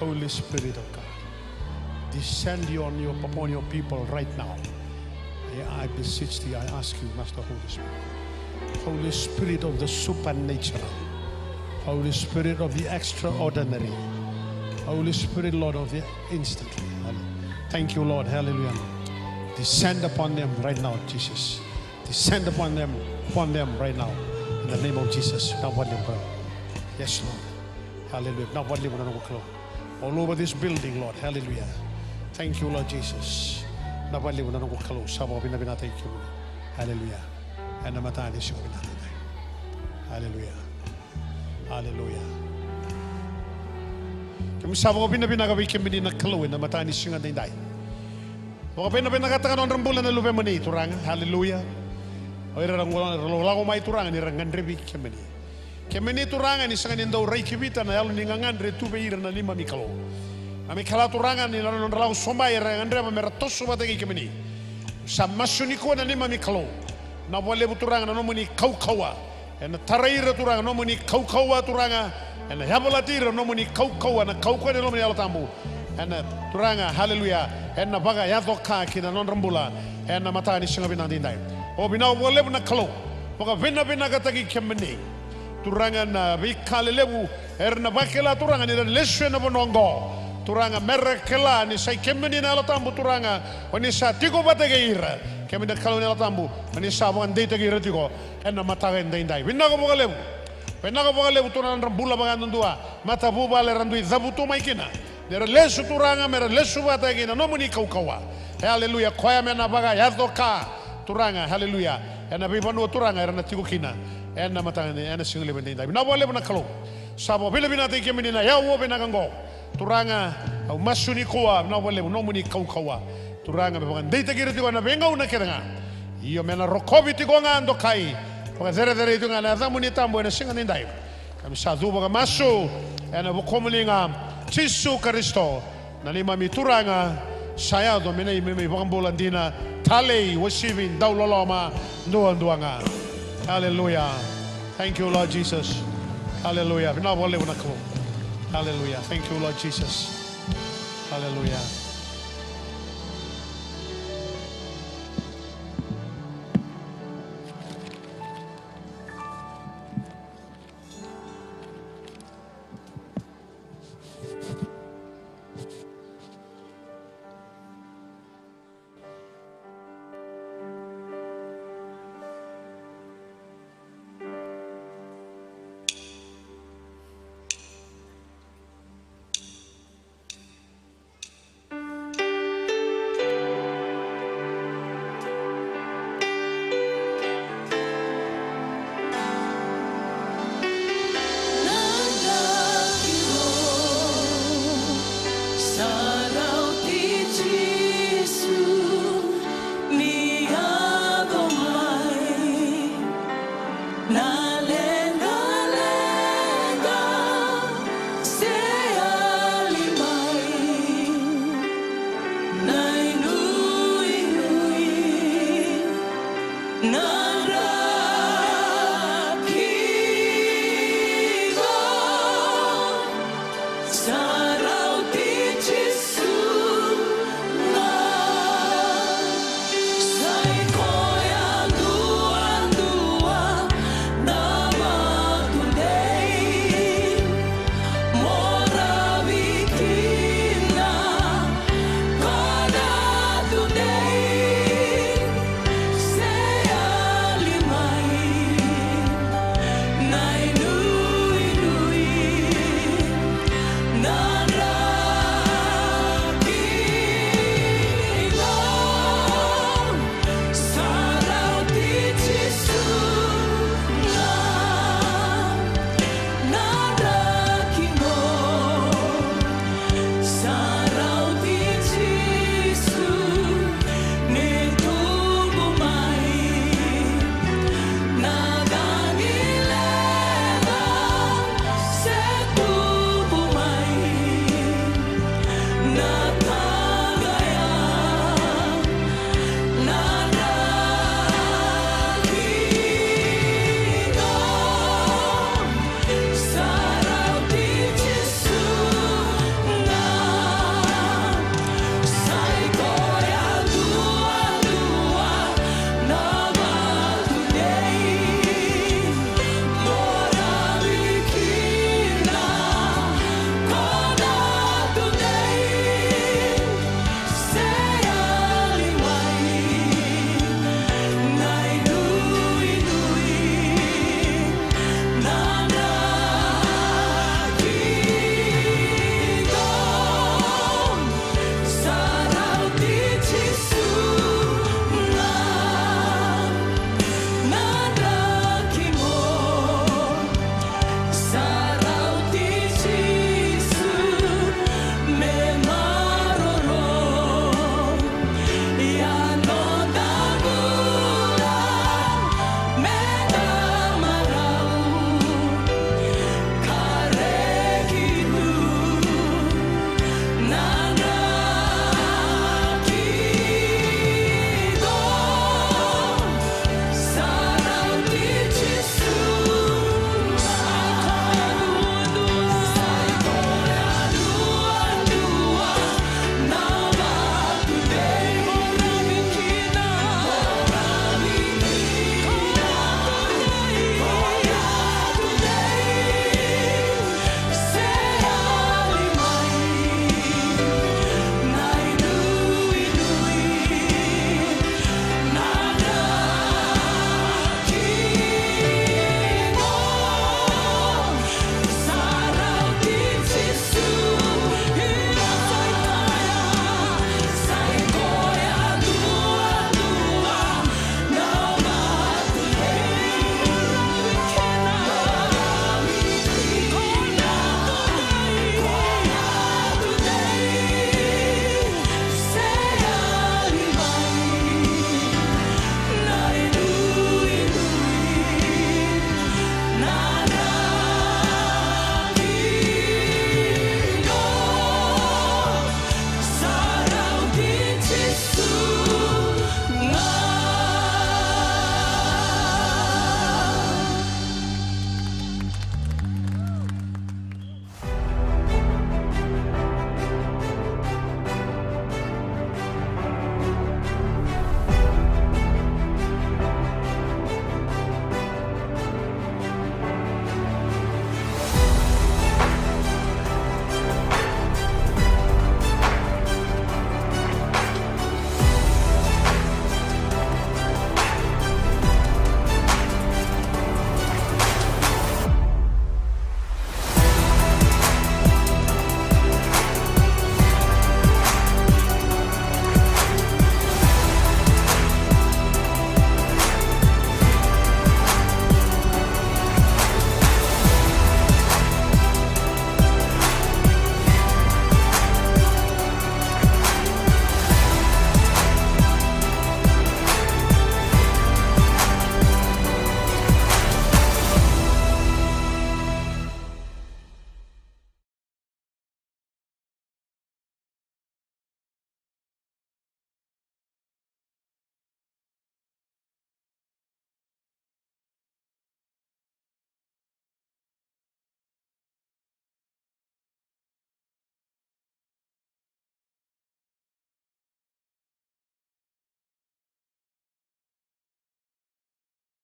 Holy Spirit of God. Descend on your, upon your people right now. I, I beseech thee, I ask you, Master Holy Spirit. Holy Spirit of the supernatural. Holy Spirit of the extraordinary. Holy Spirit, Lord, of the instantly. Thank you, Lord. Hallelujah. Descend upon them right now, Jesus. Descend upon them, upon them right now. In the name of Jesus. Vinaka vakalevu. Yes, Lord. Hallelujah. Vinaka vakalevu na noqu Kalou. All over this building, Lord. Hallelujah. Thank you, Lord Jesus. Vinaka vakalevu na noqu Kalou. Sa vakavinavinakataki kemuni. Hallelujah. Ena mataka ni siga vinaka. Hallelujah. Hallelujah. Keimami sa vakavinavinaka vei kemuni na Kalou ena mataka ni siga daidai. Vakavinavinakataka na nodra bula na luvemuni, Turaga. Hallelujah. O ira ra lako mai, Turaga, ni ra gadrevi kemuni. Kemuni, Turaga, ni sega ni dau rai kivita na yalo ni gagadre tu vei ira na neimami Kalou. Keimami kila, Turaga, ni na nodra lako sobu mai era gadreva me ra toso vata kei kemuni. Sa masu nikua na neimami Kalou. Vinaka vakalevu, Turaga, na nomuni kaukauwa. Ena tarai ira, Turaga, nomuni kaukauwa, Turaga. Ena yavalati ira nomuni kaukauwa, na kaukauwa ni nomuni Yalo Tabu. Ena, Turaga, hallelujah. Ena vakayaco ka ki na nodra bula ena mataka ni siga vinaka daidai. O vinaka vakalevu na Kalou. Vakavinavinakataki kemuni, Turaga, na veika lelevu era na vakila, Turaga, ni ra lesu ena vanua oqo. Turaga, me ra kila ni sa i kemuni na Yalo Tabu, Turaga, o ni sa tiko vata kei ira. Kemuni na Kalou ni Yalo Tabu, o ni sa vakadeitaki ira tiko ena mataka edaidai. Vinaka vakalevu. Vinaka vakalevu, Turaga, na nodra bula vakayadudua, matavuvale era dui cavutu mai kina. Ni ra lesu, Turaga, me ra lesu vata kei na nomuni kaukauwa. Hallelujah. Koya me na vakayaco ka, Turaga, hallelujah, ena veivanua, Turaga, era na tiko kina ena mataka ni, ena siga levu edaidai. Vinaka vakalevu na Kalou. Sa vakavinavinakataki kemuni na yavu vinaka oqo. Turaga, au masu nikua, vinaka vakalevu nomuni kaukauwa, Turaga, me vakadeitaki ira tiko ena veigauna kece ga. Io, me na rokovi tiko ga, dokai, vakacerecerei tiko ga na yacamuni tabu ena siga edaidai. Keimami sa cuva ka masu ena vukumuni ga, Jisu Karisito, na neimami Turaga sa yaco me neimami iVakabula dina, talei, uasivi, dauloloma duadua ga. Hallelujah. Thank you, Lord Jesus. Hallelujah. Vinaka vakalevu na Kalou. Hallelujah. Thank you, Lord Jesus. Hallelujah.